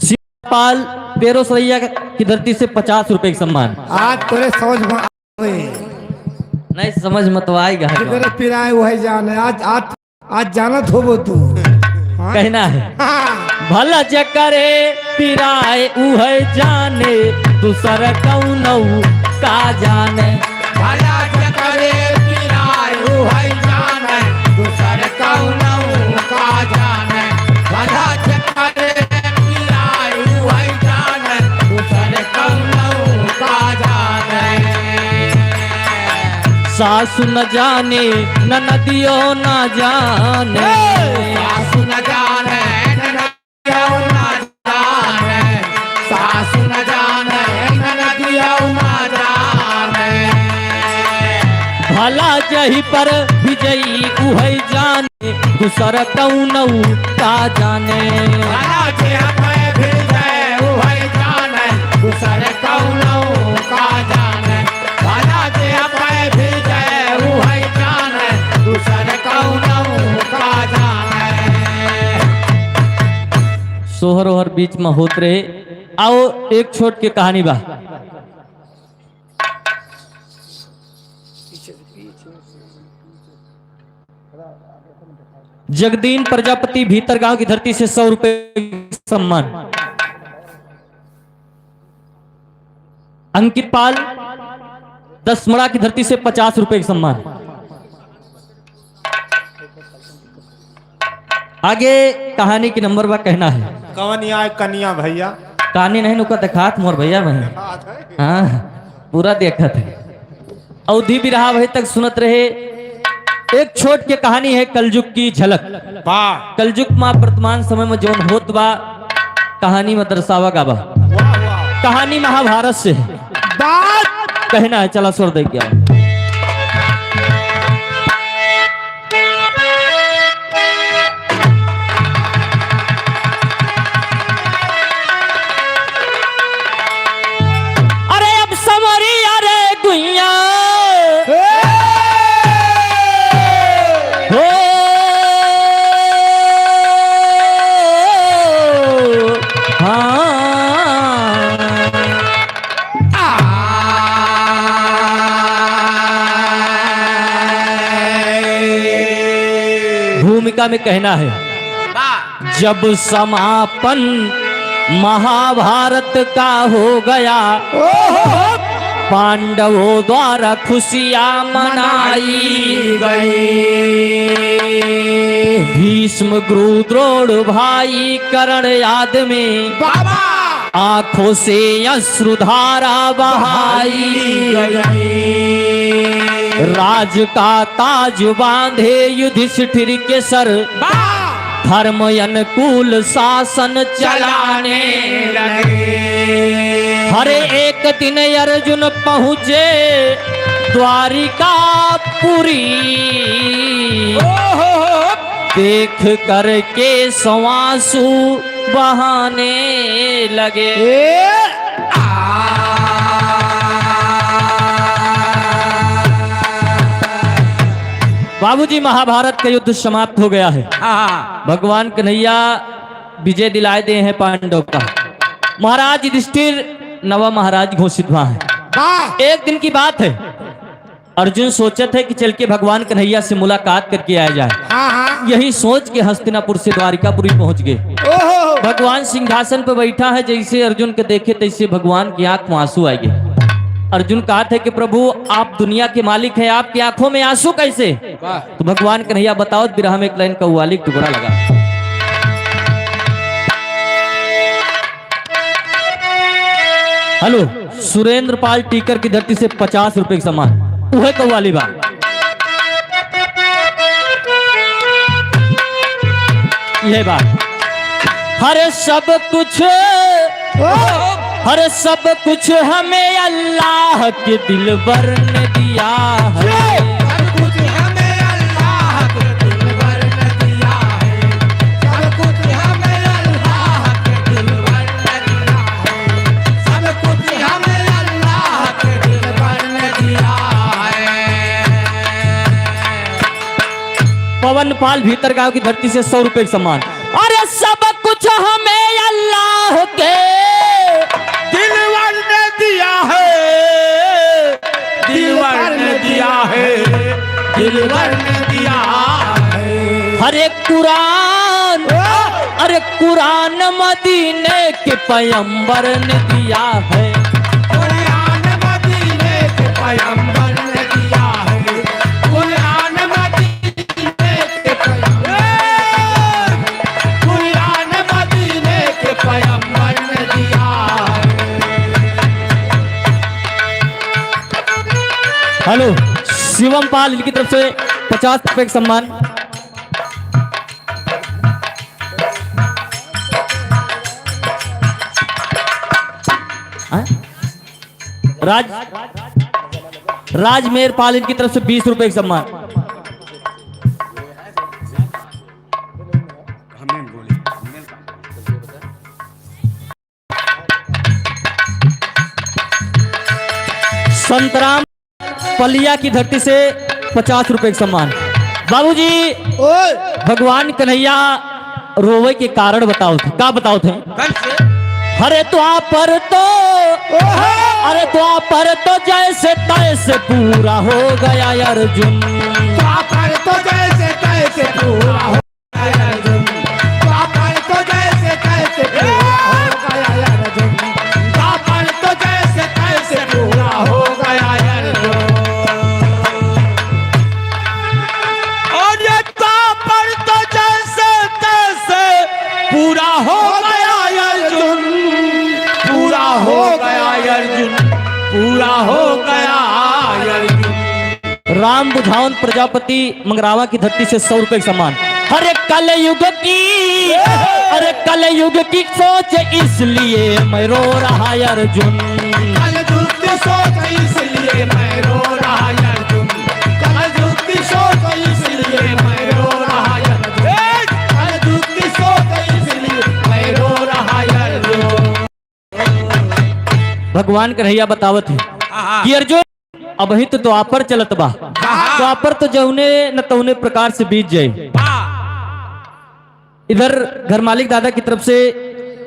शिवपाल पेरोसरैया की धरती से पचास रुपए के सम्मान। आज तोरे समझ में आवे। नहीं, समझ में तो आएगा। जकरे पिराए उहै जाने। आज, आज, आज जानत होबो तू। हाँ? कहना है। हाँ। भला जकरे पिराए उहै जाने, दूसर कौनऊ का जाने। भला जकरे पिराए उहै जाने, दूसर कौनऊ का जाने। भला जकरे पिराए उहै जाने, दूसर कौनऊ का जाने। सासु न जाने, ननदियो न जाने। सासु न जाने, ननद- ना जाने, सासु न जाने, ननदियो ना जाने। भला जही पर विजयी उहै जाने, दूसर कौनऊ का जाने। भला जही पर विजयी उहै जाने, दूसर कौनऊ का जाने। भला जही पर विजयी उहै जाने, दूसर कौनऊ का जाने। सोहर ओहर बीच में होत रहे। आओ, एक छोट के कहानी बा। जगदीन प्रजापति भीतर गांव की धरती से सौ रुपए सम्मान। अंकित पाल दसमड़ा की धरती से पचास रुपए का सम्मान। आगे कहानी की नंबर बा, कहना है। कवन या कनिया भैया? कहानी नहीं, नुका देखात मोर भैया बहन। हाँ, पूरा देखत है। अवधी बिरहा वही तक सुनत रहे। एक छोट के कहानी है कलजुग की झलक। वाह। कलजुग मा वर्तमान समय में जौन होत बा, कहानी में दर्शावा गा बा। वाह, वाह। कहानी महाभारत से है। बात कहना है, चला स्वर दे के आओ। अरे अब संवरिया रे गुइया। हो। हाँ। भूमिका में कहना है, जब समापन महाभारत का हो गया, पांडवों द्वारा खुशियां मनाई गई। भीष्म, गुरु, द्रोण, भाई, कर्ण आदि में बाबा। आंखों से अश्रुधारा बहाई गई। राज का ताज बांधे युधिष्ठिर के सर। वाह! धर्म अनुकूल शासन चलाने लगे। हर एक दिन अर्जुन पहुँचे द्वारिकापुरी। ओहो! देख करके स्वांसु बहाने लगे। ए! आ! बाबूजी, महाभारत का युद्ध समाप्त हो गया है। हाँ। भगवान कन्हैया विजय दिलाए दे हैं पांडव का। महाराज युधिष्ठिर नवा महाराज घोषित हुआ है। वाह। एक दिन की बात है, अर्जुन सोचत है कि चल के भगवान कन्हैया से मुलाकात करके आया जाए। हाँ, हाँ। यही सोच के हस्तिनापुर से द्वारिकापुरी पहुंच गए। ओहो। भगवान सिंहासन पर बैठा है, जैसे अर्जुन के देखे तैसे भगवान की आंख में आंसू आ गए। अर्जुन कहत है कि प्रभु, आप दुनिया के मालिक हैं, आपकी आंखों में आंसू कैसे? वाह। तो भगवान कन्हैया बताओ, बिरहा में एक लाइन कव्वाली का टुकड़ा लगा। हेलो, सुरेंद्र पाल टीकर की धरती से पचास रुपए की सम्मान, उहे कव्वाली बा। यह बात। हर सब कुछ, हर सब कुछ हमें अल्लाह के दिलबर ने दिया है। सब कुछ हमें अल्लाह के दिलबर ने दिया है। सब कुछ हमें अल्लाह के दिलबर ने दिया है। सब कुछ हमें अल्लाह के दिलबर ने दिया है। पवन पाल भीतर गांव की धरती से सौ रुपए का सम्मान। अरे सब कुछ हमें अल्लाह के दिलबर ने दिया है, दिलबर ने दिया है, दिलबर ने दिया है। अरे कुरान, अरे कुरान मदीने के पैगंबर ने दिया है। कुरान मदीने के पैगंबर ने दिया है। कुरान मदीने कुरान मदीने के पैगंबर ने दिया। हेलो, शिवम पाल इनकी तरफ से पचास रुपए का सम्मान। हाँ? राज, राजमेर पाल इनकी तरफ से बीस रुपए का सम्मान। संतराम पलिया की धरती से पचास रुपए का सम्मान। बाबूजी, ओए। भगवान कन्हैया रोवे के कारण बताओ थे, का बताओ थे? कैसे? अरे द्वापर तो, ओहो। अरे द्वापर तो जैसे तैसे पूरा हो गया अर्जुन। द्वापर तो जैसे तैसे पूरा हो गया अर्जुन। द्वापर तो जैसे तैसे पूरा हो गया अर्जुन। द्वापर तो जैसे तैसे पूरा हो गया अर्जुन। और ये द्वापर तो जैसे तैसे पूरा हो गया अर्जुन, पूरा हो गया अर्जुन, पूरा हो गया अर्जुन। राम बुझावन प्रजापति मंगरावा की धरती से सौ रुपए का सम्मान। अरे कलयुग की, अरे कलयुग की सोच इसलिए मैं रो रहा अर्जुन। कलयुग की सोच इसलिए मैं रो रहा अर्जुन। कलयुग की सोच इसलिए मैं रो रहा अर्जुन। कलयुग की सोच इसलिए मैं रो रहा अर्जुन। भगवान कन्हैया बतावत है हाँ, हाँ। कि अर्जुन, अबही तो द्वापर चलत बा। हाँ, हाँ। द्वापर तो जौने न तौने प्रकार से बीत जाए। हाँ। इधर घर मालिक दादा की तरफ से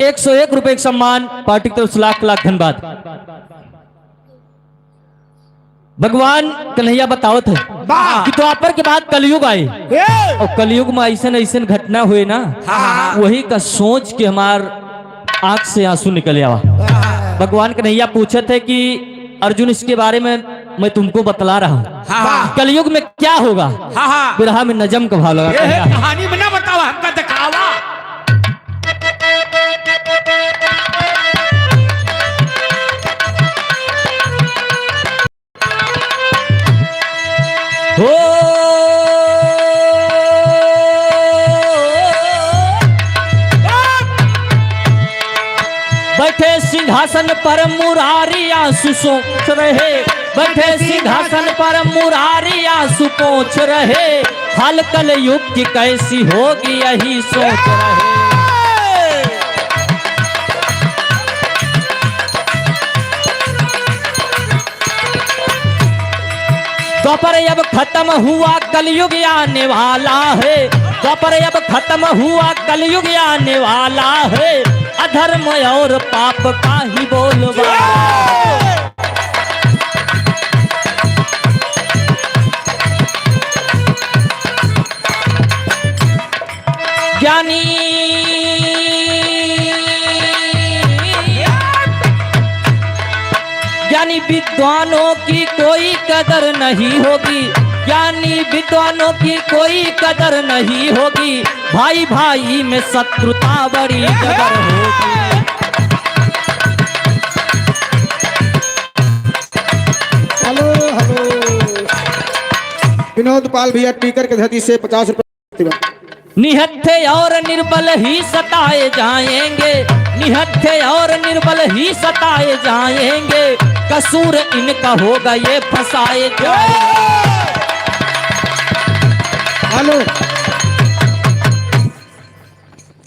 एक सौ एक रुपए का सम्मान, पार्टी की तरफ से लाख लाख धन्यवाद। भगवान कन्हैया बतावत है वाह। कि द्वापर के बाद कलयुग आए ए। और कलयुग में ऐसन ऐसन घटना हुए ना, हाँ, हाँ। वही का सोच के हमार आंख से आंसू निकल आवा। हाँ। भगवान कन्हैया पूछत है कि अर्जुन, इसके बारे में मैं तुमको बतला रहा हूँ। हाँ, हाँ। कलयुग में क्या होगा? हाँ, हाँ। बिरहा में नजम का भाव लगा ये है कन्हैया। कहानी में ना बतावा, हमका दिखावा। हो। बैठे सिंहासन पर मुरारी आंसू सोच रहे, बैठे सिंहासन पर मुरारी आंसू पोंछ रहे, हाल कलयुग की कैसी होगी यही सोच रहे। द्वापर अब खत्म हुआ, कलयुग आने वाला है। द्वापर अब खत्म हुआ, कलयुग आने वाला है, अधर्म और पाप का ही बोलबाला। ज्ञानी, ज्ञानी विद्वानों की कोई कदर नहीं होगी, ज्ञानी विद्वानों की कोई कदर नहीं होगी, भाई भाई में शत्रुता बड़ी जबर होगी। Hello, hello. विनोद पाल भैया टीकर के धरती से पचास रुपए। निहत्थे और निर्बल ही सताए जाएंगे, निहत्थे और निर्बल ही सताए जाएंगे, कसूर इनका होगा ये फंसाए जाएंगे। हेलो,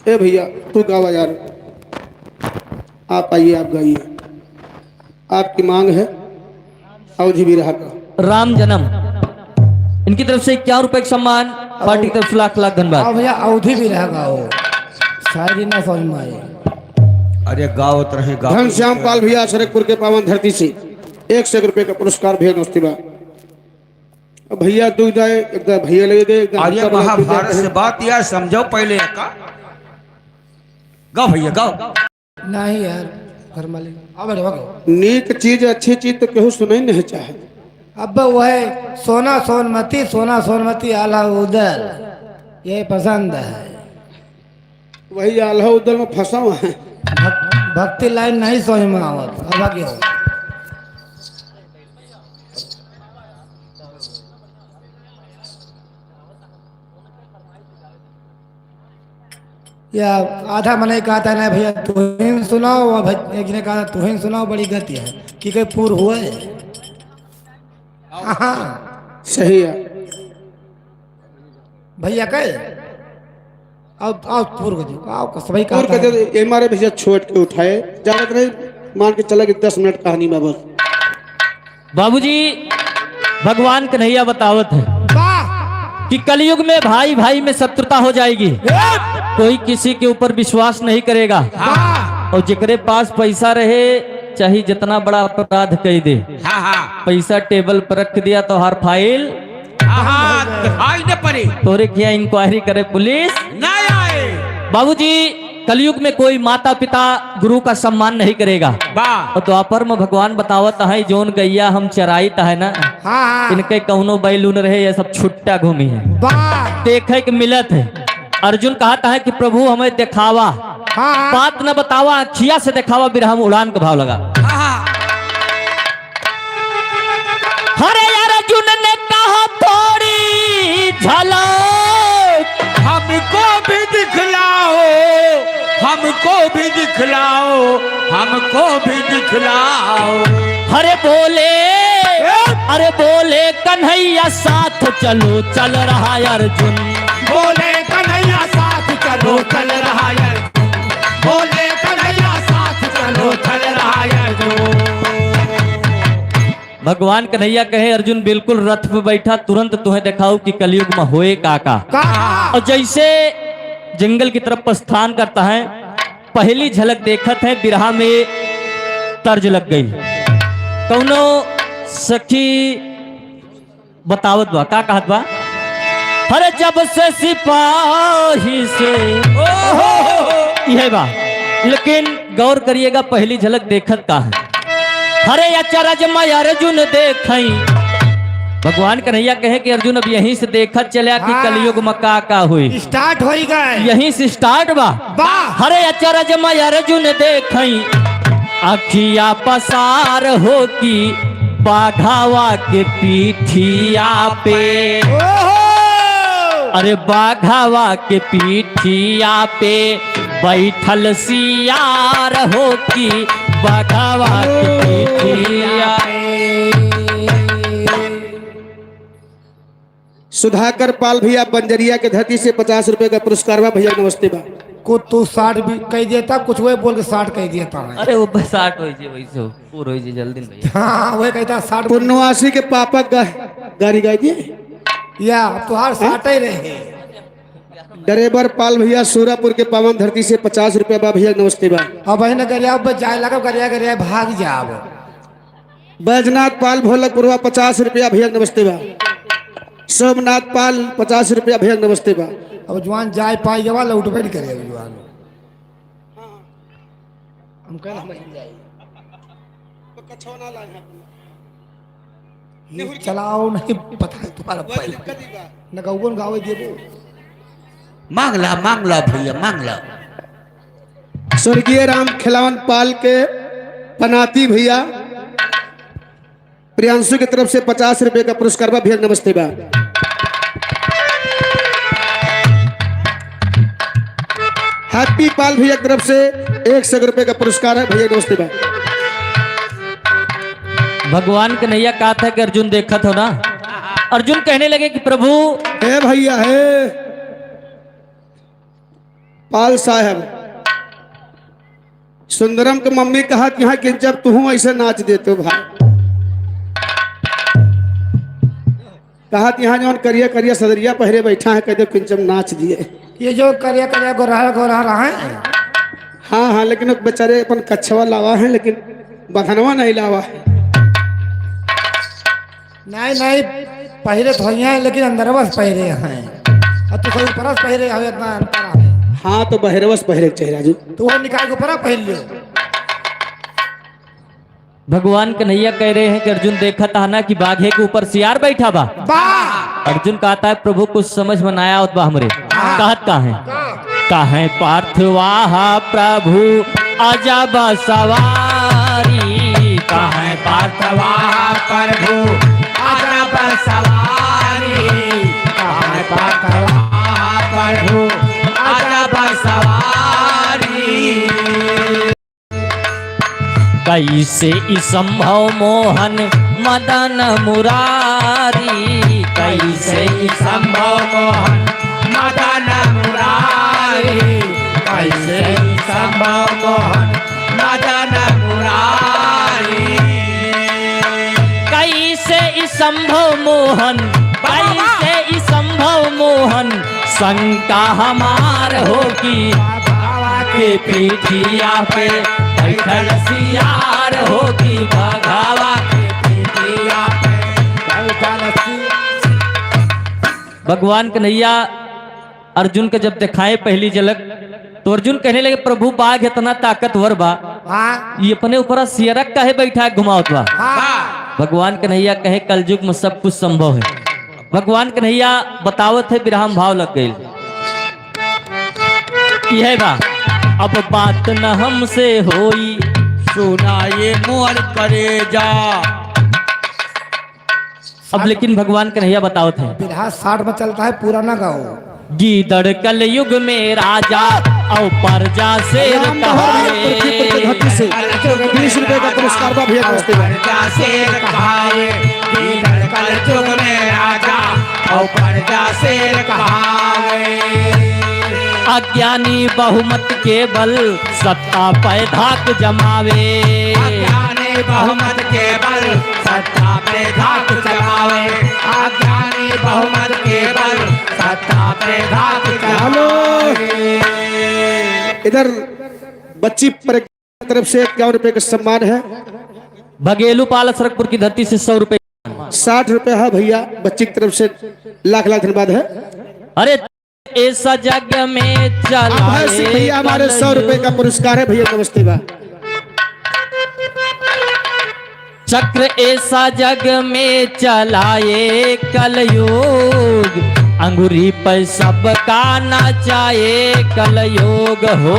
ए भैया, तू गावा यार, आप आइए, आप गाइए। आपकी मांग है अवधी बिरहा का। राम जन्म। इनकी तरफ से इक्यावन रुपए का सम्मान, पार्टी की तरफ से लाख लाख धन्यवाद। हाँ भैया, अवधी बिरहा गाओ, शायरी ना समझ में आए। अरे गावत रहे, गावत रहे। घनश्याम पाल भैया सरकपुर के पावन धरती से एक सौ एक रुपए का पुरस्कार भैया नमस्ते बा। अब भैया तू जाए, एक दाए भैया ले दे, एक दाए अरे हमका बोला, तू महाभारत जाए। से बात यार समझाओ पहले का। गाओ भैया, गाओ। नहीं यार, घर मालिक, आ बैठो, आ बैठो। नीक चीज, अच्छी चीज तो केहू सुनइ नहीं चाहे। अब वह सोना सोनमती, सोना सोनमती आल्हा उदल, ये पसंद है। वही आल्हा उदल में फंसा हुआ है। भक-, भक्ति लाइन नहीं समझ में आवत, अब आगे हो। या आधा मनई कहत है, "नहीं भैया, तुहीं सुनाओ," और भाई, एक ने कहा, "तुहीं सुनाओ, बड़ी गति है।" कि कहीं पूर हुआ है? हाँ। सही है। भैया कहे, "आओ, आओ, पूर कर दो, आओ, कसबई और कहता कहते है।" थे, "ये मारे भैया छोट के उठाए, जानत नहीं, मान के चला कि दस मिनट कहानी में बस।" बाबूजी, भगवान कन्हैया बतावत है वाह! कि कलयुग में भाई भाई में शत्रुता हो जाएगी, ए! कोई किसी के ऊपर विश्वास नहीं करेगा। वाह! और जेकरे पास पैसा रहे, चाहे जितना बड़ा अपराध कह दे, हाँ, हाँ। पैसा टेबल पर रख दिया, तोहार फाइल हाँ, हाँ, दिखाई न पड़े। तोरे किया इंक्वायरी करे पुलिस ना आए। बाबूजी, कलयुग में कोई माता पिता गुरु का सम्मान नहीं करेगा। वाह। और द्वापर में भगवान बतावत है, जौन गैया हम चराइत है ना, हाँ, हाँ। इनके कौनो बैलून रहे, ये सब छुट्टा घूमी है। वाह। देखे के मिलत है। अर्जुन कहत है कि प्रभु हमें देखावा, हाँ, हाँ। बात न बतावा, अखिया से देखावा, बिरहा में उड़ान का भाव लगा। हाँ, हाँ। अरे अर्जुन ने कहा थोड़ी झलक। हमको भी दिखलाओ, हमको भी दिखलाओ, हमको भी दिखलाओ। अरे बोले, ए? अरे बोले कन्हैया साथ चलो, चल रहा अर्जुन। बोले कन्हैया साथ चलो, चल रहा अर्जुन। बोले कन्हैया साथ चलो, चल रहा अर्जुन। भगवान कन्हैया कहे, "अर्जुन बिल्कुल रथ पे बैठा, तुरंत तुम्हें दिखाओ कि कलयुग में होए का का।" का? और जैसे जंगल की तरफ प्रस्थान करता है, पहली झलक देखत है, बिरहा में तर्ज लग गई। कौनो सखी बतावत बा, का कहत बा? अरे जब से सिपाही से, ओहो! यह बा। लेकिन गौर करिएगा, पहली झलक देखत का है? अरे अचरज में अर्जुन देखई। भगवान कन्हैया कहे कि अर्जुन अब यहीं से देखत चला कि हाँ। कलयुग में का का हुई। स्टार्ट होई गए। यहीं से स्टार्ट बा। वाह। अरे अचरज में अर्जुन देखई, अखिया पसार होकी बाघावा के पीठिया पे। ओहो! अरे बाघावा के पीठिया पे बैठल सियार होकी बाघावा के पीठिया पे। सुधाकर पाल भैया बंजरिया के धरती से पचास रुपए का पुरस्कार बा। भैया नमस्ते बा। कुछ तू साठ भी कह देता, कुछ वही बोल के साठ कह देता है। अरे वो बस साठ होइ जे, वही से हो, पूर होइ जे जल्दी में भैया। हाँ, वही कहता साठ। पुनवासी के पापा गा-, गारी गाई दिए। या, अब तुहार साठ ही रहे। ड्राइवर पाल भैया सूरापुर के पावन धरती से पचास रुपया बा भैया, नमस्ते बा। अब बहिन गरिया पे जाए लगब, गरिया गरिया भाग जाब। बैजनाथ पाल भोलकपुरवा पचास रुपया भैया, नमस्ते बा। सोमनाथ पाल पचास रुपया भैया, नमस्ते बा। अब जवान जाए पाई जवा लौटबे नहीं करे अब जवान। हम कहना हम जाए। ये चलाओ नहीं पता है तुम्हारा पहले। न गौवन गावे देबो। मांगला, मांगला भैया, मांगला। स्वर्गीय राम खिलावन पाल के पनाती भैया प्रियांशु की तरफ से पचास रुपए का पुरस्कार बा भैया, नमस्ते बा। हैप्पी पाल भैया की तरफ से एक सौ रुपए का पुरस्कार है भैया, नमस्ते बा। भगवान कन्हैया कहा था कि अर्जुन देखत हो ना, अर्जुन कहने लगे कि प्रभु हे भैया हे पाल साहब, सुंदरम के मम्मी कहा कि हाँ कि जब तू ऐसे नाच देते हो भाई, कहा कि हाँ जौन करिया करिया सदरिया पहरे बैठा है, कह दे किंचम नाच दिए। ये जो करिया करिया गोरहर गोरहर है। हाँ हाँ, लेकिन वो बेचारे अपन कच्छवा लावा है, लेकिन बधनवा नहीं लावा है। नहीं नहीं, पहरे तो हैं लेकिन अंदरवा से पहरे हैं। और तू कोई ऊपरा से पहरे हो, इतना अंतर है। हाँ, तो बहरवा से पहरे के चाहे राजू। तो वो निकाल के ऊपरा पहन लियो। भगवान कन्हैया कह रहे हैं कि अर्जुन देखत हा ना कि बाघे के ऊपर सियार बैठा बा। बा। अर्जुन कहता है प्रभु कुछ समझ में ना आवत बा हमरे। हाँ। कहत का है? काहे पार्थवाहा प्रभु अजब सवारी। काहे पार्थवाहा प्रभु अजब सवारी। काहे पार्थवाहा प्रभु अजब सवारी। कैसे ई संभव मोहन मदन मुरारी। कैसे ई संभव मोहन मदन मुरारी। कैसे ई संभव मोहन मदन मुरारी। कैसे ई संभव मोहन, कैसे ई संभव मोहन, शंका हमार हो कि बाघावा के पीठिया पे बैठल सियार हो कि बाघावा के पीठिया पे बैठल सियार। भगवान कन्हैया अर्जुन के जब देखाए पहली झलक, तो अर्जुन कहने लगे, "प्रभु, बाघ इतना ताकतवर बा, हाँ। ये अपने ऊपर सियरक काहे बैठा के घुमावत बा?" हाँ। भगवान कन्हैया कहे, "कलयुग में सब कुछ संभव है।" भगवान कन्हैया बतावत है, बिरहा में भाव लग गइल। यह बा, "अब बात न हमसे होई, सुना ये मोर करेजा।" अब लेकिन भगवान कन्हैया बतावत है। बिरहा साठ में चलता है, पूरा ना गाओ। गीदड़ कलयुग में राजा और प्रजा शेर राम कहावे। पृथ्वी पर धरती से बीस रुपए का पुरस्कार बा भैया, नमस्ते बा। प्रजा शेर कहावे, गीदड़ कलयुग में राजा और प्रजा शेर कहावे। अज्ञानी बहुमत के बल सत्ता पे धाक जमावे। अज्ञानी बहुमत के बल सत्ता पे धाक जमावे। अज्ञानी बहुमत के बल सत्ता पे धाक जमावे। हेलो। इधर बच्ची पर तरफ से इक्यावन रुपए का सम्मान है। बघेलू पाल अशरकपुर की धरती से सौ रुपए। साठ रुपए है भैया, बच्ची की तरफ से लाख लाख धन्यवाद है। अरे ऐसा जग में चला अभय सिंह भैया, हमारे सौ रुपए का पुरस्कार है भैया, नमस्ते बा। चक्र ऐसा जग में चलाए कलयुग, अंगुरी पर सबका नचाए कलयुग हो।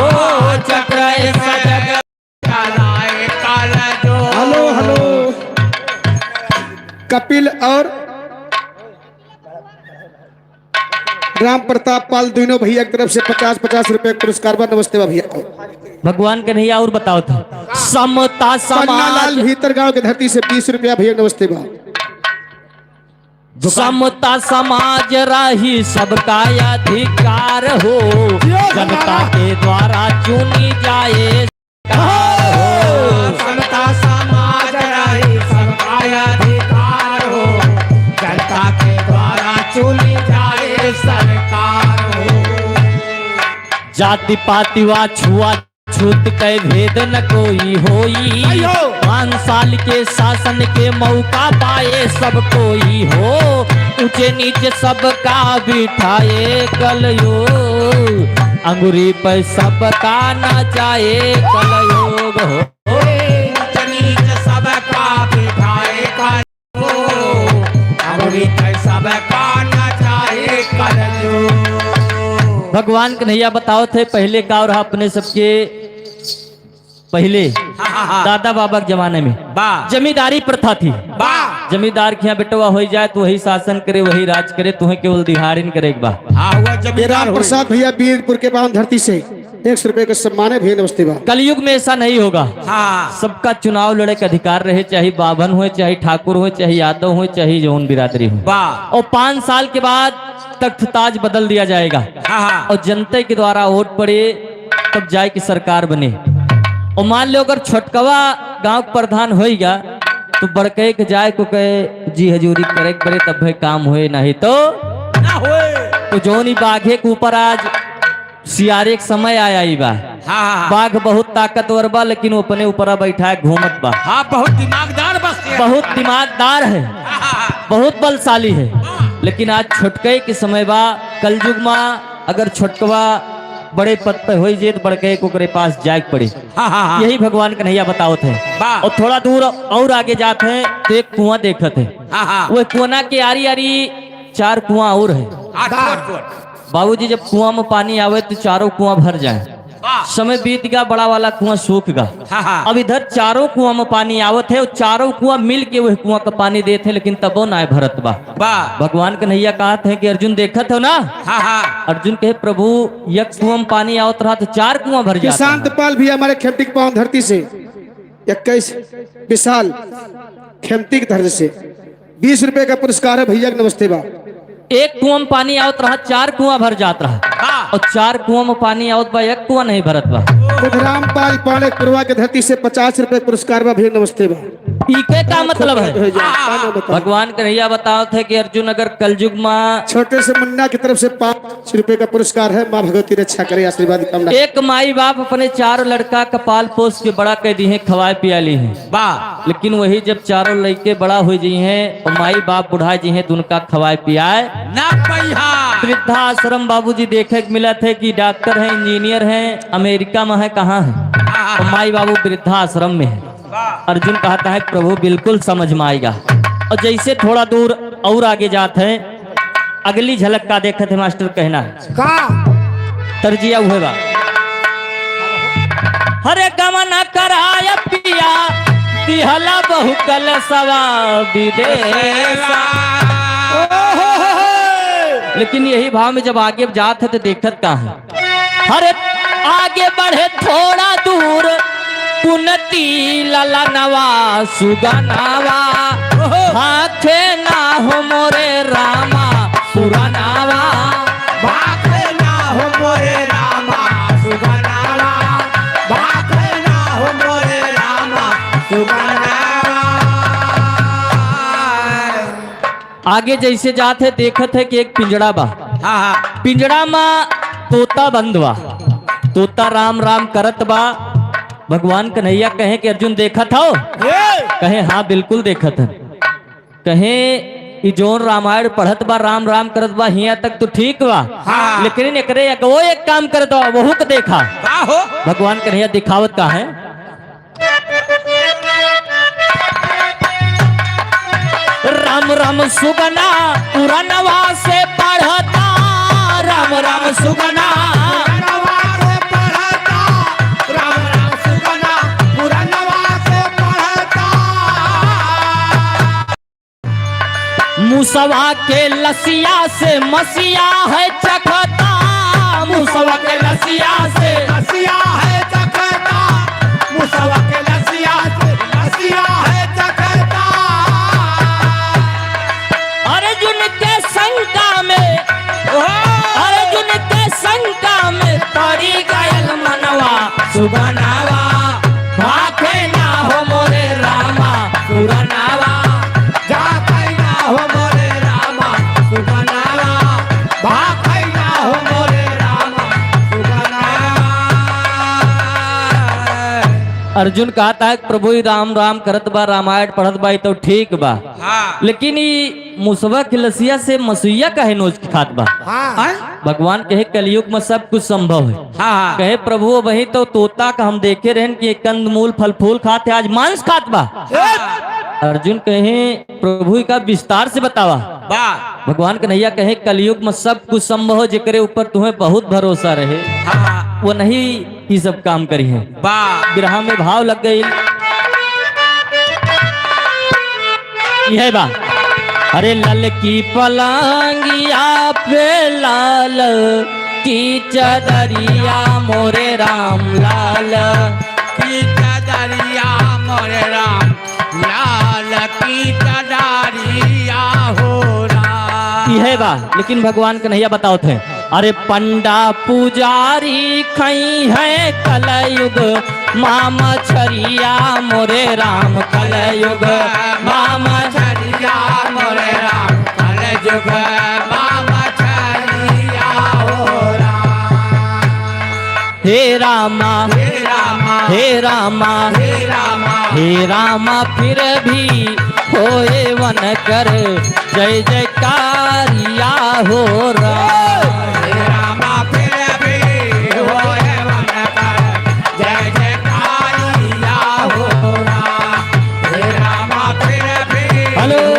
चक्र ऐसा जग हेलो, हेलो। कपिल और राम प्रताप पाल दोनों भैया की तरफ से पचास पचास रुपए का पुरस्कार बा। नमस्ते बा भैया। भगवान कन्हैया और बताओ था। समता पन्ना लाल समाज भीतर गांव की धरती से बीस रुपया भैया, नमस्ते बा। समता समाज रही सबका अधिकार हो, जनता के द्वारा चुनी जाए सरकार हो। समता समाज रही सबका अधिकार हो, जनता के द्वारा चुनी जाए सरकार हो। पातिवा छुआ छूत कै भेद न कोई होई। अयो! पाँच साल के शासन के मौका पाए सब कोई हो। ऊंचे नीचे सबका बिठाए कलयुग। अंगुरी पे सबका नचाए कलयुग हो। ऊंच नीच सबका बिठाए कलयुग। अंगुरी पे सबका नचाए कलयुग। भगवान कन्हैया बतावत है, पहले का रहा अपने सबके, पहले हाँ, हाँ, हाँ। दादा बाबा के जमाने में बा। जमींदारी प्रथा थी। बा। जमींदार के यहाँ बेटवा होई जाए तो वही शासन करे, वही राज करे, तुम्हें केवल दिहाड़िन करे के बा। हाँ, हुआ ये जमींदार राम होई। प्रसाद भैया बीरपुर के पावन धरती से एक सौ रुपए के सम्मान है भैया, नमस्ते बा। कलयुग में ऐसा नहीं होगा। हाँ। सबका चुनाव लड़े का अधिकार रहे, चाहे बाभन होए, चाहे ठाकुर होए, चाहे यादव होए, चाहे जौन बिरादरी होए। बा। और पाँच साल के बाद तख्त ताज बदल दिया जाएगा। हाँ, हाँ। और जनता के द्वारा वोट पड़े, तब जाए के सरकार बने। और मान लो अगर छोटकवा गांव के प्रधान होइगा, तो बड़के के जाए को कहे, "जी हजूरी करे के पड़े, तब है काम होए, नहीं तो ना होए।" तो जौन ई बाघे के ऊपर आज सियारे के समय आया ही बा। हाँ, हाँ, हाँ। बाघ बहुत ताकतवर बा, लेकिन वो अपने ऊपरा बैठा है, घूमत बा। हाँ, बहुत दिमागदार बा शेर। बहुत दिमागदार है, हाँ, हाँ, हाँ। बहुत बलशाली है। हाँ। लेकिन आज छोटके के समय बा, कलयुग मा अगर छोटकवा बड़े पद पे होई जे, तो बड़के को ओकरे पास जाए के पड़ी। हाँ, हाँ, हाँ। यही भगवान कन्हैया बतावत है। बा। और थोड़ा दूर और आगे जात है, तो एक कुआं देखत है। हाँ, हाँ। वो कुआं के आरी आरी चार कुआं और है। आठ बा। कुआं, कुआं। बाबूजी, जब कुआं में पानी आवे तो चारों कुआं भर जाए। वाह। समय बीत गया, बड़ा वाला कुआं सूख गया। हाँ, हाँ। अब इधर चारों कुआं में पानी आवत है और चारों कुआं मिल के वह कुआं का पानी देत है, लेकिन तबो ना भरत बा। वाह। भगवान कन्हैया कहत है कि अर्जुन देखत हो ना? हाँ, हाँ। अर्जुन कहे, "प्रभु, एक कुआं में पानी आवत रहा तो चार कुआं भर जात रहा।" पाल भी हमारे खेमटी के पावन धरती से, इक्कीस विशाल खेमटी के धरती से। बीस रुपए का पुरस्कार है भैया के, नमस्ते बा। एक कुआं में पानी आवत रहा, चार कुआं भर जात रहा। हाँ। और चार कुआं में पानी आवत बा, एक कुआं नहीं भरत बा। बुधराम पाल पाड़े पुरवा के धरती से पचास रुपए पुरस्कार बा भैया, नमस्ते बा। इके का मतलब है? भैया, का नाम बताओ? भगवान कन्हैया बतावत है कि अर्जुन अगर कलयुग में छोटे से मुन्ना की तरफ से पाँच रुपए का पुरस्कार है, माँ भगवती रक्षा करे, आशीर्वाद कामना। एक माई बाप अपने चारों लड़का का पाल पोस के बड़ा कर दी है, खवाए पिया ली है। बा। लेकिन वही जब चारों लइके बड़ा हो जइहें और माई बाप बुढ़ा जइहें, तो उनका खवाए पियाए ना पइहा। वृद्धाश्रम बाबूजी देखे के मिलत है कि डॉक्टर हैं, इंजीनियर हैं, अमेरिका में है, कहाँ है, हाँ, हाँ, और हाँ। माई बाबू वृद्धाश्रम में है। वाह। अर्जुन कहता है, "प्रभु, बिल्कुल समझ में आएगा।" और जैसे थोड़ा दूर और आगे जात है, अगली झलक का देखत है मास्टर, कहना है। का? तर्जिया उहे बा। हरे गमन कराय पिया, दिहला बहु कलसवा विदेसा। ओहो हो हो। लेकिन यही भाव में जब आगे जात है तो देखत का है? हरे आगे बढ़े थोड़ा दूर, कुंती ललनवा सुगनवा, ओहो। भाखे ना हो मोरे रामा सुगनवा। भाखे ना हो मोरे रामा सुगनवा, भाखे ना हो मोरे रामा सुगनवा। आगे जैसे जात है, देखत है कि एक पिंजड़ा बा। हाँ, हाँ। पिंजड़ा मा तोता बंद बा। तोता राम राम करत बा। भगवान कन्हैया कहे कि अर्जुन देखत हो? ए! कहे, "हाँ, बिल्कुल देखत है।" कहे, "ई जौन रामायण पढ़त बा, राम राम करत बा, हियां तक तो ठीक बा। हाँ। लेकिन एकरे अगवो एक काम करत बा, वहू के देखा।" का हो? भगवान कन्हैया दिखावत का है? राम राम सुगना पुरनवा से पढ़ता, राम राम सुगना पुरनवा से पढ़ता, राम राम सुगना पुरनवा से पढ़ता। मुसवा के लसिया से मसिया है चखता, मुसवा के लसिया से मसिया है चखता, मुसवा के लसिया से मसिया है चखता। अर्जुन के शंका में, ओहो! अर्जुन के शंका में पड़ी गयल मनवा सुगनावा, भाखे ना हो मोरे रामा सुगनावा, जाखे ना हो मोरे रामा सुगनावा, भाखे ना हो मोरे रामा सुगनावा। अर्जुन कहत है, "प्रभु, ई राम राम करत बा, रामायण पढ़त बा, ई तो ठीक बा, हाँ। लेकिन ई मुसवा के लसिया से मसुइया काहे नोच के खात बा?" हाँ। हाँ? भगवान कहे, "कलयुग में सब कुछ संभव है।" हाँ, हाँ। कहे, "प्रभु, वही तो तोता का हम देखे रहन कि एक कंद मूल फल फूल खात है, आज मांस खात बा।" हाँ। अर्जुन कहे, "प्रभु, का विस्तार से बतावा।" वाह। भगवान कन्हैया कहे, "कलयुग में सब कुछ संभव हो, जेकरे ऊपर तुम्हें बहुत भरोसा रहे, हाँ। वो नहीं ई सब काम करी है।" वाह। बिरहा में भाव लग गई। यह बा, "अरे ललकी पलंगिया पे लाल की चदरिया मोरे राम लाल की चदरिया मोरे राम लाल की चदरिया हो राम।" यह बा, लेकिन भगवान कन्हैया बतावत है, "अरे पंडा पुजारी खई है कलयुग मामा छरिया मोरे राम, कलयुग मामा छरिया मोरे राम, कलयुग मामा छरिया हो राम।" हे रामा, हे रामा, हे रामा, हे रामा, हे रामा, फिर भी होए वनकर जय जयकारिया हो राम। हे रामा, फिर भी होए वनकर जय जयकारिया हो राम। हे रामा, फिर भी हेलो।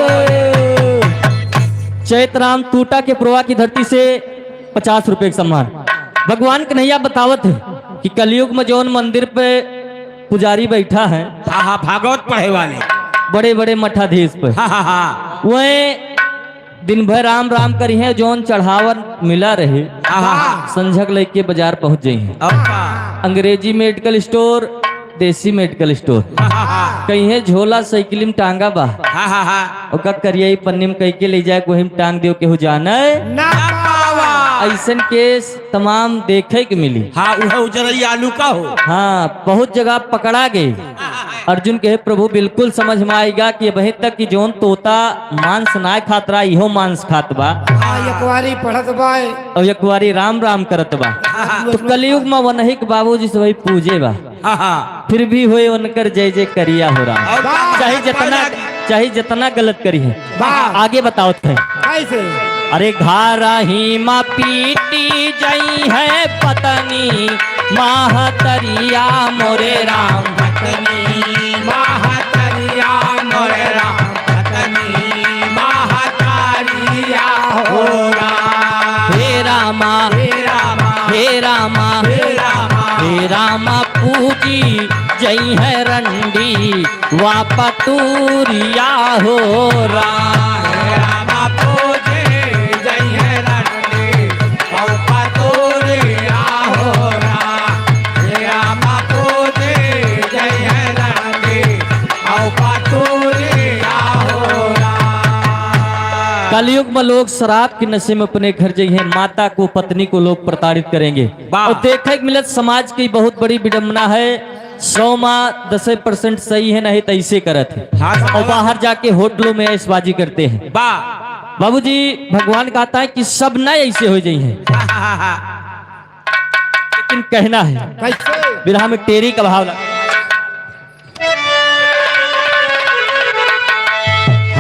चैतराम टूटा के पुरवा की धरती से पचास रुपए का सम्मान। भगवान कन्हैया बतावत है कि कलयुग में जौन मंदिर पे पुजारी बैठा है, हाँ, हाँ, भागवत पढ़े वाले। बड़े बड़े मठाधीश पे। हाँ, हाँ, हाँ। वह दिन भर राम राम करी हैं, जौन चढ़ावन मिला रहे, हाँ, हाँ, हाँ। संझक लेके बाजार पहुंच जाई हैं। अब्बा। अंग्रेजी मेडिकल स्टोर, देसी मेडिकल स्टोर। हाँ, हाँ, हाँ। कहीं है झोला साइकिल में टांगा बा। हाँ, हाँ, हाँ। ओका करिया पन्नी में कह के ले जाए, वही में टांग दियो, केहू जाने ना पावा। ऐसन केस तमाम देखे के मिली। हाँ, उहे उजरई आलू का हो। हाँ, बहुत जगह पकड़ा गए। अर्जुन कहे, "प्रभु, बिल्कुल समझ में आएगा कि अबहीं तक कि जौन तोता मांस ना खात रहा, इहो मांस खात बा। हाँ, यकवारी पढ़त बा। और यकवारी राम राम करत बा।" तो कलयुग में वनहिक बाबूजी से वही पूजे बा। हाँ, हाँ। फिर भी होए उनकर जय जय करिया हो राम। और वाह। चाहे जितना, चाहे जितना गलत करी है। वाह। आगे बताओ थे। कैसे? अरे घरही मा पीटी जई है पत्नी महतरिया मोरे राम। पत्नी महतरिया मोरे राम। पत्नी महतरिया हो राम। हे रामा, हे रामा, हे रामा, हे रामा। हे रामा पूजी जई है रंडी वा पतूरिया हो राम। राम पूजे जइहे रंडी, औ पतूरिया हो राम। राम पूजे जइहे रंडी, औ पतूरिया हो राम। कलयुग में लोग शराब के नशे में अपने घर जइहे, माता को, पत्नी को लोग प्रताड़ित करेंगे। वाह। और देखे के मिलत समाज की बहुत बड़ी विडंबना है। सौ मा दसे percent सही है, नहीं तो ऐसे करत है। हाँ, हाँ, और हाँ। बाहर जाके होटलों में ऐशबाजी करते हैं। वाह। बाबूजी, भगवान कहता है कि सब ना ऐसे हो जाइए। हाँ, हाँ, हाँ। लेकिन कहना है। कैसे? बिरहा में टेरी का भाव लगा।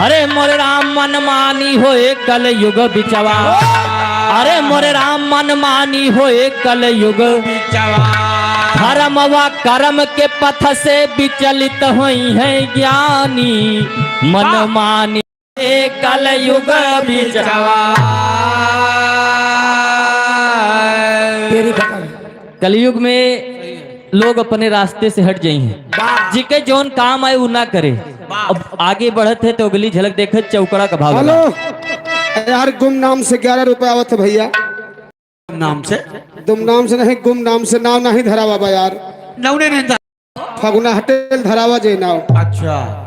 अरे मोरे राम मन मानी होए कलयुग बिचवा। अरे मोरे राम मन मानी होए कलयुग बिचवा। धर्म व कर्म के पथ से विचलित होई है ज्ञानी। मन वाह। मानी ए कलयुग बिचवा। तेरी खत्म। कलयुग में लोग अपने रास्ते से हट जाई हैं। वाह। जिके जौन काम आए, उ ना करे। वाह। अब आगे बढ़त है तो अगली झलक देखे, चौकड़ा का भाव हेलो। लगा। यार, गुमनाम से ग्यारह रुपए आवत है भैया। नाम से? गुमनाम से नहीं, गुमनाम से नाम नहीं धरावा बा यार। नौने नहीं धरा। फगुना हटेल धरावा जे नाव। अच्छा।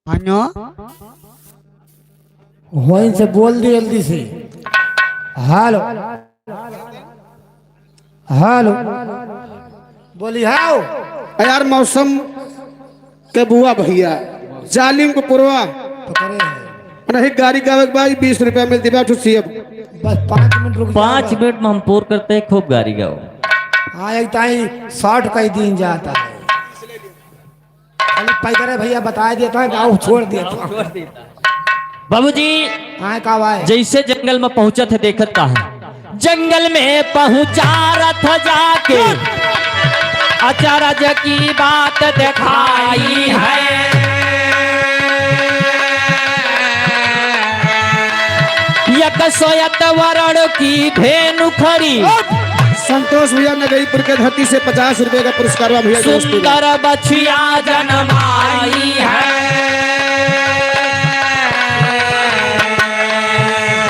हाँ, वहीं से बोल दी जल्दी से। हेलो, हेलो, बोली हाओ। यार, मौसम के बुआ भैया, जालिम को पुरवा। पकड़े हैं। नहीं, गारी गावे के बाद बीस रुपया मिलती बा, ठुसी अब। बस पाँच मिनट रुक जाओ। पाँच मिनट में हम पूर करते हैं, खूब गारी गाओ। हाँ, एक ताई शॉर्ट कह दीन जाता है। खाली पैदल है भैया, बताए देता है, गाँव छोड़ देता है। बाबूजी, हाँ, का भाई? जैसे जंगल में पहुंचत है, देखत का है, जंगल में पहुंचा रथ जाके, अचरज की बात दिखाई है। एक सोयत वरण की धेनु खड़ी। संतोष भैया नगरीपुर के धरती से पचास रुपए का पुरस्कार बा भैया, दोस्ती बा। सुंदर बछिया जन्माई है।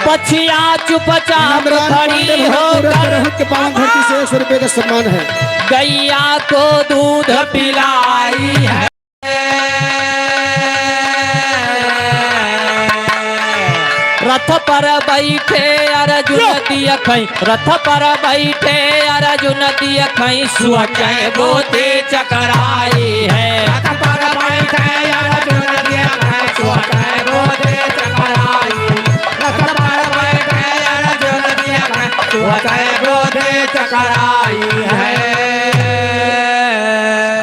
बछिया चुपचाप नंदलाल खड़ी पांडे भैया होकर पूरा तरह के पावन धरती से एक सौ रुपए का सम्मान है। गैया को दूध पिलाई है। रथ पर बैठे अर्जुन दियखई, रथ पर बैठे अर्जुन दियखई, सोचै बोधि चकराई है। रथ पर बैठे अर्जुन दियखई, सोचै बोधि चकराई। रथ पर बैठे अर्जुन दियखई, सोचै बोधि चकराई है।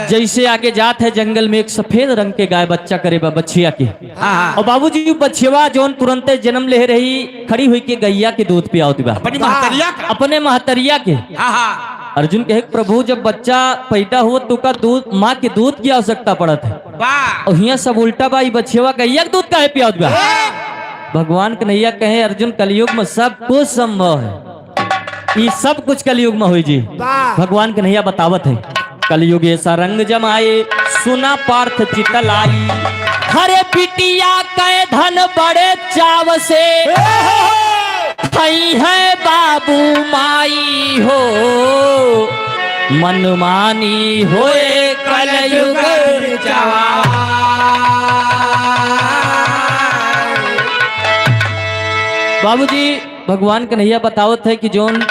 जैसे आगे जात है जंगल में, एक सफेद रंग के गाय बच्चा करे बा, बछिया के। हाँ, हाँ। और बाबूजी, उ बछियवा जौन तुरंते जन्म ले रही, खड़ी हुई के गैया के दूध पियावत बा। अपनी महतरिया का? अपने महतरिया के। हाँ, हाँ। अर्जुन कहे, "प्रभु, जब बच्चा पैदा हुआ तो का दूध, माँ के दूध की आवश्यकता पड़त है?" वाह। और हियाँ सब उल्टा बा, ई बछियवा गैया के दूध काहे पियावत बा? वाह। भगवान कन्हैया कहे, "अर्जुन, कलयुग में सब कुछ संभव है।" ई सब कुछ कलयुग में होई जी। वाह। भगवान कन्हैया बतावत है, "कलयुग ऐसा रंग जमाए, सुना पार्थ चित लाई। हरे बिटिया कै धन बड़े चाव से, खई है बाबू माई हो, मनमानी होए कलयुग जवान।" बाबूजी, भगवान कन्हैया बतावत है कि जौन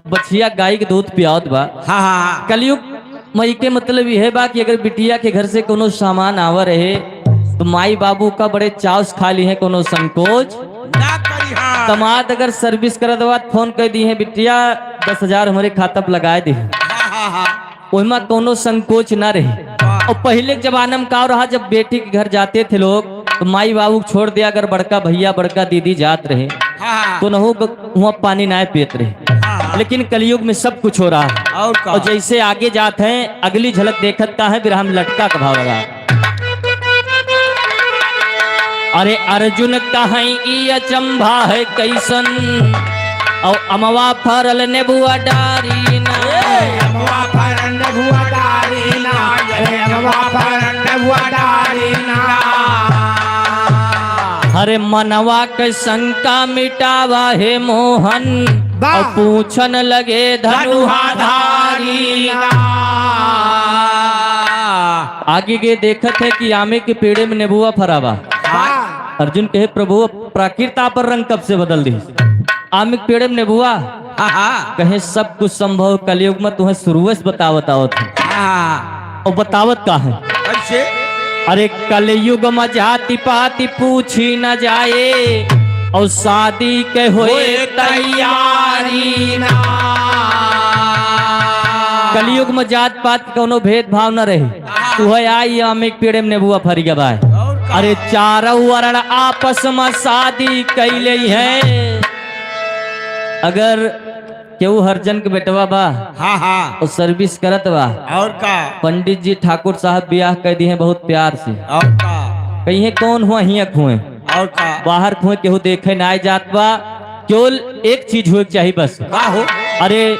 बछिया गाय के दूध पियावत बा। हाँ, हाँ, हाँ। कलयुग में इके मतलब यह बा कि अगर बिटिया के घर से कोनो सामान आवा रहे, तो माई बाबू का बड़े चाव से खा ली है, कोनो संकोच ना करी, हाँ। दमाद अगर सर्विस करत बा, फोन कर दी है, "बिटिया, दस हजार हमरे खाता पे लगाए दे।" हाँ, हाँ, हाँ। ओहिमा कौनो संकोच ना रहे। वाह। और पहिले के जमाना में का रहा, जब बेटी के घर जाते थे लोग, तो माई बाबू को छोड़ दिया, अगर बड़का भैया, बड़का दीदी जात रहे, हाँ। तो नहु ग-, हुआँ पानी ना पियत रहे। हाँ। लेकिन कलयुग में सब कुछ हो रहा है। और का? और जैसे आगे जात हैं, अगली झलक देखत का है, विरह में लटका का भाव लगा। अरे अर्जुन कहैं ई अचंभा है कैसन, और अमवा फरल नेबुआ डारी ना। ए, अमवा फरल नेबुआ डारी ना, ए, अमवा फरल नेबुआ डारी ना। अरे मनवा के शंका मिटावा हे मोहन, वाह। और पूछन लगे धनुहा धारी ना। आगे के देखत है कि आमे के पेड़े में नेबुआ फरा बा। हाँ। अर्जुन कहे, "प्रभु, प्राकृत आपन रंग कब से बदल दी? आमे के पेड़े में नेबुआ।" हाँ, हाँ। कहे, "सब कुछ संभव कलयुग में, तुहें शुरुए से बतावत आवत है।" हाँ। और बतावत का है? कैसे? अरे कलयुग में जाति पाति पूछी न जाए, और शादी के होए होए तैयारी ना। कलयुग में जात पात कौनो भेदभाव न रहे। हाँ। उहे आई आमे के पेड़े में नेबुआ फरी गवा है। और का? अरे चारों वर्ण आपस में शादी कैले हैं। अगर केहू हरिजन के बेटवा बा, हाँ, हाँ। और सर्विस करत बा, और का? पंडित जी ठाकुर साहब बियाह कर दिए हैं बहुत प्यार से। और का? कहिए कौन हुआ हिया खुए? और का? बाहर खुए केहू देखे ना जात बा। केवल एक चीज होए के चाही बस। का हो? अरे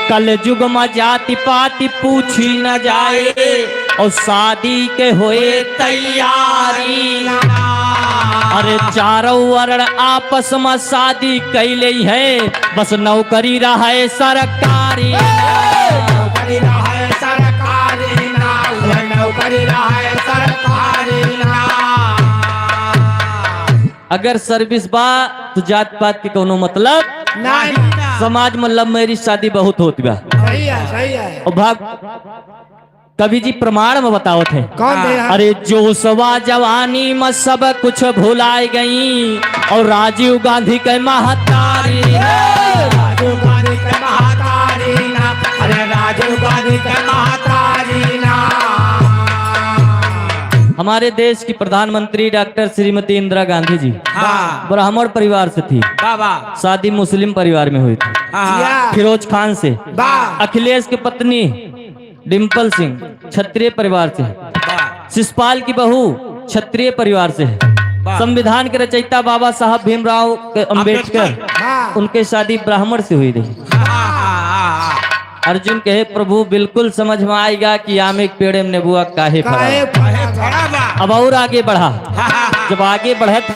कलयुग में जाति पाति पूछी न जाए, और शादी के होए तैयारी ना। अरे चारों वर्ण आपस में शादी कैले हैं, बस नौकरी रहे सरकारी। नौकरी रहे सरकारी ना, नौकरी रहे सरकारी ना। अगर service बा, तो जात पात के कौनो मतलब नहीं। समाज में love marriage शादी बहुत होत बा। सही है, सही है। और भाग कवि जी प्रमाण में बतावत हैं। कौन भैया? अरे जोशवा जवानी में सब कुछ भुलाए गई और राजीव गांधी के महतारी ना। राजीव गांधी के महतारी ना, अरे राजीव गांधी के महतारी ना। हमारे देश की प्रधानमंत्री डॉक्टर श्रीमती इंदिरा गांधी जी हाँ। ब्राह्मण परिवार से थी। वाह, वाह। शादी मुस्लिम परिवार में हुई थी। हाँ, हाँ। या। फिरोज खान से। वाह। अखिलेश की पत्नी डिम्पल सिंह क्षत्रिय परिवार से है। वाह। शिषपाल की बहू क्षत्रिय परिवार से है। वाह। संविधान के रचयिता बाबा साहब भीमराव के अम्बेडकर, अम्बेडकर। हाँ। उनके शादी ब्राह्मण से हुई रही। हाँ, हाँ, हाँ, हाँ। अर्जुन कहे, "प्रभु, बिल्कुल समझ में आएगा कि आम एक पेड़ में नेबुआ काहे फरा।" काहे फरा बा? अब और आगे बढ़ा। हाँ, हाँ, हाँ। जब आगे बढ़त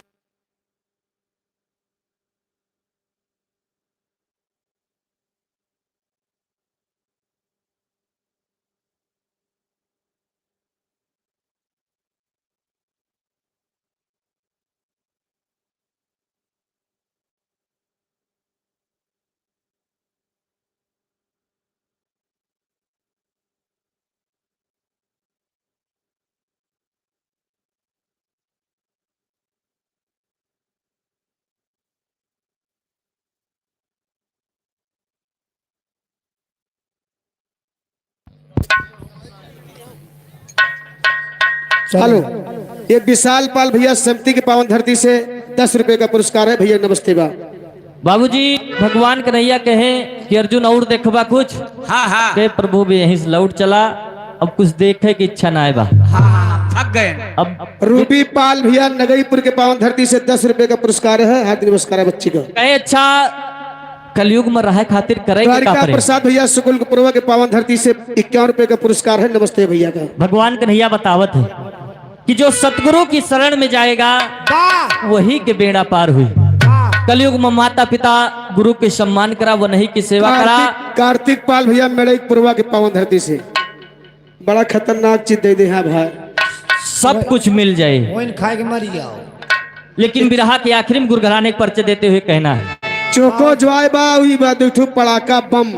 चलो, ये विशाल पाल भैया समिति के पावन धरती से दस रुपए का पुरस्कार है भैया, नमस्ते बा। बाबूजी, भगवान कन्हैया कहे कि अर्जुन और देखबा कुछ? हाँ, हाँ। के प्रभु भी यहीं से लौट चला, अब कुछ देखे की इच्छा ना आए बा। हाँ, हाँ, थक गए। अब रूबी पाल भैया नगईपुर के पावन धरती से दस रुपए का पुरस्कार है, हार्दिक नमस्कार है बच्ची का। कहे अच्छा कलयुग में रहे खातिर करे के का द्वारिका पड़े? प्रसाद भैया सुकुल के पुरवा के पावन धरती से इक्यावन रुपए का पुरस्कार है, नमस्ते भैया का। भगवान कन्हैया बतावत है कि जो सतगुरु की शरण में जाएगा, वाह! वही के बेड़ा पार हुई। वाह! कलयुग में माता पिता गुरु के सम्मान करा, वनही की सेवा करा। कार्तिक, कार्तिक पाल भैया मेड़ई पुरवा के पावन धरती से बड़ा खतरनाक चीज दे दे हैं भाई। सब कुछ मिल जाए। वइन खाए के मर जाओ। लेकिन बिरहा के आखिरी में गुरु घराने के परिचय देते हुए कहना है। चोको जवाय बा, उही बा, दू ठो पड़ाका बम।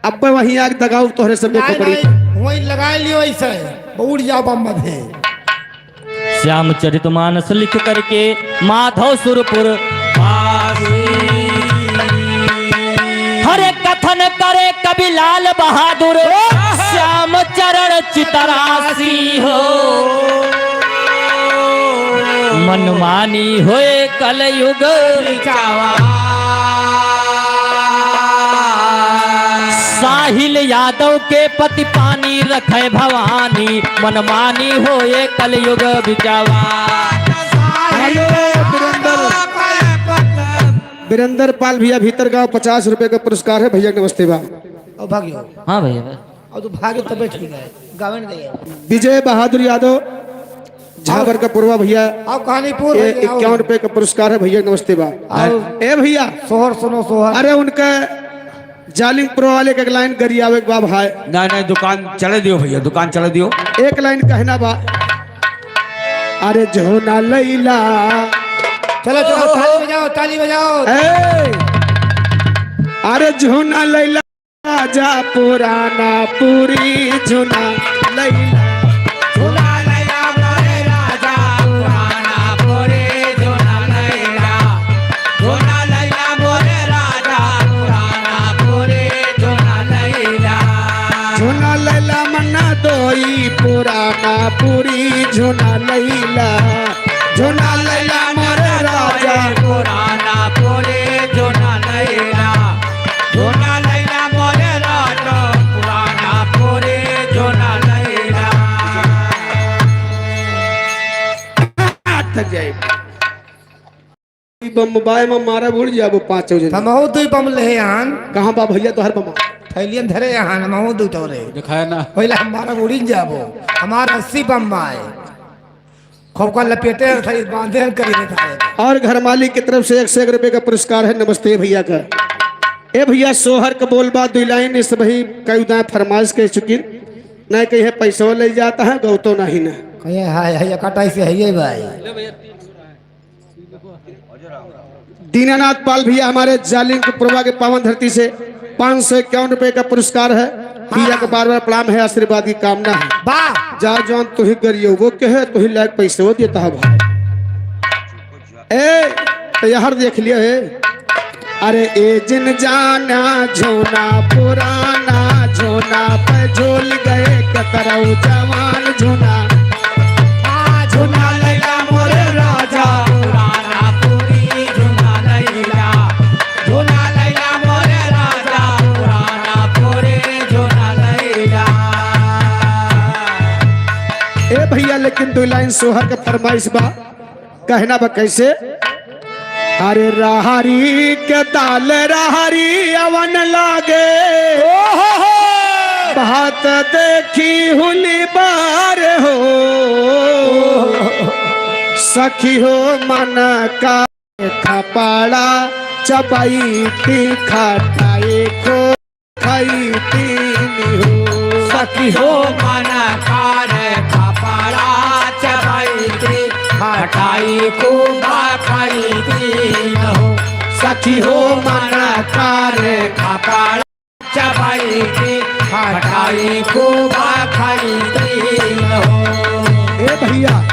अब वहीं आग दगाऊ तोहरे सब में नहीं, पकड़ी। नहीं, वहीं लगा लियो ऐसे, उड़ जाओ बम मधे। श्यामचरित मानस लिख करके माधव सुरपुर वासी। हरे कथन करे कवि लाल बहादुर, श्याम चरण चितरासी हो। मनमानी होए कलयुग बिचावा। साहिल यादव के पति पानी रखे भवानी, मनमानी होए कलयुग बिचावा। हेलो, वीरेंद्र, वीरेंद्र पाल भैया भीतर गांव पचास रुपए का पुरस्कार है भैया, नमस्ते बा। ओ भागियो। हाँ भैया, बस। और तू भागे तबे ठीक है, गावे न गए। विजय बहादुर यादव झाबर का पुरवा भैया, और कहानीपुर ये भैया, इक्यावन रुपए का पुरस्कार है भैया, नमस्ते बा। और ए भैया, सोहर सुनो सोहर। अरे उनका जालिम पुरवा वाले के एक लाइन गरियावे के बा भाई। नहीं, नहीं, दुकान चले दियो भैया, दुकान चले दियो। एक लाइन कहना बा, अरे झोना लैला। चलो, चलो, ताली बजाओ, ताली बजाओ। ए, अरे झोना लैला। राजा पुराना पूरी झुना लैला। झुना लैला मोरे राजा पुराना पूरी झुना लैला। झुना लैला मोरे राजा पुराना पूरी झुना लैला। झुना लैला मन्ना दोई पुराना पूरी झुना लैला। झुना लैला मोरे राजा। पुराना पूरी झुना लैला। झुना लैला मोरे राजा, पुराना पूरी झुना लैला। थक जाए। ई बम बाय में मारा उड़ जाबो पाँचों जन। हमहू दुई बम लेहे आन। कहाँ बा भैया तोहर बम? थैलियन धरे आन, हमहू दुई ठो रे। दिखाया ना। पहिला हम मारा उड़िन जाबो। हमार अस्सी बम आए। खोपका लपेटे रहे, बांधे हम करी रहे। और घर मालिक की तरफ से एक सौ एक रुपए का पुरस्कार है, नमस्ते भैया का। ए भैया, सोहर का बोल बा, दुई लाइन इस भाई कई उदा फरमाइश कह चुकी, नहीं कही है पैसो ले जाता है, गौतो नहीं ना। कहे हाय, हाय, कटाई से है ये भाई। दीनानाथ पाल भैया हमारे जालिम के पुरवा के पावन धरती से पाँच सौ इक्यावन रुपए का पुरस्कार है। भैया को बार बार प्रणाम है, आशीर्वाद की कामना है। वाह। जा जौन तुही गरियो वो कहे, तुही लायक पैसे वो देता है भाई। ए, तो यार देख लिया है। अरे ए जिन जाना झोना पुराना, झोना पे झूल गए कतरऊ जवान झोना। आ, झोना लैला मोरे राजा, पुराना पूरी झोना लैला। झोना लैला मोरे राजा, पुराना पूरी झोना लैला। ए भैया, लेकिन दो लाइन सोहर के फरमाइश बा। कहना बा कैसे? अरे रहरी के दाल रहरी अवन लागे, ओहो हो। भात देखी हुली बार हो। सखी हो मन का खपाड़ा चबाई थी खटाई खो खाई तीन हो। सखी हो मन कार खपड़ा चबाई थी, खटाई खूब खाई तीन हो। सखी हो मन कार खपड़ा चबाई थी, खटाई खूब खाई तीन हो। ए भैया,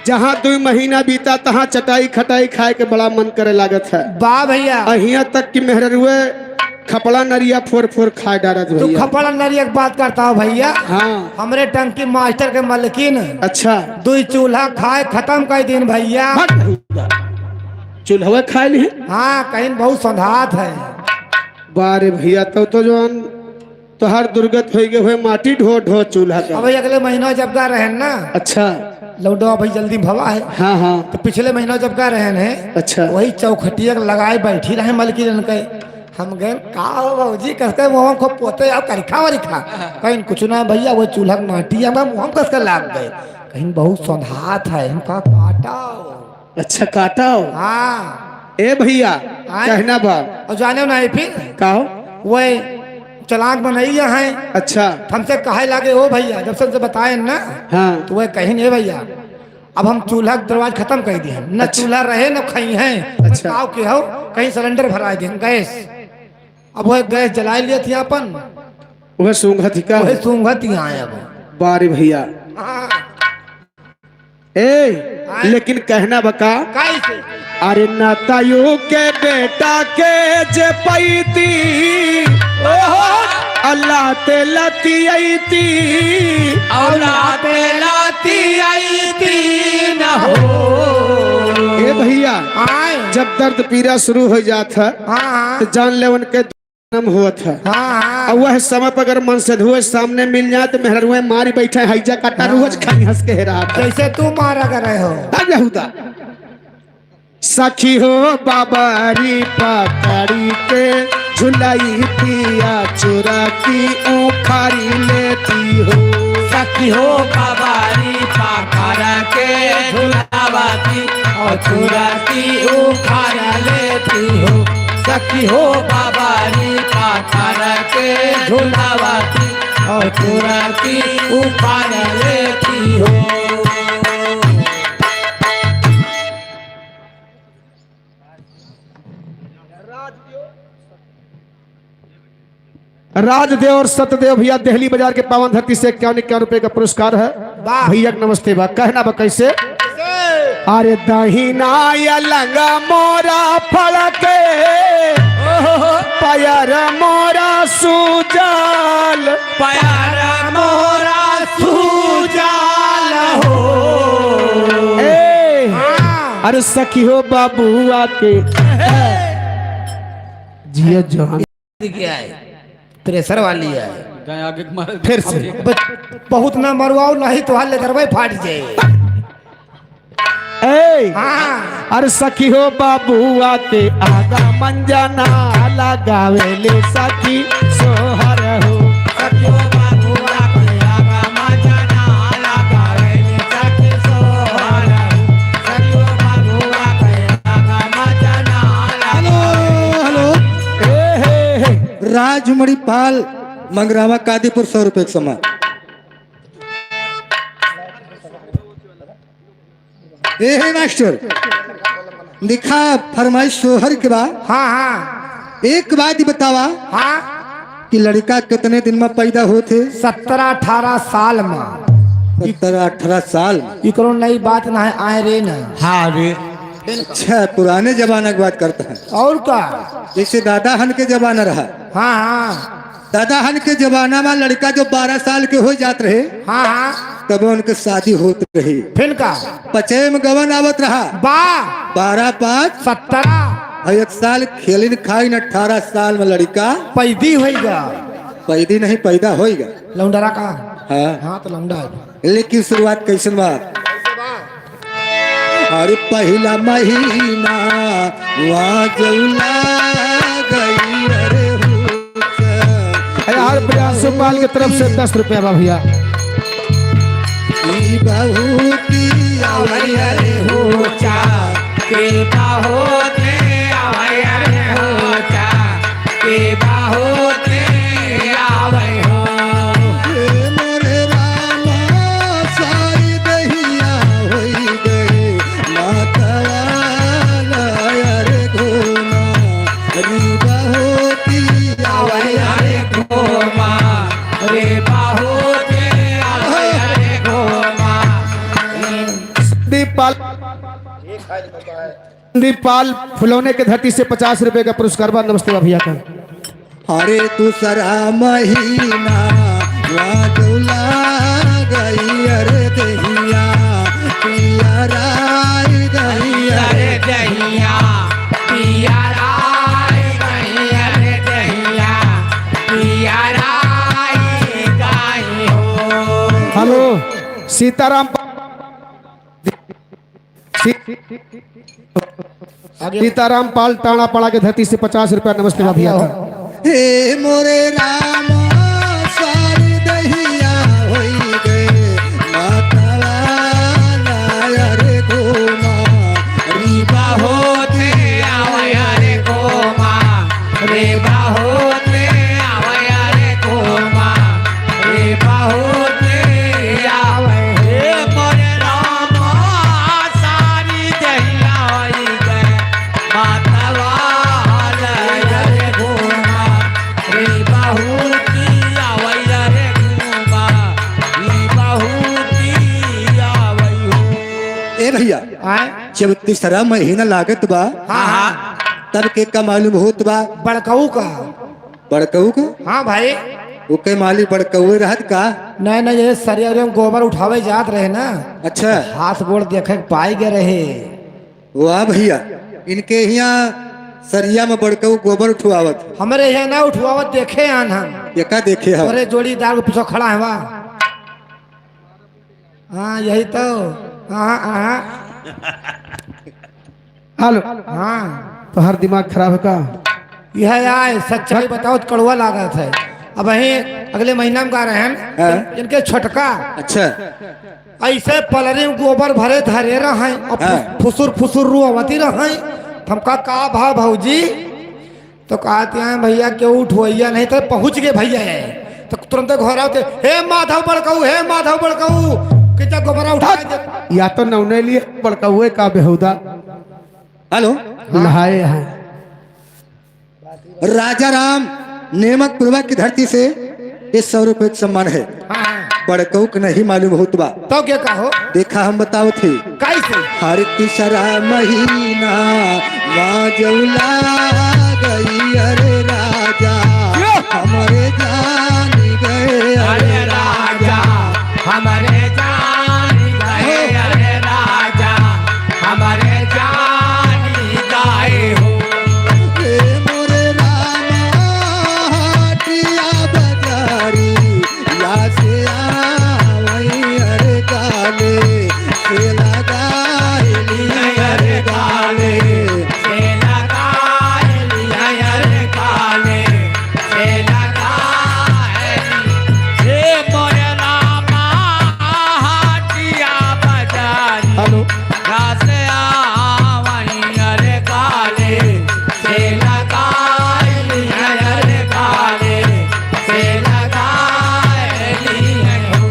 जहाँ दो महीना बीता, तहाँ चटाई खटाई खाए के बड़ा मन करे लागत है। वाह भैया। आ हियाँ तक कि मेहररुए खपड़ा नरिया फोर फोर खाए डारत तू भैया। खपड़ा नरिया के बात करता हो भैया। हाँ। हमरे टंकी मास्टर के मलकिन अच्छा। दुई चूल्हा खाए खतम कर दिन भैया। हट। चूल्हवा खाए ली? हाँ, कहीं बहुत संधात है। बारे भैया, तो, तो जौन तोहार दुर्गत होई गए हुए माटी ढो ढो चूल्हा का। अब अगले महीना जब गा रहे हैं ना। अच्छा। लौंडवा भाई जल्दी भवा है। हाँ, हाँ। तो पिछले महीना जब गा रहे हैं, अच्छा। वही चौखटिया के लगाए बैठी रहे मलकिन के। हम गए, "का हो भौजी, कसके मुँह को पोते आओ, करिखा वरिखा?" कहीं, "कुछ ना भैया, वो चूल्हा के माटी हमारे मुँह में कसके लाग गए।" कहीं, "बहुत सौंधात है।" हम कहा, "काटा हो।" अच्छा, काटा हो। हाँ। ए भैया, आए। कहना बा। और जाने नहीं फिर? का हो? वही चलाक बनैया हैं। अच्छा। हमसे कहे लागे, "ओ भैया," जब से हमसे बताए ना, हाँ। तो वह कहीं, "ए भैया, अब हम चूल्हा के दरवाज खतम कर दिए हैं, न अच्छा। चूल्हा रहे न खई हैं, अच्छा। काव के हो, कहीं सिलेंडर भरा दिए, गैस।" अब वह गैस जलाए लिए थे अपन, वह सूंघत ही का? वह सूंघत ही आए अब। बारे भैया। हाँ। ए, आए। लेकिन कहना बका? कैसे? अरे नातायो के बेटा के जे पैती, ओहो। अल्लाह ते लती अइती। अल्लाह ते लती अइती न हो। ए भैया, आए। जब दर्द पीरा शुरू हो जात है, हाँ, हाँ। तो जान ले उनके जन्म होत है। हाँ, हाँ। और वह समय पर अगर मनसेधुए सामने मिल जाए तो मेहररुए मारी बैठे, हैजा काटा हाँ। रोज खाई हंस के हेरा। जैसे तू मारा कर रहे हो। अब यहूदा। सखी हो बाबरी पकड़ी के झुलाई पिया चुरा की उखाड़ी लेती हो। सखी हो बाबरी पकड़ के झुलावती और चुरा की उखाड़ लेती हो। सखी हो बाबरी पकड़ के झुलावती और चुरा की उखाड़ लेती हो। राजदेव और सत्यदेव भैया, दिल्ली बाजार के पावन धरती से इक्यावन इक्यावन रुपए का पुरस्कार है। वाह। भैया के नमस्ते बा, कहना बा कैसे? कैसे? अरे दहिना या लंगा मोरा फड़के, ओहो। पैर मोरा सूजल। पैर मोरा सूजल हो। ए, हाँ। अरे सखी हो बाबुआ के। हे। जिया जहान। क्या है? प्रेशर वाली है। गाय आगे के मारे। फिर से। अब ब-, बहुत ना मरवाओ, नहीं तो हाल लेदरवे फाट जाए। ए, हाँ। अरे सखी हो बाबुआ के आगा मंजना लगावे ले सखी सोहर हो। सखी हो बाबुआ के आगा मंजना लगावे ले सखी सोहर हो। सखी हो बाबुआ के आगा मंजना लगावे। Hello, hello. ए, हे, हे। राजमणि पाल मंगरावा कादीपुर सौ रुपए के सामान। ए हे मास्टर, देखा, फरमाइश सोहर के बा। हाँ, हाँ। एक बात ही बतावा हाँ। कि लड़का कितने दिन में पैदा होत है? सत्रह अठारह साल में। सत्रह अठारह साल में। इकरो नई बात ना है, आए रे ना। हाँ रे। अच्छा, पुराने जमाना की बात करता है। और का? जैसे दादा हन के जमाना रहा। हाँ, हाँ। दादा हन के जमाना में लड़का जो बारह साल के हो जात रहे, हाँ, हाँ। तब उनके शादी होत रही। फिर का? पचे में गवन आवत रहा। बा। बारह पाँच सत्रह। और एक साल खेलिन खाइन, अठारह साल में लड़का पैदी होइगा। पैदी नहीं, पैदा होइगा। लौंडरा का? हाँ। हाँ, तो लौंडा है। लेकिन शुरुआत कैसन बा? अरे पहिला महीना वा जौला गई, अरे हो। अरे, हर प्रियांशु पाल के तरफ से दस रुपया बा भैया। ई बहुत आवै, अरे हो चा, के बहुत आवै, अरे हो चा। के बाहों के आवै हो। हे मोरे रामा, सारी दहिया होई गए, मातवाला अरे घूमा, री बाहों की आवै अरे घूमा, री बाहों के आवै अरे घूमा। दीपाल संदीप पाल फुलौने के धरती से पचास रुपए का पुरस्कार बा। नमस्ते बा भैया का। अरे दूसरा महीना वादुला गई, अरे दहिया पियराई गई, अरे दहिया पियराई गई, अरे दहिया पियराई गई हो। हेलो, सीताराम पा- सी- आगे। सीताराम पाल टाणापाड़ा के धरती से पचास रुपया नमस्ते बा भैया का। हे मोरे राम, सारी दहिया होई गए, मातवाला अरे घूमा, री बाहों के आवै अरे घूमा, री बाहों के आवै अरे घूमा, री बाहों के आवै। हे मोरे रामा, सारी दहिया होई गए, मातवाला अरे घूमा, री बाहों के आवै अरे घूमा, री बाहों के आवै हो। ए भैया, आए? जब तीसरा महीना लागत बा, हाँ, हाँ। तब के का मालूम होत बा? बड़कऊ का। बड़कऊ का? हाँ भाई। वो के मालिक बड़कऊ रहत का? नहीं, नहीं, ये सरिया में गोबर उठावे जात रहे ना। अच्छा। हाथ गोड़ देखे के पाई गए रहे। वाह भैया, इनके हियाँ सरिया में बड़कऊ गोबर उठवावत। हमरे हियाँ ना उठवावत, देखे आन हम। ये का देखे हम? अरे जोड़ीदार के पीछे खड़ा है वहाँ। हाँ, यही तो। हाँ, हाँ। हेलो। हाँ। तोहार दिमाग खराब है का? यह आए, सच्चाई बताओ तो कड़वा लागत है। अबहीं अगले महीना में गा रहे हैं, हाँ। इनके छोटका। अच्छा। ऐसे पलरी में गोबर भरे धरे रहे, और हाँ। फुसुर फुसुर रोवती रहे। हमका का भा भौजी? तो कहत हैं, "भैया, केहू उठवइया नहीं।" तो पहुँच गए भैया, तो तुरंते घर आते, "हे माधव बड़कऊ, हे माधव बड़कऊ, कि जब गोबरा उठा दे।" या तो नौने लिए बड़कऊ का बेहुदा। हेलो। नहाए हैं। राजा राम नेमकपुरवा की धरती से ये सौ रुपये का सम्मान है। हाँ, हाँ। बड़कऊ के नहीं मालूम होत बा। तो क्या कहो? देखा हम बतावत ही। कैसे? हर तीसरा महीना वाजौला गई, अरे राजा, यो! हमरे जान गए, अरे राजा, हमरे जान गए, अरे राजा, हमरे जान गए हो। ए मोरे रामा, हाटिया बाजारी, या से आवई अरे गाले, से लगाई ली अरे गाले, से लगाई ली अरे गाले, से लगाई ली। हे मोरे रामा, हाटिया बाजारी। हेलो। घास आवई अरे काले, से लगाई अरे काले, से लगाई हो।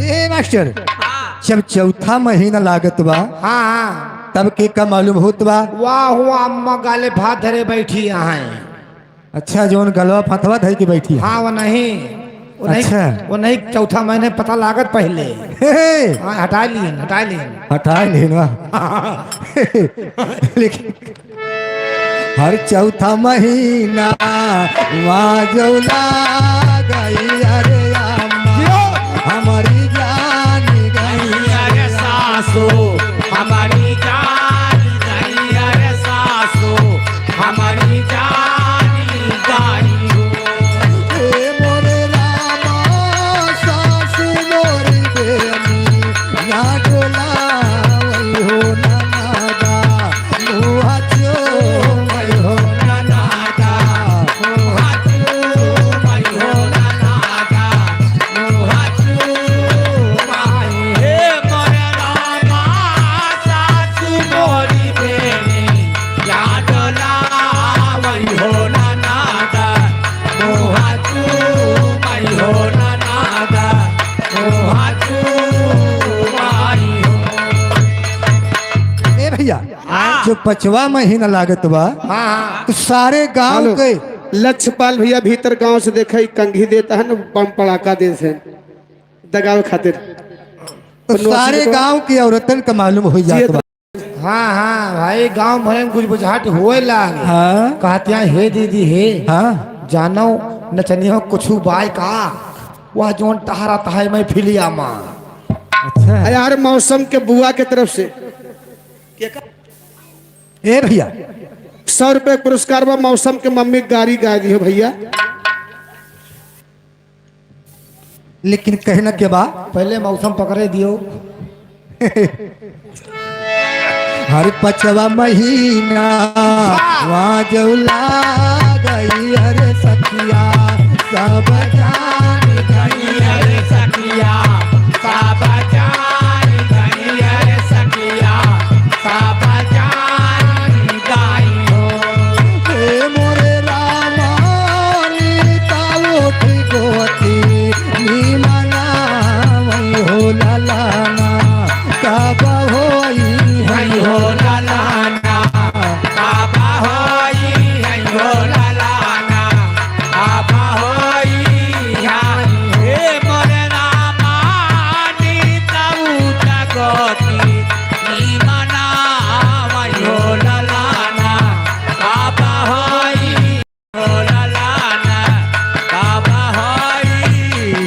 ए मास्टर, हाँ। जब चौथा महीना लागत बा, हाँ, हाँ। अब के का मालूम होत बा? वाह, हुआ अम्मा गाले भात धरे बैठी हैं। अच्छा, जौन गलवा फथवा धइ के बैठी है। हाँ, वो नहीं, वो नहीं, अच्छा। वो नहीं, चौथा महीने पता लागत पहिले। हे, हे। हाँ, हटाइ लिहिन, हटाइ लिहिन। हटाइ लिहिन, वाह। लेकिन हर चौथा महीना वा जौला गई, अरे अम्मा, जियो। हमारी जान गई, अरे सासू, हमारी जान गई, अरे सासू, हमारी जान गई हो। ए मोरे रामा, सासू मोरी बेनी, या डोला वही हो ननादा। मुहा चूमइ हो ननादा, मुहा चूमइ हो ननादा, मुहा चूमइ। हे मोरे रामा, सासु मोरी बेनी, या डोलावइ हो ननादा, मुहा चूमइ हो ननादा, मुहा चूमइ हो। ए भइया, हाँ। जो पचवा महीना लागत बा, हाँ, हाँ। तो सारे गांव हेलो। के लक्ष्यपाल भइया भीतर गांव से देखा, ई कंघी देता है ना, बम पड़ाका देत है दगावे खातिर। तो सारे गांव की औरतन का मालूम होइ जात बा। हाँ, हाँ, भाई, गांव भरे में कुछ बुझाट होए लागे। हाँ। कहतिया, "हे दीदी, हे, हाँ। जानो, नचनिया कुछु बाय का? वह जौन टहरत है महफिलिया मा।" अच्छा। यार, मौसम के बुआ के तरफ से। ए भइया। सौ रुपये पुरस्कार बा, मौसम के मम्मी गारी गाय दियो भइया। लेकिन कहना के बा? पहिले मौसम पकड़े दियो। हर पचवा महीना वा जौला गई, अरे सखिया, सब जान गई, अरे सखिया, सब जान गई, अरे सखिया, सब जान गई हो। हे मोरे रामा, नीता उठ गोती, नीमना वही हो ललाना, कब होई है हो ललाना, कब होई है हो ललाना, कब होई है। हे मोरे रामा, नीता उठ गोती, नीमना वही हो ललाना, कब होई हो ललाना, कब होई।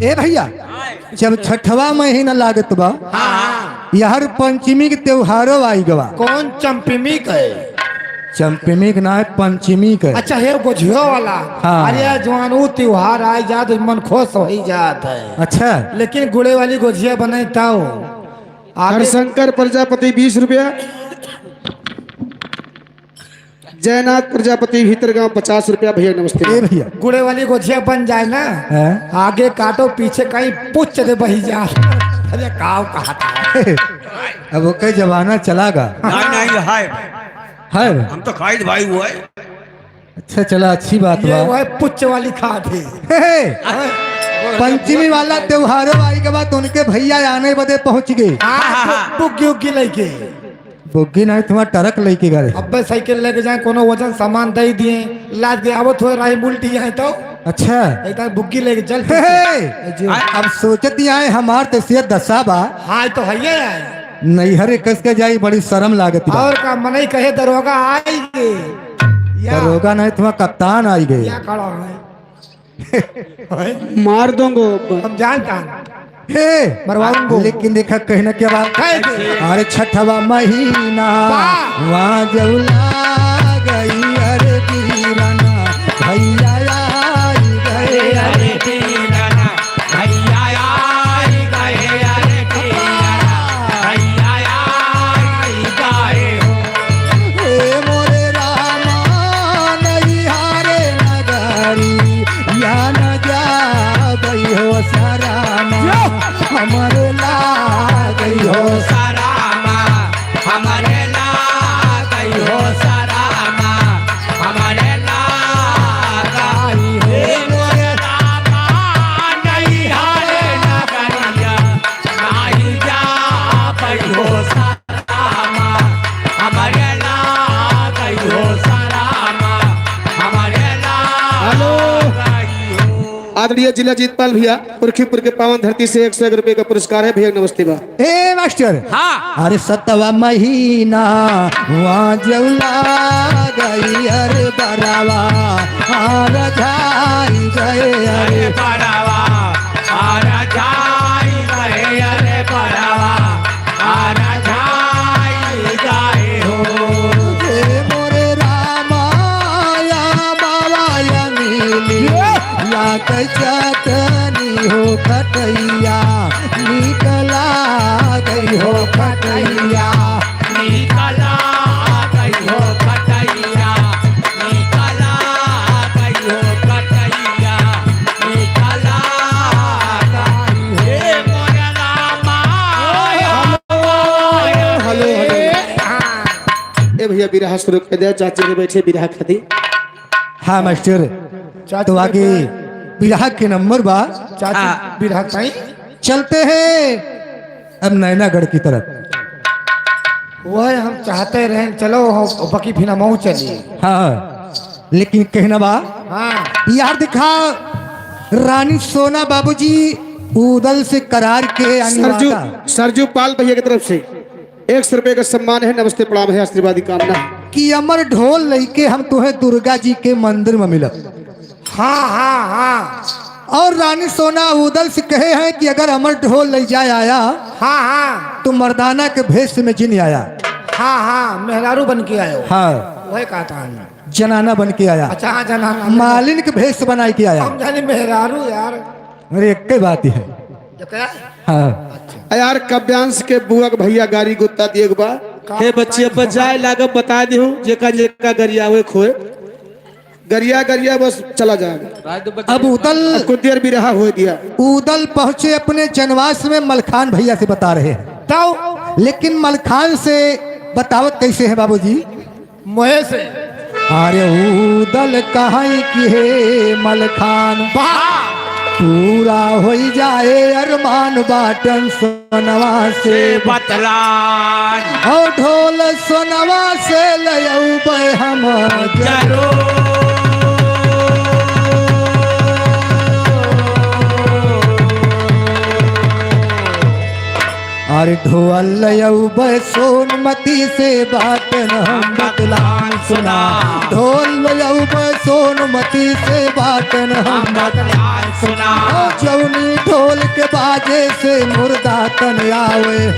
ए भइया, जब छठवा महीना लागत बा, हाँ, हाँ। यहर पंचमी के त्योहारो आई गवा। कौन चंपमी के? चंपमी के ना है, पंचमी के। अच्छा, हे गोझियो वाला। हाँ। अरे जवान, ऊ त्योहार आई जात, मन खुश होइ जात है। अच्छा। लेकिन गुड़े वाली गोझिया बने तब। आगे हरशंकर प्रजापति बीस रुपया, जयनाथ प्रजापति भीतर गांव पचास रुपया। भइया नमस्ते। ए भइया। गुड़े वाली गोझिया बन जाए ना, हैं? आगे काटो, पीछे कहीं पुच्च दे बही जा। अरे काव कहा था। अब ओके जमाना चला गा। नहीं, नहीं, हाय। हाय। हम तो खाइद भाई हुआ है। अच्छा, चला, अच्छी बात ये बा। वो है पुच्च वाली खाट है। हे, हे। पंचमी वाला त्योहारो आई के बाद उनके भइया आने बदे पहुंच गए। हाँ, हाँ, हाँ। बुग्गी उग्गी लेके। बुग्गी नहीं, तुम्हारा ट्रक लेके गए। अब्बे साइकिल लेके जाए, कोनो वजन सामान दे दिए, लाद के आवत हो रही उल्टी आए तो। अच्छा। एक बुग्गी लेके चल। हे, हे। जी। अब सोचती आए हमार तो से दशा बा। हाँ, तो है ये है। नैहर कस के जाई, बड़ी शर्म लागत बा। और का मनई कहे दरोगा आई गे। या। दरोगा नहीं, तुम्हारा कप्तान आई गे। या खड़ा है। मार दूंगो। हम जानता है। हे, मरवाऊंगो। लेकिन देखा कहना क्या बात। है जी। अरे छठवा महीना, वाह। वहाँ जौला गई, अरे बीरना, भइया आई गए, अरे बीरना। भइया आई गए, अरे भइया, भइया आई गए हो। हे मोरे रामा, नैहरे नगरी, या न जाबई हो सरामा, यो। हमरे लागई हो सरामा, हमरे लागई हो सरामा, हमरे लागा आदरणीय जिला जीतपाल भैया, पुरखीपुर के पावन धरती से एक सौ एक रुपये का पुरस्कार है भैया, नमस्ते बा। ए मास्टर। हाँ। अरे सतवा महीना वहाँ जौला गई, अरे बरावा, अरे झाई गए, अरे अरे बरावा, अरे झाई गए, अरे बरावा, अरे झाई गए हो। हे मोरे रामा, या बाबा, या मिली, या कैसा तनी हो खटैया, निकला गई हो खटैया, निकला गई हो खटैया, निकला गई हो खटैया, निकला गई हो। हे मोरे रामा। Hello, hello. ए भैया, बिरहा शुरू कर दे, चाची के बैठे बिरहा खाती। हाँ मास्टर, चाची तो आगे बैठे। बिरहा के नंबर बा। चाची, हाँ। बिरहा ताई। चलते हैं अब नैनागढ़ की तरफ। वह हम चाहते रहे, चलो हो, बाकी फिर हम चलिए। हाँ, लेकिन कहना बा, हाँ। यार देखा, रानी सोना बाबूजी उदल से करार के आने सरजू, वाला। सरजू पाल भैया की तरफ से एक सौ रुपये का सम्मान है, नमस्ते प्रणाम है, आशीर्वाद की कामना है। कि अमर ढोल लइके हम तोहे दुर्गा जी के मंदिर में मिलब। हाँ, हाँ, हाँ। और रानी सोना उदल से कहे हैं कि अगर अमर ढोल लइ जाए आया, हाँ, हाँ। तो मर्दाना के भेष में जिन आया। हाँ, हाँ, मेहरारू बन के आयो। हाँ। वही कहता है। जनाना बन के आया। अच्छा, हाँ, जनाना। मालिन के भेष बनाई के आया। हम जाने मेहरारू यार। अरे, एक ही बात है। जो क्या? हाँ। अच्छा। यार, काव्यांश के बुआ के भैया गारी गुत्ता दिए के बा। का हे बच्चे, बताई? बजाए लागब, बता दे हूँ, जेका जेका गरियावे खोए। गरिया, गरिया, बस चला जाए। अब उदल, अब कुछ देर भी रहा हो दिया। उदल पहुँचे अपने जनवास में, मलखान भैया से बता रहे हैं। तब? लेकिन मलखान से बतावत कैसे है बाबूजी? मोहे से। अरे उदल कहाई कि हे मलखान, वाह! पूरा होई जाए अरमान बाटन सोनवा से से बतलान। और ढोल सोनवा से ले अउबे हम जरूर। अरे ढोल अउबे सोनमती से बाटन हम बतलान सुना। ढोल अउबे सोनमती से बाटन हम बतलान सुना। जौनी ढोल के बाजे से मुर्दा तन आवे।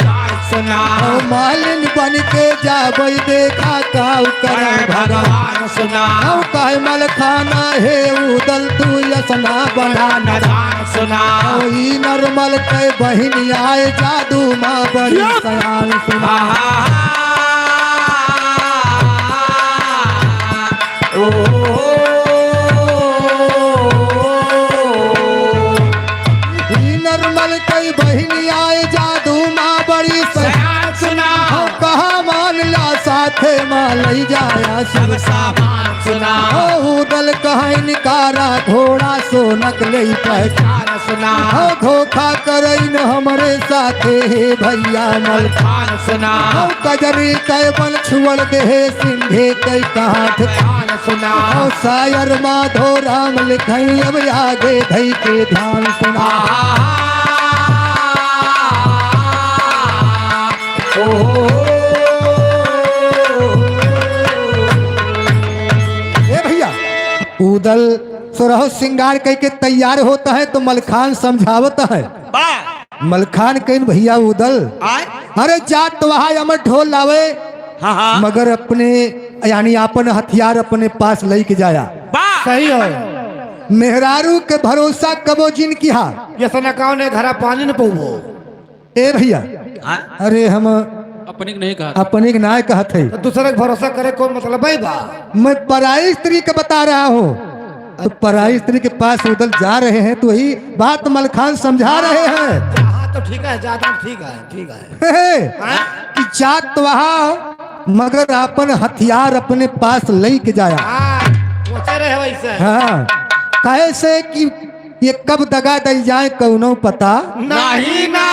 सुना। मालिन बन के जाबे देखा काउ करे भगवान। सुना। काहे मलखाना हे उदल तू यसना बना नदान। सुना। ई नरमल के बहिन आए जादू माँ बड़ी या। सयान सुना। ओ, ई नरमल के बहिन आए जादू माँ बड़ी सयान। सुना। हम कहा मान ला साथे माँ लई जाया सब सामान। सुना। ओ उदल कहा इनकारा घोड़ा सोनक लई पहचान। सुना। ओ धोखा करइन हमरे साथे हे भैया मलखान। सुना। ओ कजरी कै बल छुअल देहे सिंधे कै काठ। सुना। ओ सायर माधो राम लिखई अब आगे धई के ध्यान। सुना। ओ। ए भैया, उदल सोरहो सिंगार कइके तैयार होत है तो मलखान समझावत है। बा। मलखान कहिन भैया उदल, आय? अरे जात वहा अमर ढोल लावे, हाँ, हाँ। मगर अपने यानी आपन हथियार अपने पास लइके जाया। बा। सही है। मेहरारू के भरोसा कबो जिन किहा। ये सना काउने घरा पानी न पउबो। ए भैया, हाँ? अरे हम अपने के नहीं कहा। अपने के नाय कहत है। तो दूसरे के भरोसा करे कौन मतलब है बा? मैं पराई स्त्री के बता रहा हूँ। तो पराई स्त्री के पास उदल जा रहे हैं तो यही बात मलखान समझा रहे हैं। हाँ, तो ठीक है, ज्यादा ठीक है, ठीक है। हे, हे, हाँ? कि जात वहा मगर आपन हथियार अपने पास लइके जाया। हाँ, सोचे रहे वैसे। हाँ, कैसे कि ये कब दगा दई जाए कौनो पता। नहीं ना।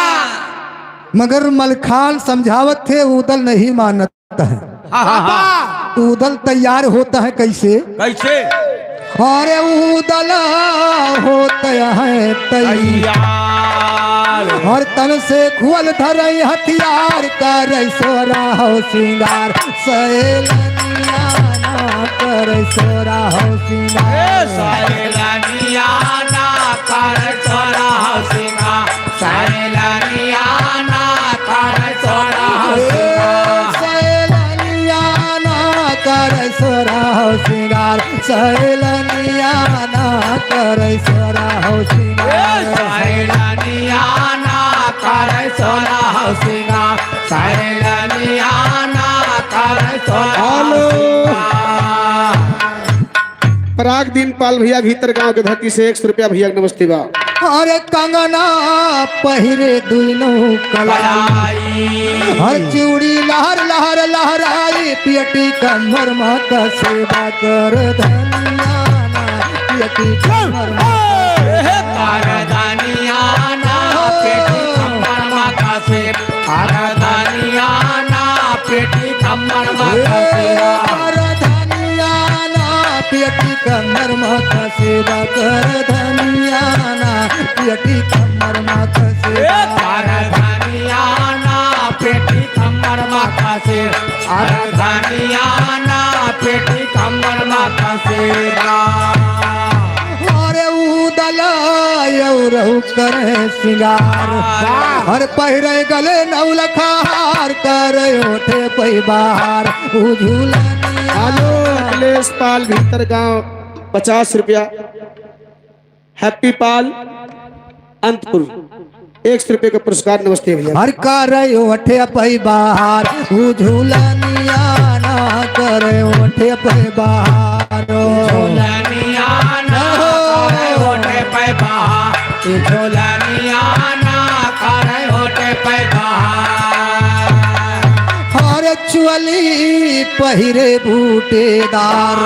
मगर मलखान समझावत थे, उदल नहीं मानत है। हाँ, हाँ, हाँ। उदल तैयार होत है कैसे? कैसे? अरे उदल होत है तैयार। तैयार। हर तन से खुअल धरई हथियार, करई सोरा हो सिंगार। सैलनिया ना करई सोरा हो सिंगार। ए सैलनिया ना करई सोरा हो सिंगार। सैलनिया ना करई सोरा हो ए सिंगार। सैलनिया ना करई सोरा हो सिंगार। सैलनिया ना करई सोरा हो सिंगार। ए सैलनिया ना करई सोरा हो सिंगार। सैलनिया ना करई सोरा हो हेलो। सिंगार। पराग दीनपाल भैया भीतर गांव के धरती से एक सौ रुपया भैया के नमस्ते बा। अरे कंगना पहिरे दुइनो कलाई। कलाई। हर चूड़ी लहर लहर लहराई, पेटी कमर मा कसेबा। कर धनिया ना पेटी कमर मा कसेबा। कर धनिया ना पेटी कमर मा कसेबा। कर धनिया ना पेटी कमर मा कसेबा। कर धनिया ना पेटी कमर मा कसेबा। कर धनिया ना पेटी कमर मा कसेबा। ए, कर धनिया ना पेटी कमर मा कसेबा। कर धनिया ना पेटी कमर मा कसेबा। अरे उदल यौरहु करे सिंगार। वाह। हर पहिरे गले नौलखा हार, करे ओठे पै बहार। उ झूलनिया हेलो, अखिलेश पाल भीतर गांव, पचास रुपया। हैप्पी पाल अंतपुर, एक सौ रुपये का पुरस्कार। नमस्ते भैया। हर करे ओठे पै बहार, उ झूलनिया ना करे ओठे पै बहार। झूलनिया ना करे ओठे पै बहार। ई झूलनिया ना करे ओठे पै बहार। हर चोली पहिरे बूटेदार।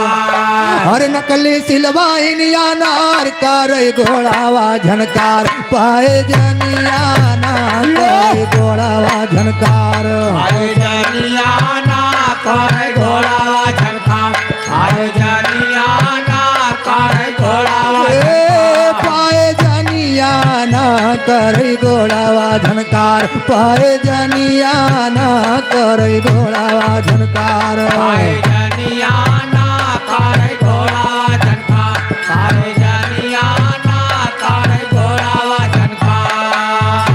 हर नकली सिलवाइनिया नार करे गोड़ावा झनकार। पायजनिया ना करे गोड़ावा झनकार। पायजनिया ना करे गोड़ावा झनकार। पायजनिया ना करे गोड़ावा ए, झनकार। पायजनिया ना करे गोड़ावा झनकार। पायजनिया ना करे गोड़ावा झनकार। पायजनिया ना करे गोड़ावा झनकार। पायजनिया ना करे गोड़ावा झनकार।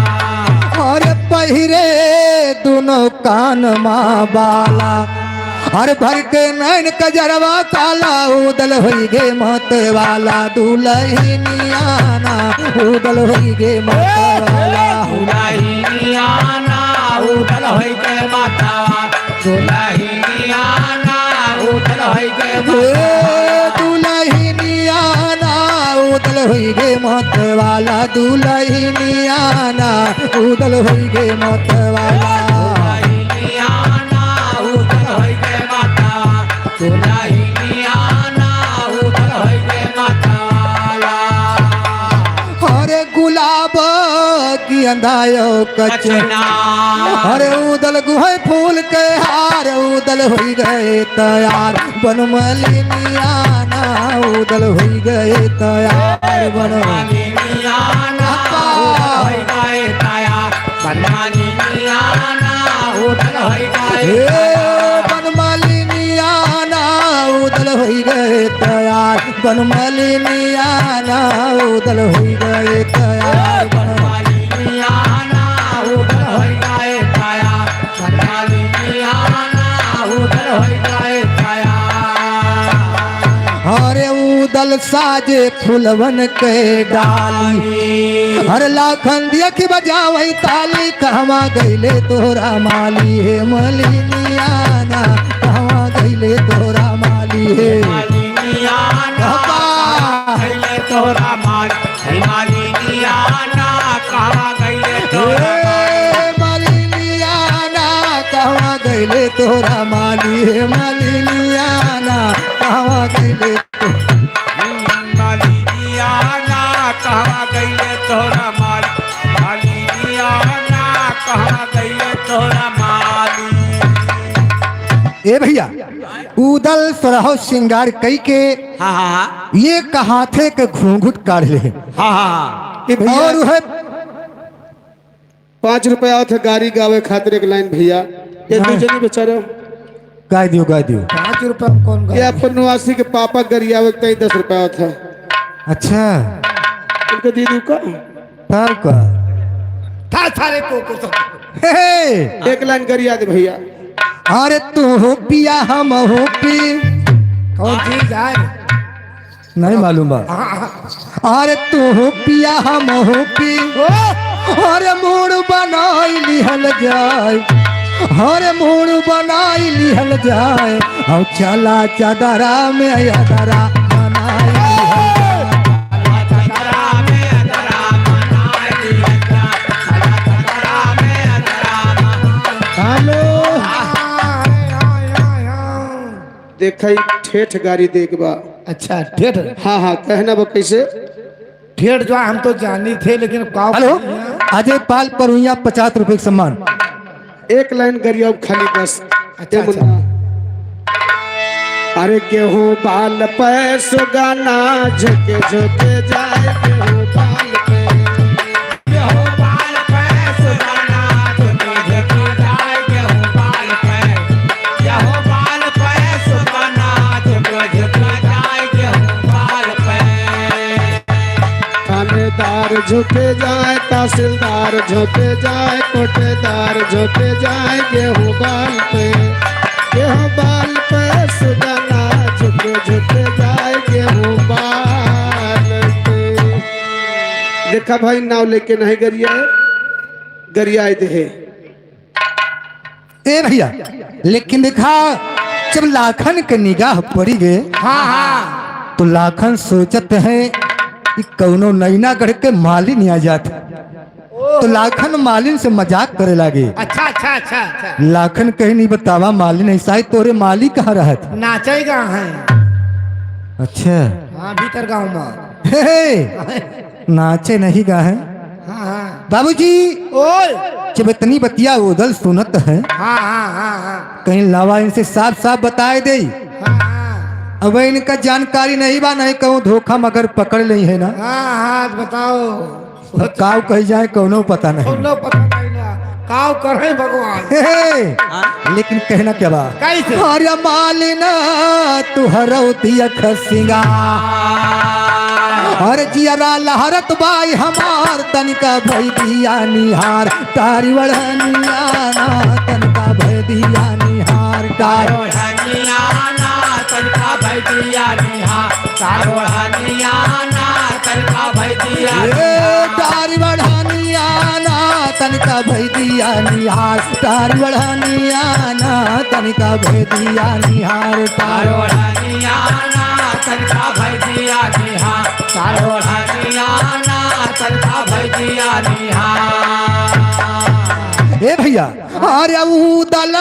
अरे पहिरे दुनो कान मा बाला, हर भर के नैन कजरवा काला, उदल होई गे मत वाला दुलहिनिया ना, उदल होई गे मत वाला। दुलहिनिया ना, उदल होई गे मत वाला। दुलहिनिया ना, उदल होई गे मत वाला। ए, दुलहिनिया ना, उदल होई गे मत वाला। दुलहिनिया ना, उदल होई गे मत वाला। दुलहिनिया ना, उदल होई गे मत वाला। दुलहिनिया ना, उदल होई गे मत वाला। अरे गुलाब की अंधायो कचना। कचना। अरे उदल गुहे फूल के हार, उदल होई गए तैयार। बनमलिनिया ना, उदल होई गए तैयार। बन बनमलिनिया ना, उदल होई गए तैयार। बनमलिनिया ना, उदल होई गए ए, तैयार। बनमलिनिया ना, उदल होई गए तैयार। बनमलिनिया ना, उदल होई गए तैयार। बनमलिनिया ना, उदल होई गए तैयार। बनमलिनिया ना, उदल होई गए तैयार। अरे उदल साजे फुलवन के डाली। हर लाखन देखी बजावई ताली, कहवा गइले तोहरा माली हे मलिनिया ना, कहवा गइले तोहरा माली हे। मलिनिया ना, कहवा गइले तोहरा माली, हे मलिनिया ना, कहवा गइले तोहरा माली। हे मलिनिया ना, कहवा गइले तोहरा माली हे मलिनिया ना, कहवा गइले मलिनिया ना, कहवा गइले तोहरा माली? मलिनिया ना, कहवा गइले तोहरा माली? ए भैया, कूदल सोरहो सिंगार कई के हाँ, हाँ, हाँ। ये कहाथे के घूंघट काढ़ ले। हाँ, हाँ, हाँ। ए भैया, और वह पाँच रुपया आवत है गारी गावे खातिर एक लाइन भैया। ये हाँ। दू जनी बेचारा। गाय दियो, गाय दियो। पाँच रुपया में कौन गाय ये दियो? अपन नवासी के पापा गरियावे के ताई दस रुपया आवत है। अच्छा। उनके दे दूँ का? तब का? था सारे को, को सब। हे, हे। एक लाइन गरिया दे भैया। अरे तू हो पिया, हम हो पी। कौन चीज है? नहीं मालूम बा। हाँ, हाँ। अरे तू हो पिया, हम हो पी। ओ! अरे मूड बनाई लिहल जाए, अरे मूड बनाई लिहल जाए। और चला चदरा में अदरा बनाई लिहल जाए। हेलो। देखा, ई ठेठ गारी देख बा। अच्छा, ठेठ। हाँ, हाँ, कहना बा कैसे? ठेठ जो हम तो जानी थे, लेकिन का हेलो, अजय पाल परुइया, पचास रुपये के सम्मान। एक लाइन गरिया खाली बस। अच्छा, ए मुन्ना। अच्छा। अरे गेहूं बाल पे सुगाना झुके झुके जाए, गेहूं बाल पे। गेहूं बाल पे सुगाना झुके झुके जाए, गेहूं बाल पे। गेहूं बाल पे सुगाना झुके झुके जाए, गेहूं बाल पे। थानेदार झुके जाए, तहसीलदार झुके जाए, कोटेदार झुके जाए, गेहूं बाल पे, गेहूं बाल पे सुगना झुके झुके जाए, गेहूं बाल पे। देखा भाई, नाव लेके नहीं गरियाए, गरियाए देहे। ए भैया, लेकिन देखा, जब लाखन के निगाह पड़ी गे, हाँ, हाँ। तो लाखन सोचत है कि कौनो नैनागढ़ के मालिन आ जात। तो लाखन मालिन से मजाक करे लागे। अच्छा, अच्छा, अच्छा, अच्छा। लाखन कहीं नहीं बतावा मालिन, ऐसा ही तोरे माली कहाँ रहत? नाचे गाँव है। अच्छा। हाँ, भीतर गाँव में। हे, हे। नाचे नहीं गा है। हाँ, हाँ। बाबूजी, ओए। जब इतनी बतिया उदल सुनत है, हाँ, हाँ, हाँ, हाँ। कहीं लावा इनसे साफ साफ बताए दे। हाँ, हाँ। अब इनका जानकारी नहीं बा, नहीं कहूँ धोखा मगर पकड़ लेइ है ना। हाँ, हाँ, बताओ। अब काव कही जाए, कौनो पता नहीं। कौनो पता नहीं ना। काव करे भगवान। हे, हे। हाँ। लेकिन कहना क्या बा? कैसे? अरे मालिना, तू हरौतिया खसिंगा। अरे जियरा लहरत बाई हमार, तनिका भई दिया निहार। तारी वढ़निया ना, तनिका भई दिया निहार। तारी वढ़निया ना, तनिका भई दिया निहार। तारी वढ़निया ना, तनिका भई दिया ए, निहार। तारी वढ़निया ना, तनिका भई दिया निहार। तारी वढ़निया ना, तनिका भई दिया निहार। तारी वढ़निया ना, तनिका भई दिया निहार। तारी वढ़निया ना, तनिका भई दिया निहार। ए भैया, अरे उदल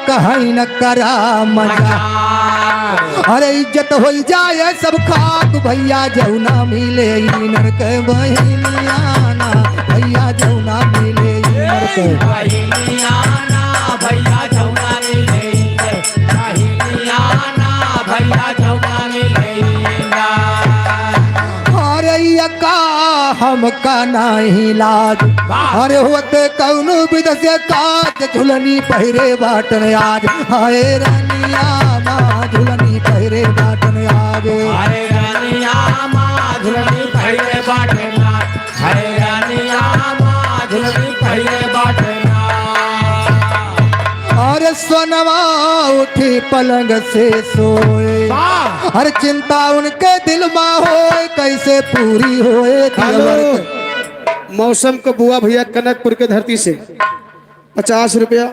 कहै न करा मजाक। अरे इज्जत होइ जाए सब खाक, भैया जौना मिले इनर के बहिनिया ना, भैया जौना मिले इनर के। बहिनिया ना, भैया जौना मिले इनर, बहिनिया ना, भैया जौना मिले इनर। अरे यका हमका नाही लाज। वाह। अरे होते कौनो विध से काज, झुलनी पहिरे बाटन आज। हाय रानिया माँ, झुलनी पहिरे बाटन आज। हाय रानिया माँ, झुलनी पहिरे बाटन आज। हाय रानिया माँ, झुलनी पहिरे बाटन आज। अरे सोनवा उठी पलंग से सोए। वाह। अरे चिंता उनके दिल मा होए, कैसे पूरी होए हेलो। दिलबर के। मौसम को बुआ भैया कनकपुर के धरती से पचास रुपया।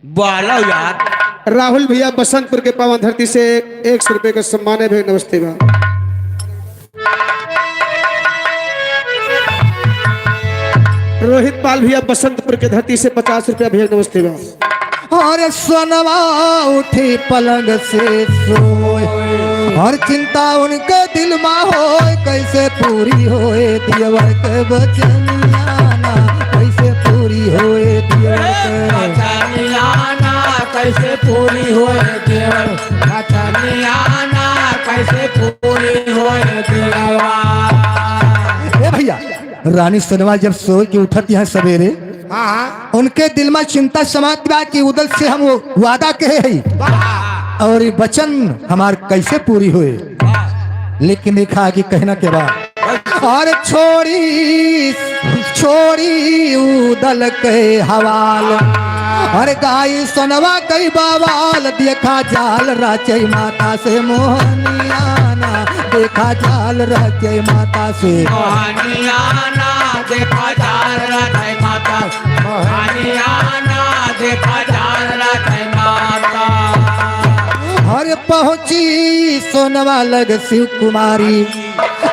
बोलो यार। राहुल भैया बसंतपुर के पावन धरती से एक सौ रुपये का सम्मान है भैया, नमस्ते बा। रोहित पाल भैया बसंतपुर के धरती से पचास रुपया भैया, नमस्ते बा। अरे सोनवा उठी पलंग से सोए, हर चिंता उनके दिल मा होए, कैसे पूरी होए देवर के बचनिया ना, कैसे पूरी होए देवर के। बचनिया ना, कैसे पूरी होए देवर, बचनिया ना, कैसे पूरी होए देवा। ए भैया, रानी सोनवा जब सोए के उठत यहाँ सवेरे, हाँ, हाँ। उनके दिल मा चिंता समात बा कि उदल से हम वो वादा कहे हई वाह। और ये वचन हमार कैसे पूरी होए। वाह। लेकिन देखा कि कहना के बा। और छोड़ी, छोड़ी उदल के हवाल। और गाई सोनवा कई बवाल, देखा जाल रचई माता से मोहनिया ना, देखा जाल रचई माता से। मोहनिया ना, देखा जाल रचई माता, मोहनिया ना, देखा जाल रचई माता। हर पहुँची सोनवा लग शिव कुमारी,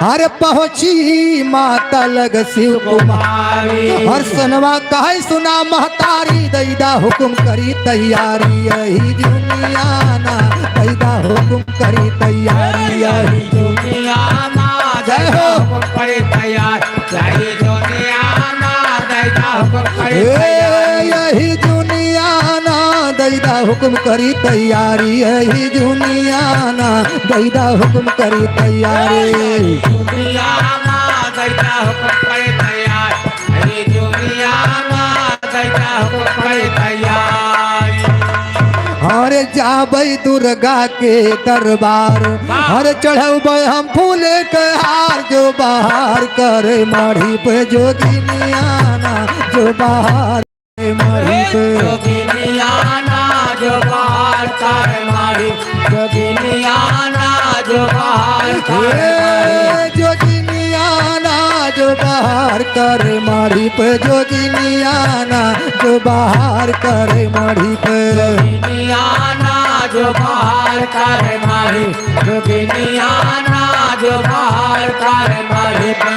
हर पहुँची माता लग शिव कुमारी। हर सोनवा कहे सुना महतारी, दैदा हुकुम करी तैयारी, यही दुनिया ना, दैदा हुकुम करी तैयारी, यही दुनिया ना, जय हो। हुकुम करी तैयार, यही दुनिया ना, दैदा हुकुम करी ए, तैयार। यही दुनिया ना, दैदा हुकुम करी तैयारी, यही दुनिया ना, दैदा हुकुम करी तैयारी। दुनिया ना, दैदा हुकुम करी तैयार, यही दुनिया ना, दैदा हुकुम करी तैयार। हर जाबै दुर्गा के दरबार, वाह। हर चढ़बै हम फूले के हार, जो बहार करे माढ़ी पे जोगिनिया ना, जो बहार करे माढ़ी पे। जोगिनिया ना, जो बहार करे माढ़ी, जोगिनिया ना, जो बहार करे ए, जोगिनिया ना, जो बहार करे माढ़ी पे, जोगिनिया ना, जो बहार करे माढ़ी पे। जोगिनिया ना, जो बहार करे माढ़ी, जोगिनिया ना, जो बहार करे माढ़ी पे।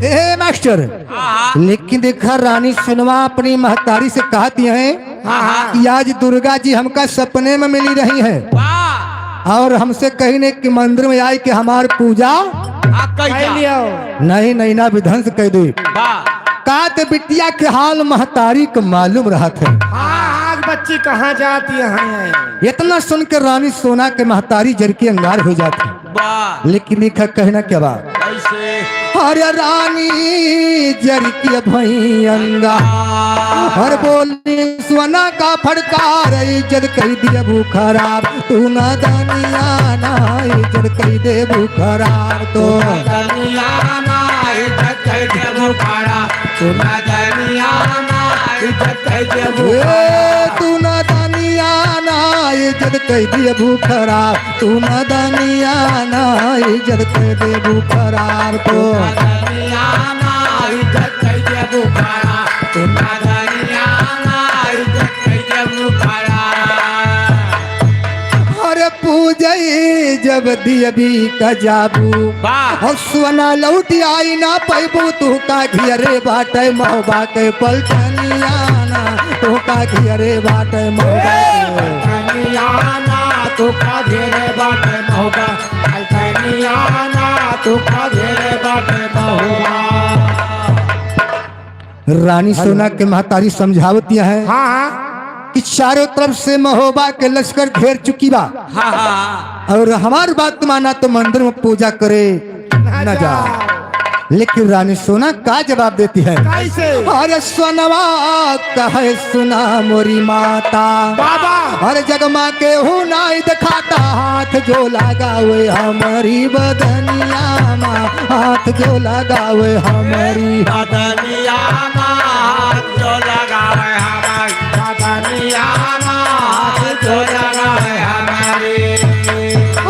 ए मास्टर, हाँ। लेकिन देखा, रानी सोनवा अपनी महतारी से कहती हैं हाँ, हाँ। कि आज दुर्गा जी हमका सपने में मिली रही हैं वाह। और हमसे कही ने कि मंदिर में आए कि हमार पूजा हाँ, कही जा। नहीं, नहीं ना विध्वंस कह दे। वाह। का ते बिटिया के हाल महतारी को मालूम रहत है। हाँ, आज बच्ची कहाँ जाती है? इतना सुन के रानी सोना के महतारी जर के अंगार हो जाती। वाह। लेकिन लिखा कहना क्या बा? कैसे? हर रानी जर के भई अंगार। हर बोली सोना का फटकार, इज्जत कई देबू खराब। तू ना दनिया ना, इज्जत कई देबू खराब। तो ना दनिया ना, इज्जत कई देबू खराब। तू ना दनिया ना, इज्जत कई देबू ए, खराब। तू ना दनिया ना, इज्जत कई देबू खराब। तू ना दनिया ना, इज्जत कई देबू खराब। तो ना दनिया ना, इज्जत कई देबू खराब। तू ना दनिया ना, इज्जत कई देबू खराब। अरे पूजई जब दियबी का जाबू, वाह। और सोना लौट आई ना पैबू, तू का घेरे बाटे महोबा के पलटनिया ना, तू का घेरे बाटे महोबा के। पलटनिया ना, तू का घेरे बाटे महोबा, पलटनिया ना, तू का घेरे बाटे महोबा। रानी सोना के महतारी समझावतिया है हाँ, हाँ। कि चारों तरफ से महोबा के लश्कर घेर चुकी बा। हाँ, हाँ। और हमार बात माना तो मंदिर में पूजा करे ना ना जा। जा। लेकिन रानी सोना का जवाब देती है? कैसे? अरे सोनवा कहे सुना मोरी माता। बाबा। अरे जग मा केहू नाई देखाता, हाथ जो लगावे हमारी बदनिया मा, हाथ जो लगावे हमारी। बदनिया मा हाथ जो लगावे हमारी, बदनिया मा हाथ जो लगावे हमारी।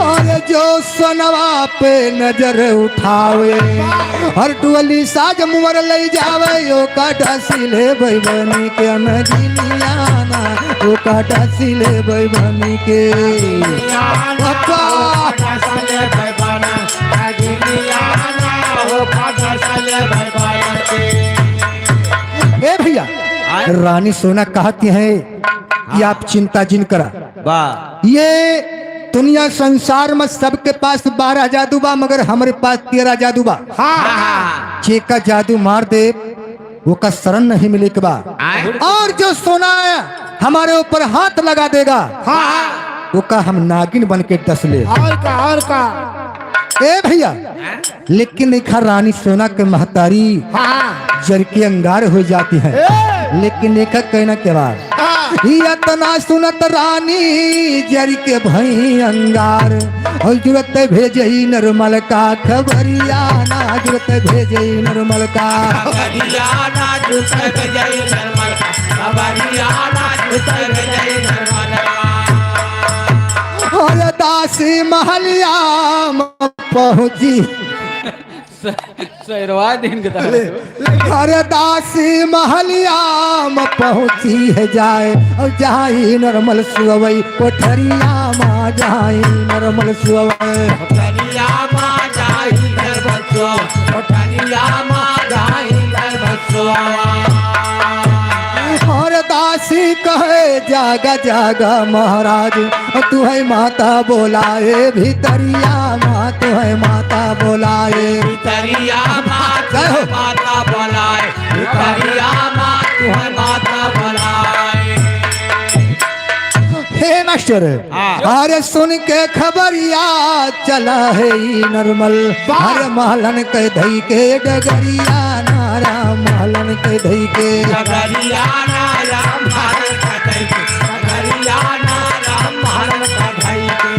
और जो सोनवा पे नजर उठावे, हर टोली साज मुअर लई जावे, ओका डसी लेबै बनी के नगिनिया ना, ओका डसी लेबै बनी के। नगिनिया ना, बाबा। ओका डसी लेबै बनी, नगिनिया ना, ओका डसी लेबै बनी के। ए भैया, आय? रानी सोना कहती है कि हाँ। आप चिंता जिन करा। वाह। ये दुनिया संसार में सबके पास बारह जादू बा, मगर हमरे पास तेरह जादू बा। हाँ। जेका जादू मार दे, ओका शरण नहीं मिले के बा। आय। और जो सोना हमरे ऊपर हाथ लगा देगा, हाँ। ओका हम नागिन बन के डस ले। और का, और का? ए भइया, लेकिन देखा रानी सोना के महतारी हाँ। जर के अंगार हो जाती है। ए! लेकिन देखा कहना के बाद हाँ। ई अतना सुनत रानी जर के भई अंगार, और जुरत भेजई नरमल का खबरिया ना, जुरत भेजई नरमल का। खबरिया ना, जुरत भेजई नरमल का, खबरिया ना, जुरत भेजई नरमल का। और दासी महलिया में पहुँची। स-, सैरवा दिन के तरह। अरे दासी महलिया में पहुँची है जाए, और जाई नरमल सुअवई कोठरिया मा, जाई नरमल सुअवई। कोठरिया मा जाई नरमल सुअवई, कोठरिया मा जाई नरमल सुअवई। और दासी कहे जागा जागा महाराज, तू है माता बोलाए भितरिया मा, तू है माता बोलाए। भितरिया मा, तू है माता बोलाए। भितरिया मा, तू है माता बोलाए। हे मास्टर, हाँ। अरे सुन के खबरिया चला है ई नरमल, वाह। अरे महलन के धई के डगरिया ना राम, महलन के धई के। डगरिया ना राम, महलन के धई के। डगरिया ना राम, महलन के धई के।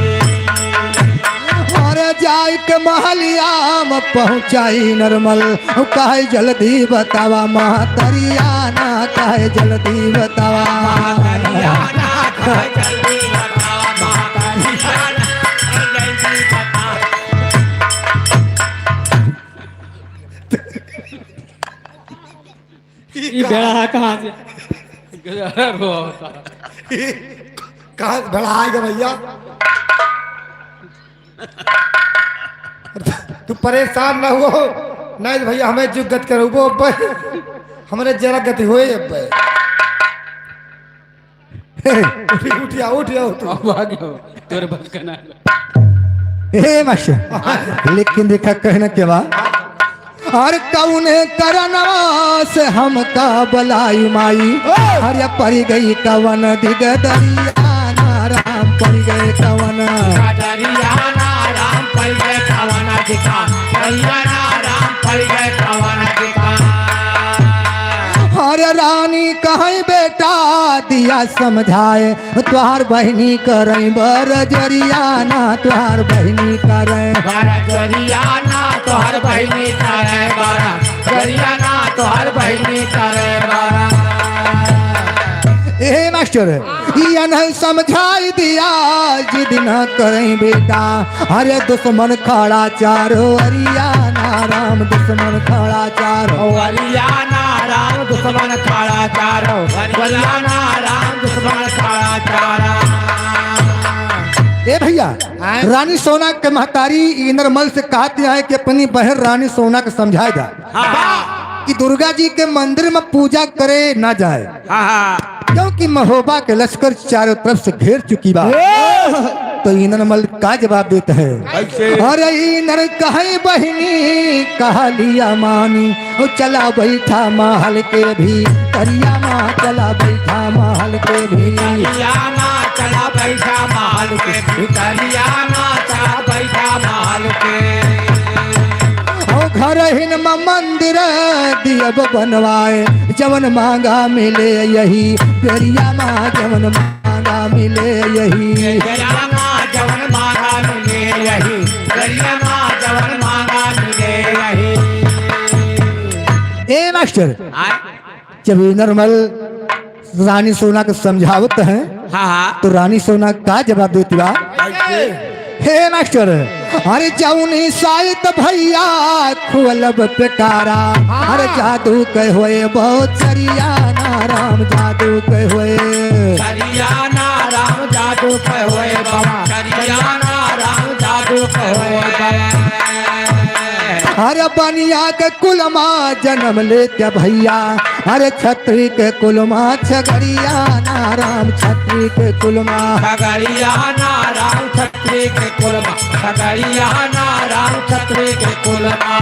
अरे जाई के महलिया में पहुँचाई नरमल, कहे जल्दी बतावा महतरिया ना, कहे जल्दी बतावा। महतरिया ना, कहे जल्दी बतावा, महतरिया ना, कहे जल्दी बतावा। ई बेड़ा है कहाँ से? अरे बाबा। कहाँ से बेड़ा आएगा भइया? तू परेशान ना हो, नहीं तो भइया हमें जुगत करबो अब, हमरे जरा गति होए अब। उठी, उठिया, उठिया, उठ। अब आ गयो, तोरे बस का ना। हे मास्टर, लेकिन देखा कहना के बा, और कौने करनवा से हमका बलाई माई, अरे पड़ गई कवन दिगदरिया ना राम, पड़ गए कवन। दिगदरिया ना राम, पड़ गए कवन दिगदरिया ना राम, पड़ गए कवन दिगदरिया। अरे रानी कहे बेटा दिया समझाए, तोहार बहिनी करई बरजरिया ना, तोहार बहिनी करई। बरजरिया ना, तोहार बहिनी करई बरजरिया ना, तोहार बहिनी करई बरजरिया। ए मास्टर, ई अनहन समझाई दिया, जिद ना करई बेटा, अरे दुश्मन खड़ा चारो अरिया ना राम, दुश्मन खड़ा चारो अरिया ना राम, दुश्मन खड़ा चारो अरिया ना राम, दुश्मन खड़ा चारो। ए भइया, आय? रानी सोना के महतारी इनरमल से कहत है कि अपनी बहन रानी सोना के समझाए दा हाँ, हाँ। कि दुर्गा जी के मंदिर में पूजा करे ना जाए। हाँ, हाँ। क्योंकि महोबा के लश्कर चारों तरफ से घेर चुकी बा। ए! तो इनरमल का जवाब देत है? कैसे? अरे इनर कहे बहिनी कहलिया मानी, ओ चला बैठा महल के भीतरिया मा, चला बैठा महल के भीतरिया मा, चला बैठा महल के भीतरिया मा, चला बैठा महल के। ओ घर हिन मा मंदिर दियब बनवाए, जवन मांगा मिले यही बेरिया मा, जवन मांगा मिले यही। बेरिया मा जवन मांगा मिले यही, बेरिया मा जवन मांगा मिले यही। ए मास्टर, आय? जब इनरमल रानी सोना के समझावत हैं, हाँ, हाँ। तो रानी सोना का जवाब देती बा? कैसे? हे मास्टर, अरे जौनी साइत भइया खुअलब पेटारा, हाँ। अरे जादू के होए बहुत सरिया ना राम, जादू के होए। सरिया ना राम, जादू के होए बाबा, सरिया ना राम, जादू के होए बाबा। अरे बनिया के कुल मा जन्म लेते भैया, अरे छत्री के कुल मा छगड़िया ना राम, छत्री के कुल मा। छगड़िया ना राम, छत्री के कुल मा, छगड़िया ना राम, छत्री के कुल मा।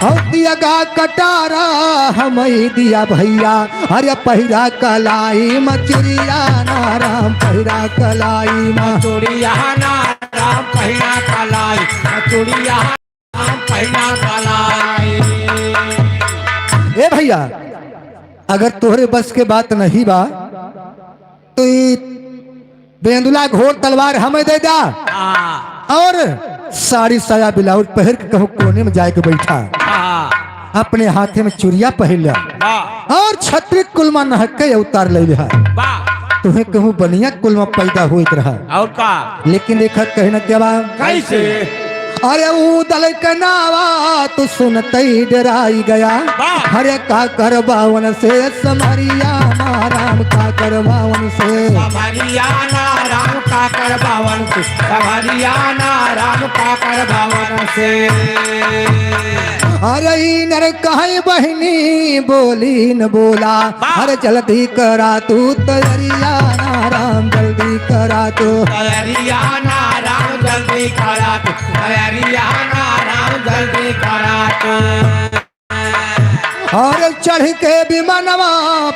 हौ दिया गा कटारा हम ही दिया भैया, अरे पहिरा कलाई मा चुरिया ना राम, पहिरा कलाई मा। चुरिया ना राम, पहिरा कलाई मा, चुरिया राम, पहिरा कलाई। ए भैया, अगर तोहरे बस के बात नहीं बा, तो ई बेंदुला घोड़ तलवार हमें दे दा। हाँ। और साड़ी साया ब्लाउज पहन के कहूँ कोने में जाए के बैठा। हाँ। अपने हाथे में चुरिया पहन लिया। वाह। और छत्री कुल मा नहक के अवतार ले लिया। वाह। तुम्हें कहूँ बनिया कुल मा पैदा होइत रहा। और का? लेकिन देखा कहना क्या बा? कैसे? अरे ऊ दल के नावा तू सुनते ही डराई गया। वाह। अरे का करबावन से समरिया ना राम, का करबावन से। समरिया ना राम, का करबावन से, समरिया ना राम, का करबावन से। अरे ई नर कहे बहिनी बोली न बोला, वाह। अरे जल्दी करा तू तैयारिया ना राम, जल्दी करा तू। तैयारिया ना राम, जल्दी करा तू। तैयारिया ना राम, जल्दी करा तू। और चढ़ के विमानवा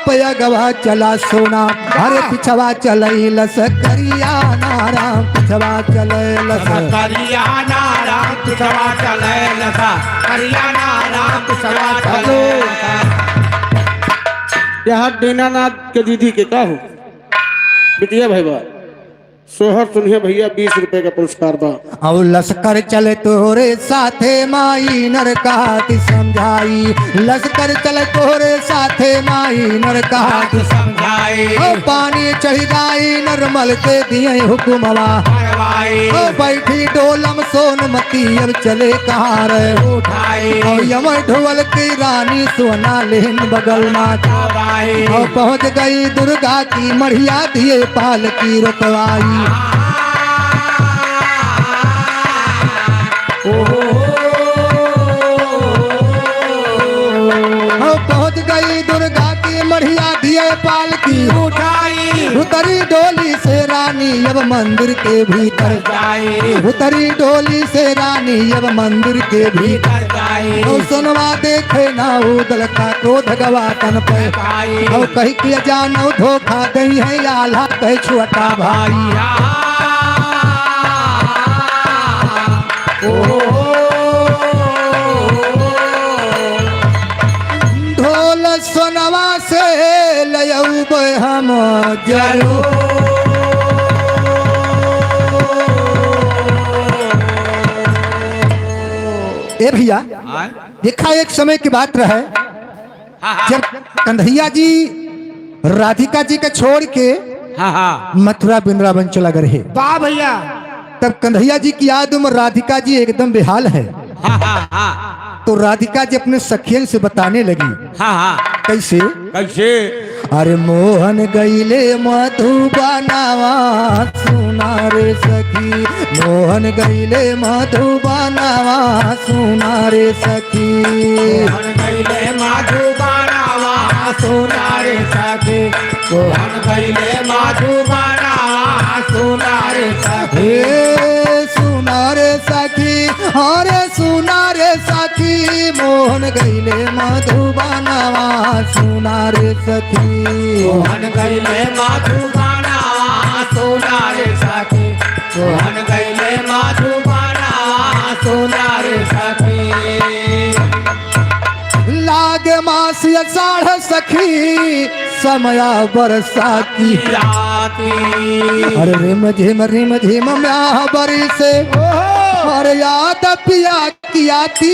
पे अगवा चला सोना, अरे पिछवा चलई लसकरिया ना राम, पिछवा चलई लस। करिया ना राम, पिछवा चलई लस। करिया ना राम, पिछवा चलई लस। यहाँ दीनानाथ के दीदी के का हो? बिटिया भाई बा। सोहर सुनिए भैया, बीस रुपए का पुरस्कार बा। और लश्कर चले तोहरे साथे माई नरकात समझाई, लश्कर चले तोहरे साथे माई नरकात समझाई। ओ पानी चढ़ जाई नरमल के दिए हुकुमवा। ओ बैठी डोलम सोनमती अब चले कहाँ रे उठाई। ओ यमर ढोल की रानी सोना लेन बगल मा। ओ पहुँच गई दुर्गा की मढ़िया दिए पालकी रुकवाई। ओ पहुँच गई दुर्गा की मढ़िया दिए पालकी उठाई। उतरी डोली से रानी अब मंदिर के भीतर जाए। उतरी डोली से रानी अब मंदिर के भीतर जाए। ओ सोनवा देखे ना उदल का क्रोध गवा तन पे। और कही के जानो धोखा दई है आल्हा कहे छोटा भाई। ढोल सोनवा से लयउबे हम जरूर। ए भैया, आय? देखा एक समय की बात रहे, हाँ, हाँ। जब कन्हैया जी राधिका जी के छोड़ के हाँ, हाँ। मथुरा वृंदावन चला गए रहे। वाह भैया। तब कन्हैया जी की याद में राधिका जी एकदम बेहाल है। हाँ, हाँ, हाँ। तो राधिका जी अपने सखियन से बताने लगी। हाँ, हाँ। कैसे? कैसे? अरे मोहन गईले मधुबनवा सुना रे सखी, मोहन गईले मधुबनवा सुना रे सखी। मोहन गईले मधुबनवा सुना रे सखी, मोहन गईले मधुबनवा सुना रे सखी। हे सुना रे सखी, अरे सुना रे सखी, मोहन गईले मधुबनवा सुना रे सखी। मोहन गईले मधुबनवा सुना रे सखी, मोहन गईले मधुबनवा सुना रे सखी। लागे मास आषाढ़ सखी, समया बरसा की। अरे रिम झिम रिम झिम म्याह बरिसे, अरे याद पिया की आती,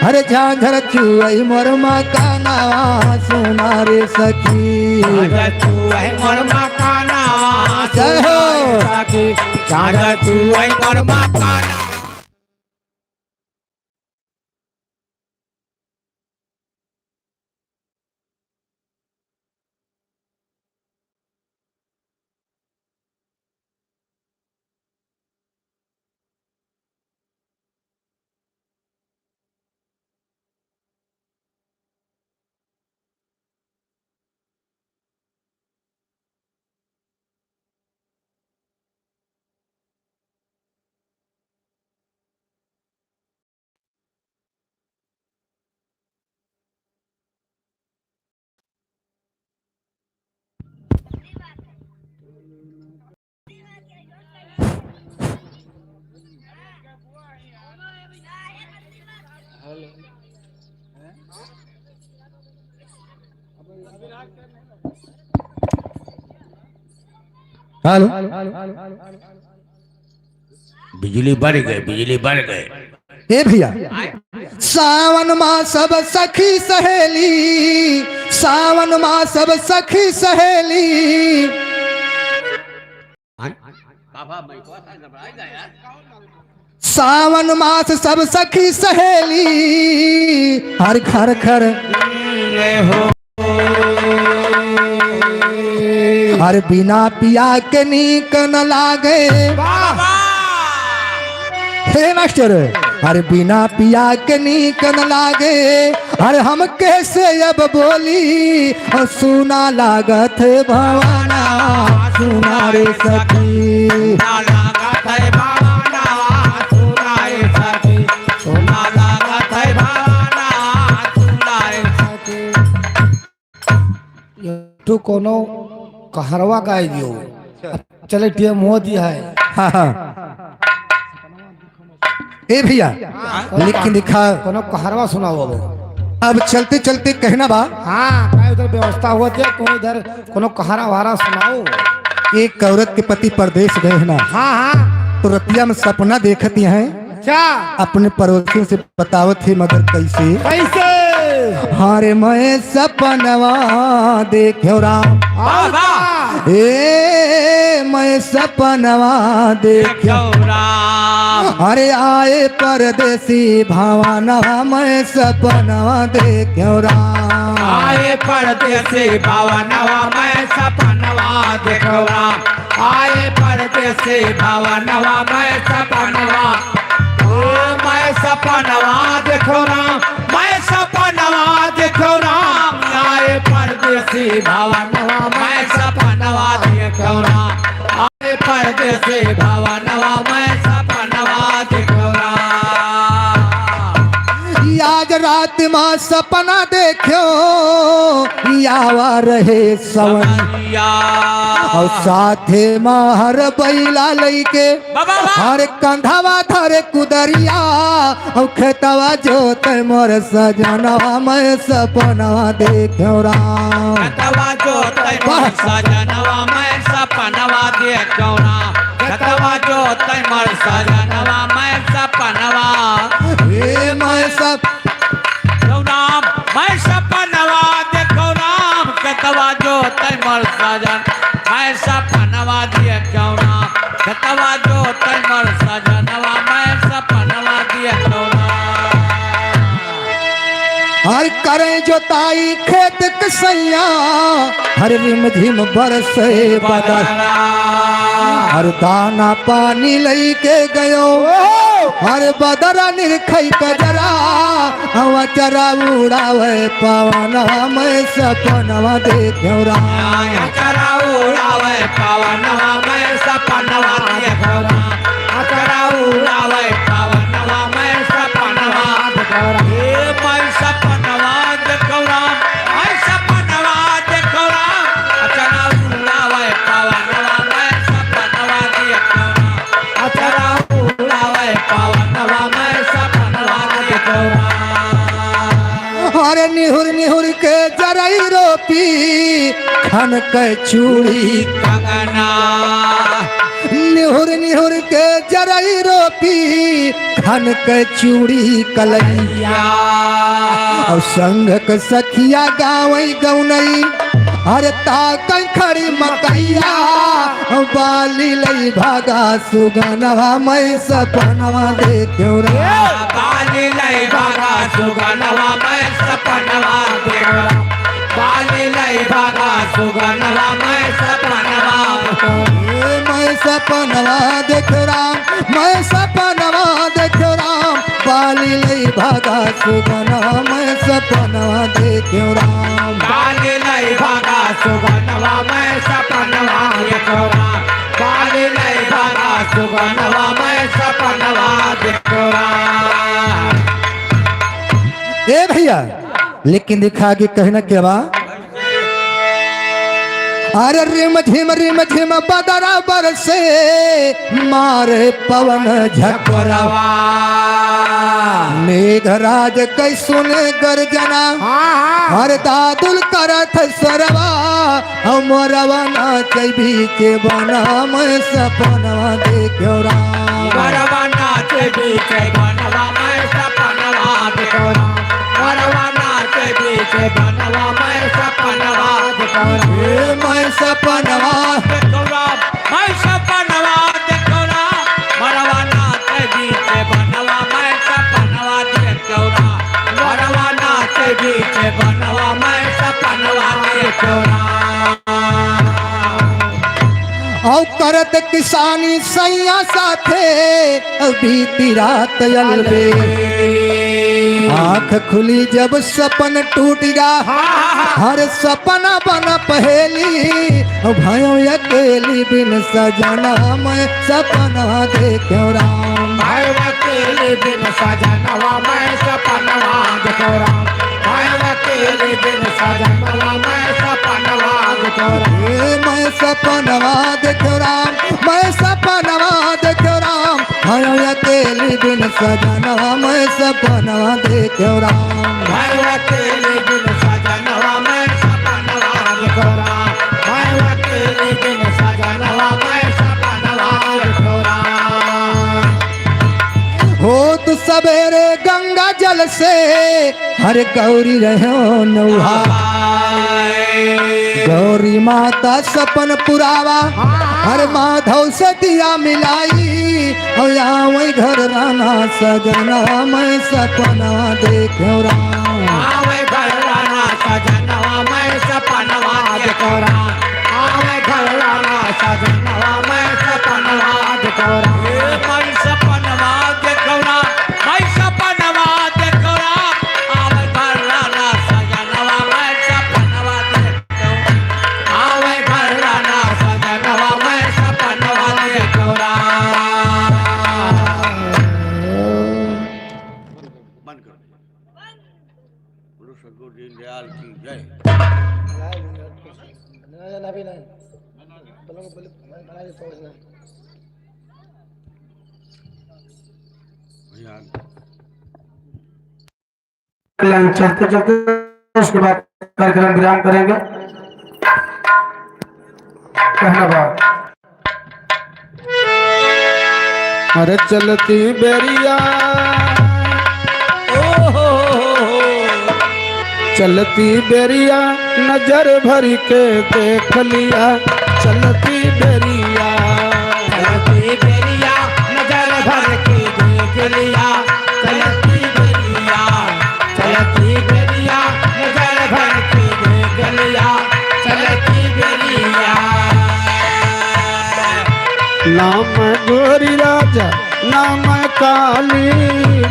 अरे झांझर चुअई मोर मकाना सुना रे सखी। झांझर चुअई मोर मकाना जय हो। सुना रे सखी, झांझर चुअई मोर मकाना। हेलो। बिजली बढ़ गए, बिजली बढ़ गए। ए भैया, सावन मा सब सखी सहेली, सावन मा सब सखी सहेली। सावन मास सब सखी सहेली, हर घर घर। हर बिना पिया के नीक न लागे। वाह! हे मास्टर, हर बिना पिया के नीक न लागे। अरे हम कैसे अब बोली, और सुना लागत है भवाना, सुना रे सखी। सुना लागत है भवाना, सुना रे सखी। सुना लागत है भवाना, सुना रे सखी। तू कोनो कहरवा गाय दियो। चले टीएम मोदी है। हाँ, हाँ। ए भैया, लेकिन दिखा कोनो कहरवा सुनाओ अब। अब चलते चलते कहना बा। हाँ, काहे उधर व्यवस्था होत है, कोनो इधर कोनो कहरा वहरा सुनाओ। एक औरत के पति परदेस गए हैं ना। हाँ, हाँ। तो रतिया में सपना देखती हैं। अच्छा। अपने पड़ोसियों से बतावत है, मगर कैसे? कैसे? हरे मैं सपनवा देख्यो राम। वाह, वाह। ए, मैं सपनवा देख्यो। देख्यो राम। अरे आए परदेसी भवानवा, मैं सपनवा देख्यो राम। आए परदेसी भवानवा, मैं सपनवा देख्यो राम। आए परदेसी भवानवा, मैं सपनवा ओ, मैं सपनवा देख्यो राम, मैं सपनवा देख्यो राम। आए परदेसी भवानवा, मैं सपनवा देख्यो राम। आए परदेसी भवानवा, मैं सपनवा देख्यो राम। आज रात मा सपना देख्यो, आवा रहे सवनिया। सवनिया। और साथे मा हर बैला लइके बाबा, वाह। हर कंधवा धरे कुदरिया, औ खेतवा जोते मोर सजनवा, मैं सपनवा देख्यो राम। खेतवा जोते मोर वाह। सजनवा, मैं सपनवा देख्यो राम। खेतवा जोते मोर सजनवा, मैं सपनवा। हे मैं सप- क्यों राम, मैं सपनवा देखो राम, खेतवा जोते मोर सजन, मैं सपनवा देखो राम, खेतवा जोते मोर सजनवा, मैं सपनवा देखो राम। हर करे जोताई खेत के सैया, हर रिम झिम बरसे बदर। हर दाना पानी लइके गयो, हर बदरा निरखई कजरा। हवा चरा उड़ावे पवनवा, मैं सपनवा देख्यो राम। चरा उड़ावे पवनवा, मैं सपनवा देख्यो राम। अचरा उड़ावे पवनवा, मैं सपनवा देखो राम। हे मैं सपनवा देखो राम, मैं सपनवा देखो राम। अचरा उड़ावे पवनवा, मैं सपनवा देखो राम। अचरा उड़ावे पवनवा, मैं सपनवा देखो राम। अरे निहुर निहुर के जरई रोपी, खन के चूड़ी कंगना। निहुर निहुर के जरई रोपी, खन के चूड़ी कलैया। और संग के सखिया गावई गौनई, अरे ताकई खड़ी मकैया। बाली लई भागा सुगनवा, मैं सपनवा देख्यो राम। बाली लई भागा सुगनवा, मैं सपनवा देख्यो राम। बाली लई भागा सुगनवा, मैं सपनवा। ए, मैं सपनवा देख्यो राम, मैं सपनवा देख्यो राम। बाली लई भागा सुगनवा, मैं सपनवा देख्यो राम। बाली लई भागा सुगनवा, मैं सपनवा देख्यो राम। बाली लई भागा सुगनवा, मैं सपनवा देख्यो राम। ए भैया, लेकिन देखा आगे कहना क्या बा? अरे रिम झिम रिम झिम बदरा बरसे, मारे पवन झकोरवा। मेघराज कैसुन गर्जना, हाँ, हाँ। हर दादुल करत सरवा, हम मोरवा नाचे बीचे बनवा मैं सपनवा देख्यो राम। मोरवा नाचे बीचे बनवा मैं सपनवा देख्यो राम। मोरवा नाचे बीचे बनवा मैं सपनवा देख्यो राम। ए मैं सपनवा देख्यो राम। मैं सपनवा देख्यो राम, मोरवा नाचे बीचे बनवा, मैं सपनवा देख्यो राम, मोरवा नाचे बीचे बनवा, मैं सपनवा देख्यो राम। औ करत किसानी सैया साथे, बीती रात अलबे। आँख खुली जब सपन टूटिगा, हर सपना बन पहेली। भयो अकेली बिन सजना, मैं सपना देख्यो राम। भयो अकेली बिन सजनवा, मैं सपनवा देख्यो राम। भयो अकेली बिन सजनवा, मैं सपनवा देख्यो राम। ए, मैं सपनवा देख्यो राम, मैं सपनवा देख्यो राम। भयो अकेली बिन सजनवा, मैं सपनवा देख्यो राम। भयो अकेली बिन सजनवा, मैं सपनवा देख्यो राम। भयो अकेली बिन सजनवा, मैं सपनवा देख्यो राम। होत सबेरे गंगा जल से हर गौरी रहो नौहा। गौरी माता सपन पुरावा, हर माधव से दिया मिलाई। और आवे घर राना सजना, मैं सपना देख्यो राम। आवे घर राना सजना, मैं सपनवा देख्यो राम। आवे घर राना सजनवा, मैं सपनवा देख्यो राम। ए, मैं सपनवा देख्यो राम, मैं सपनवा देख्यो राम। आवे घर राना सजनवा, मैं सपनवा देख्यो राम। आवे घर राना सजनवा, मैं सपनवा देख्यो राम। बंद करो। बोलो सदगुरु दीनदयाल की जय। भैया। चलते चलते उसके बाद कार्यक्रम विराम करेंगे। कहना बा। अरे चलती बेरिया, ओ हो हो हो। चलती बेरिया नजर भर के देख लिया, चलती बेरिया। चलती बेरिया नजर भर के देख लिया, चलती बेरिया। चलती बेरिया, नजर भर के देख लिया, चलती बेरिया। नाम गोरी राजा, नाम काली,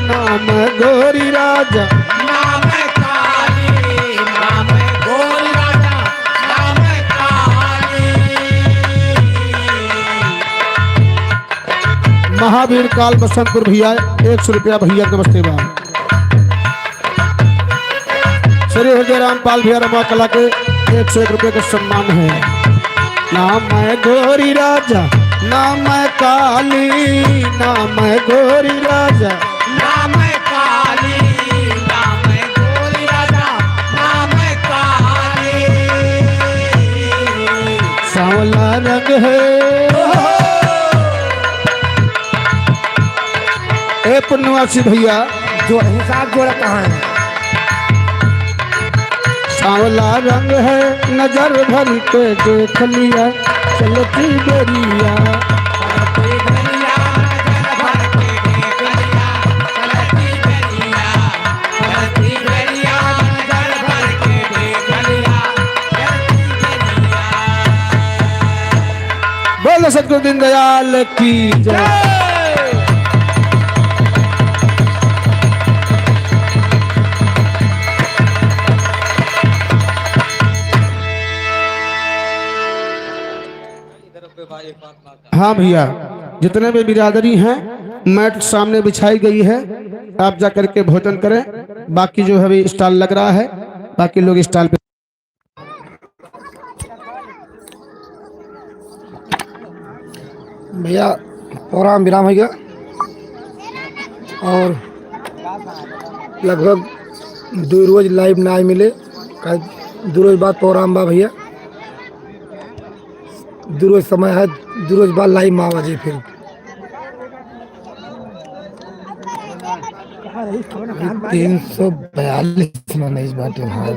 नाम गोरी राजा। नाम काली, नाम गोरी राजा, नाम काली। महावीर काल बसंतपुर भैया, एक सौ रुपया भैया, नमस्ते बा। श्री हृदय राम पाल भैया रमा कला के एक सौ एक रुपये का सम्मान है। नाम है गोरी राजा, नाम है काली, नाम है गोरी राजा। नाम है काली, नाम है गोरी राजा, नाम है काली। सांवला रंग है। ए पुण्यवासी भैया, जो हिसाब जोड़ा कहाँ है? सांवला रंग है, नजर भर के देख लिया, चलती बेरिया। चलती बेरिया, नजर भर के देख लिया, चलती बेरिया। बोलो सतगुरु दीनदयाल की जय। हाँ भैया, जितने भी बिरादरी हैं, मैट सामने बिछाई गई है, आप जा करके भोजन करें। बाकी जो है अभी स्टॉल लग रहा है, बाकी लोग स्टॉल पे। भैया, प्रोग्राम विराम हो गया और लगभग दो रोज लाइव ना मिले, काहे दो रोज बाद प्रोग्राम बा भैया, दो रोज समय है, दो रोज बाद लाइव में आवा जी फिर। तीन सौ बयालीस में नहीं बाटे, हाँ।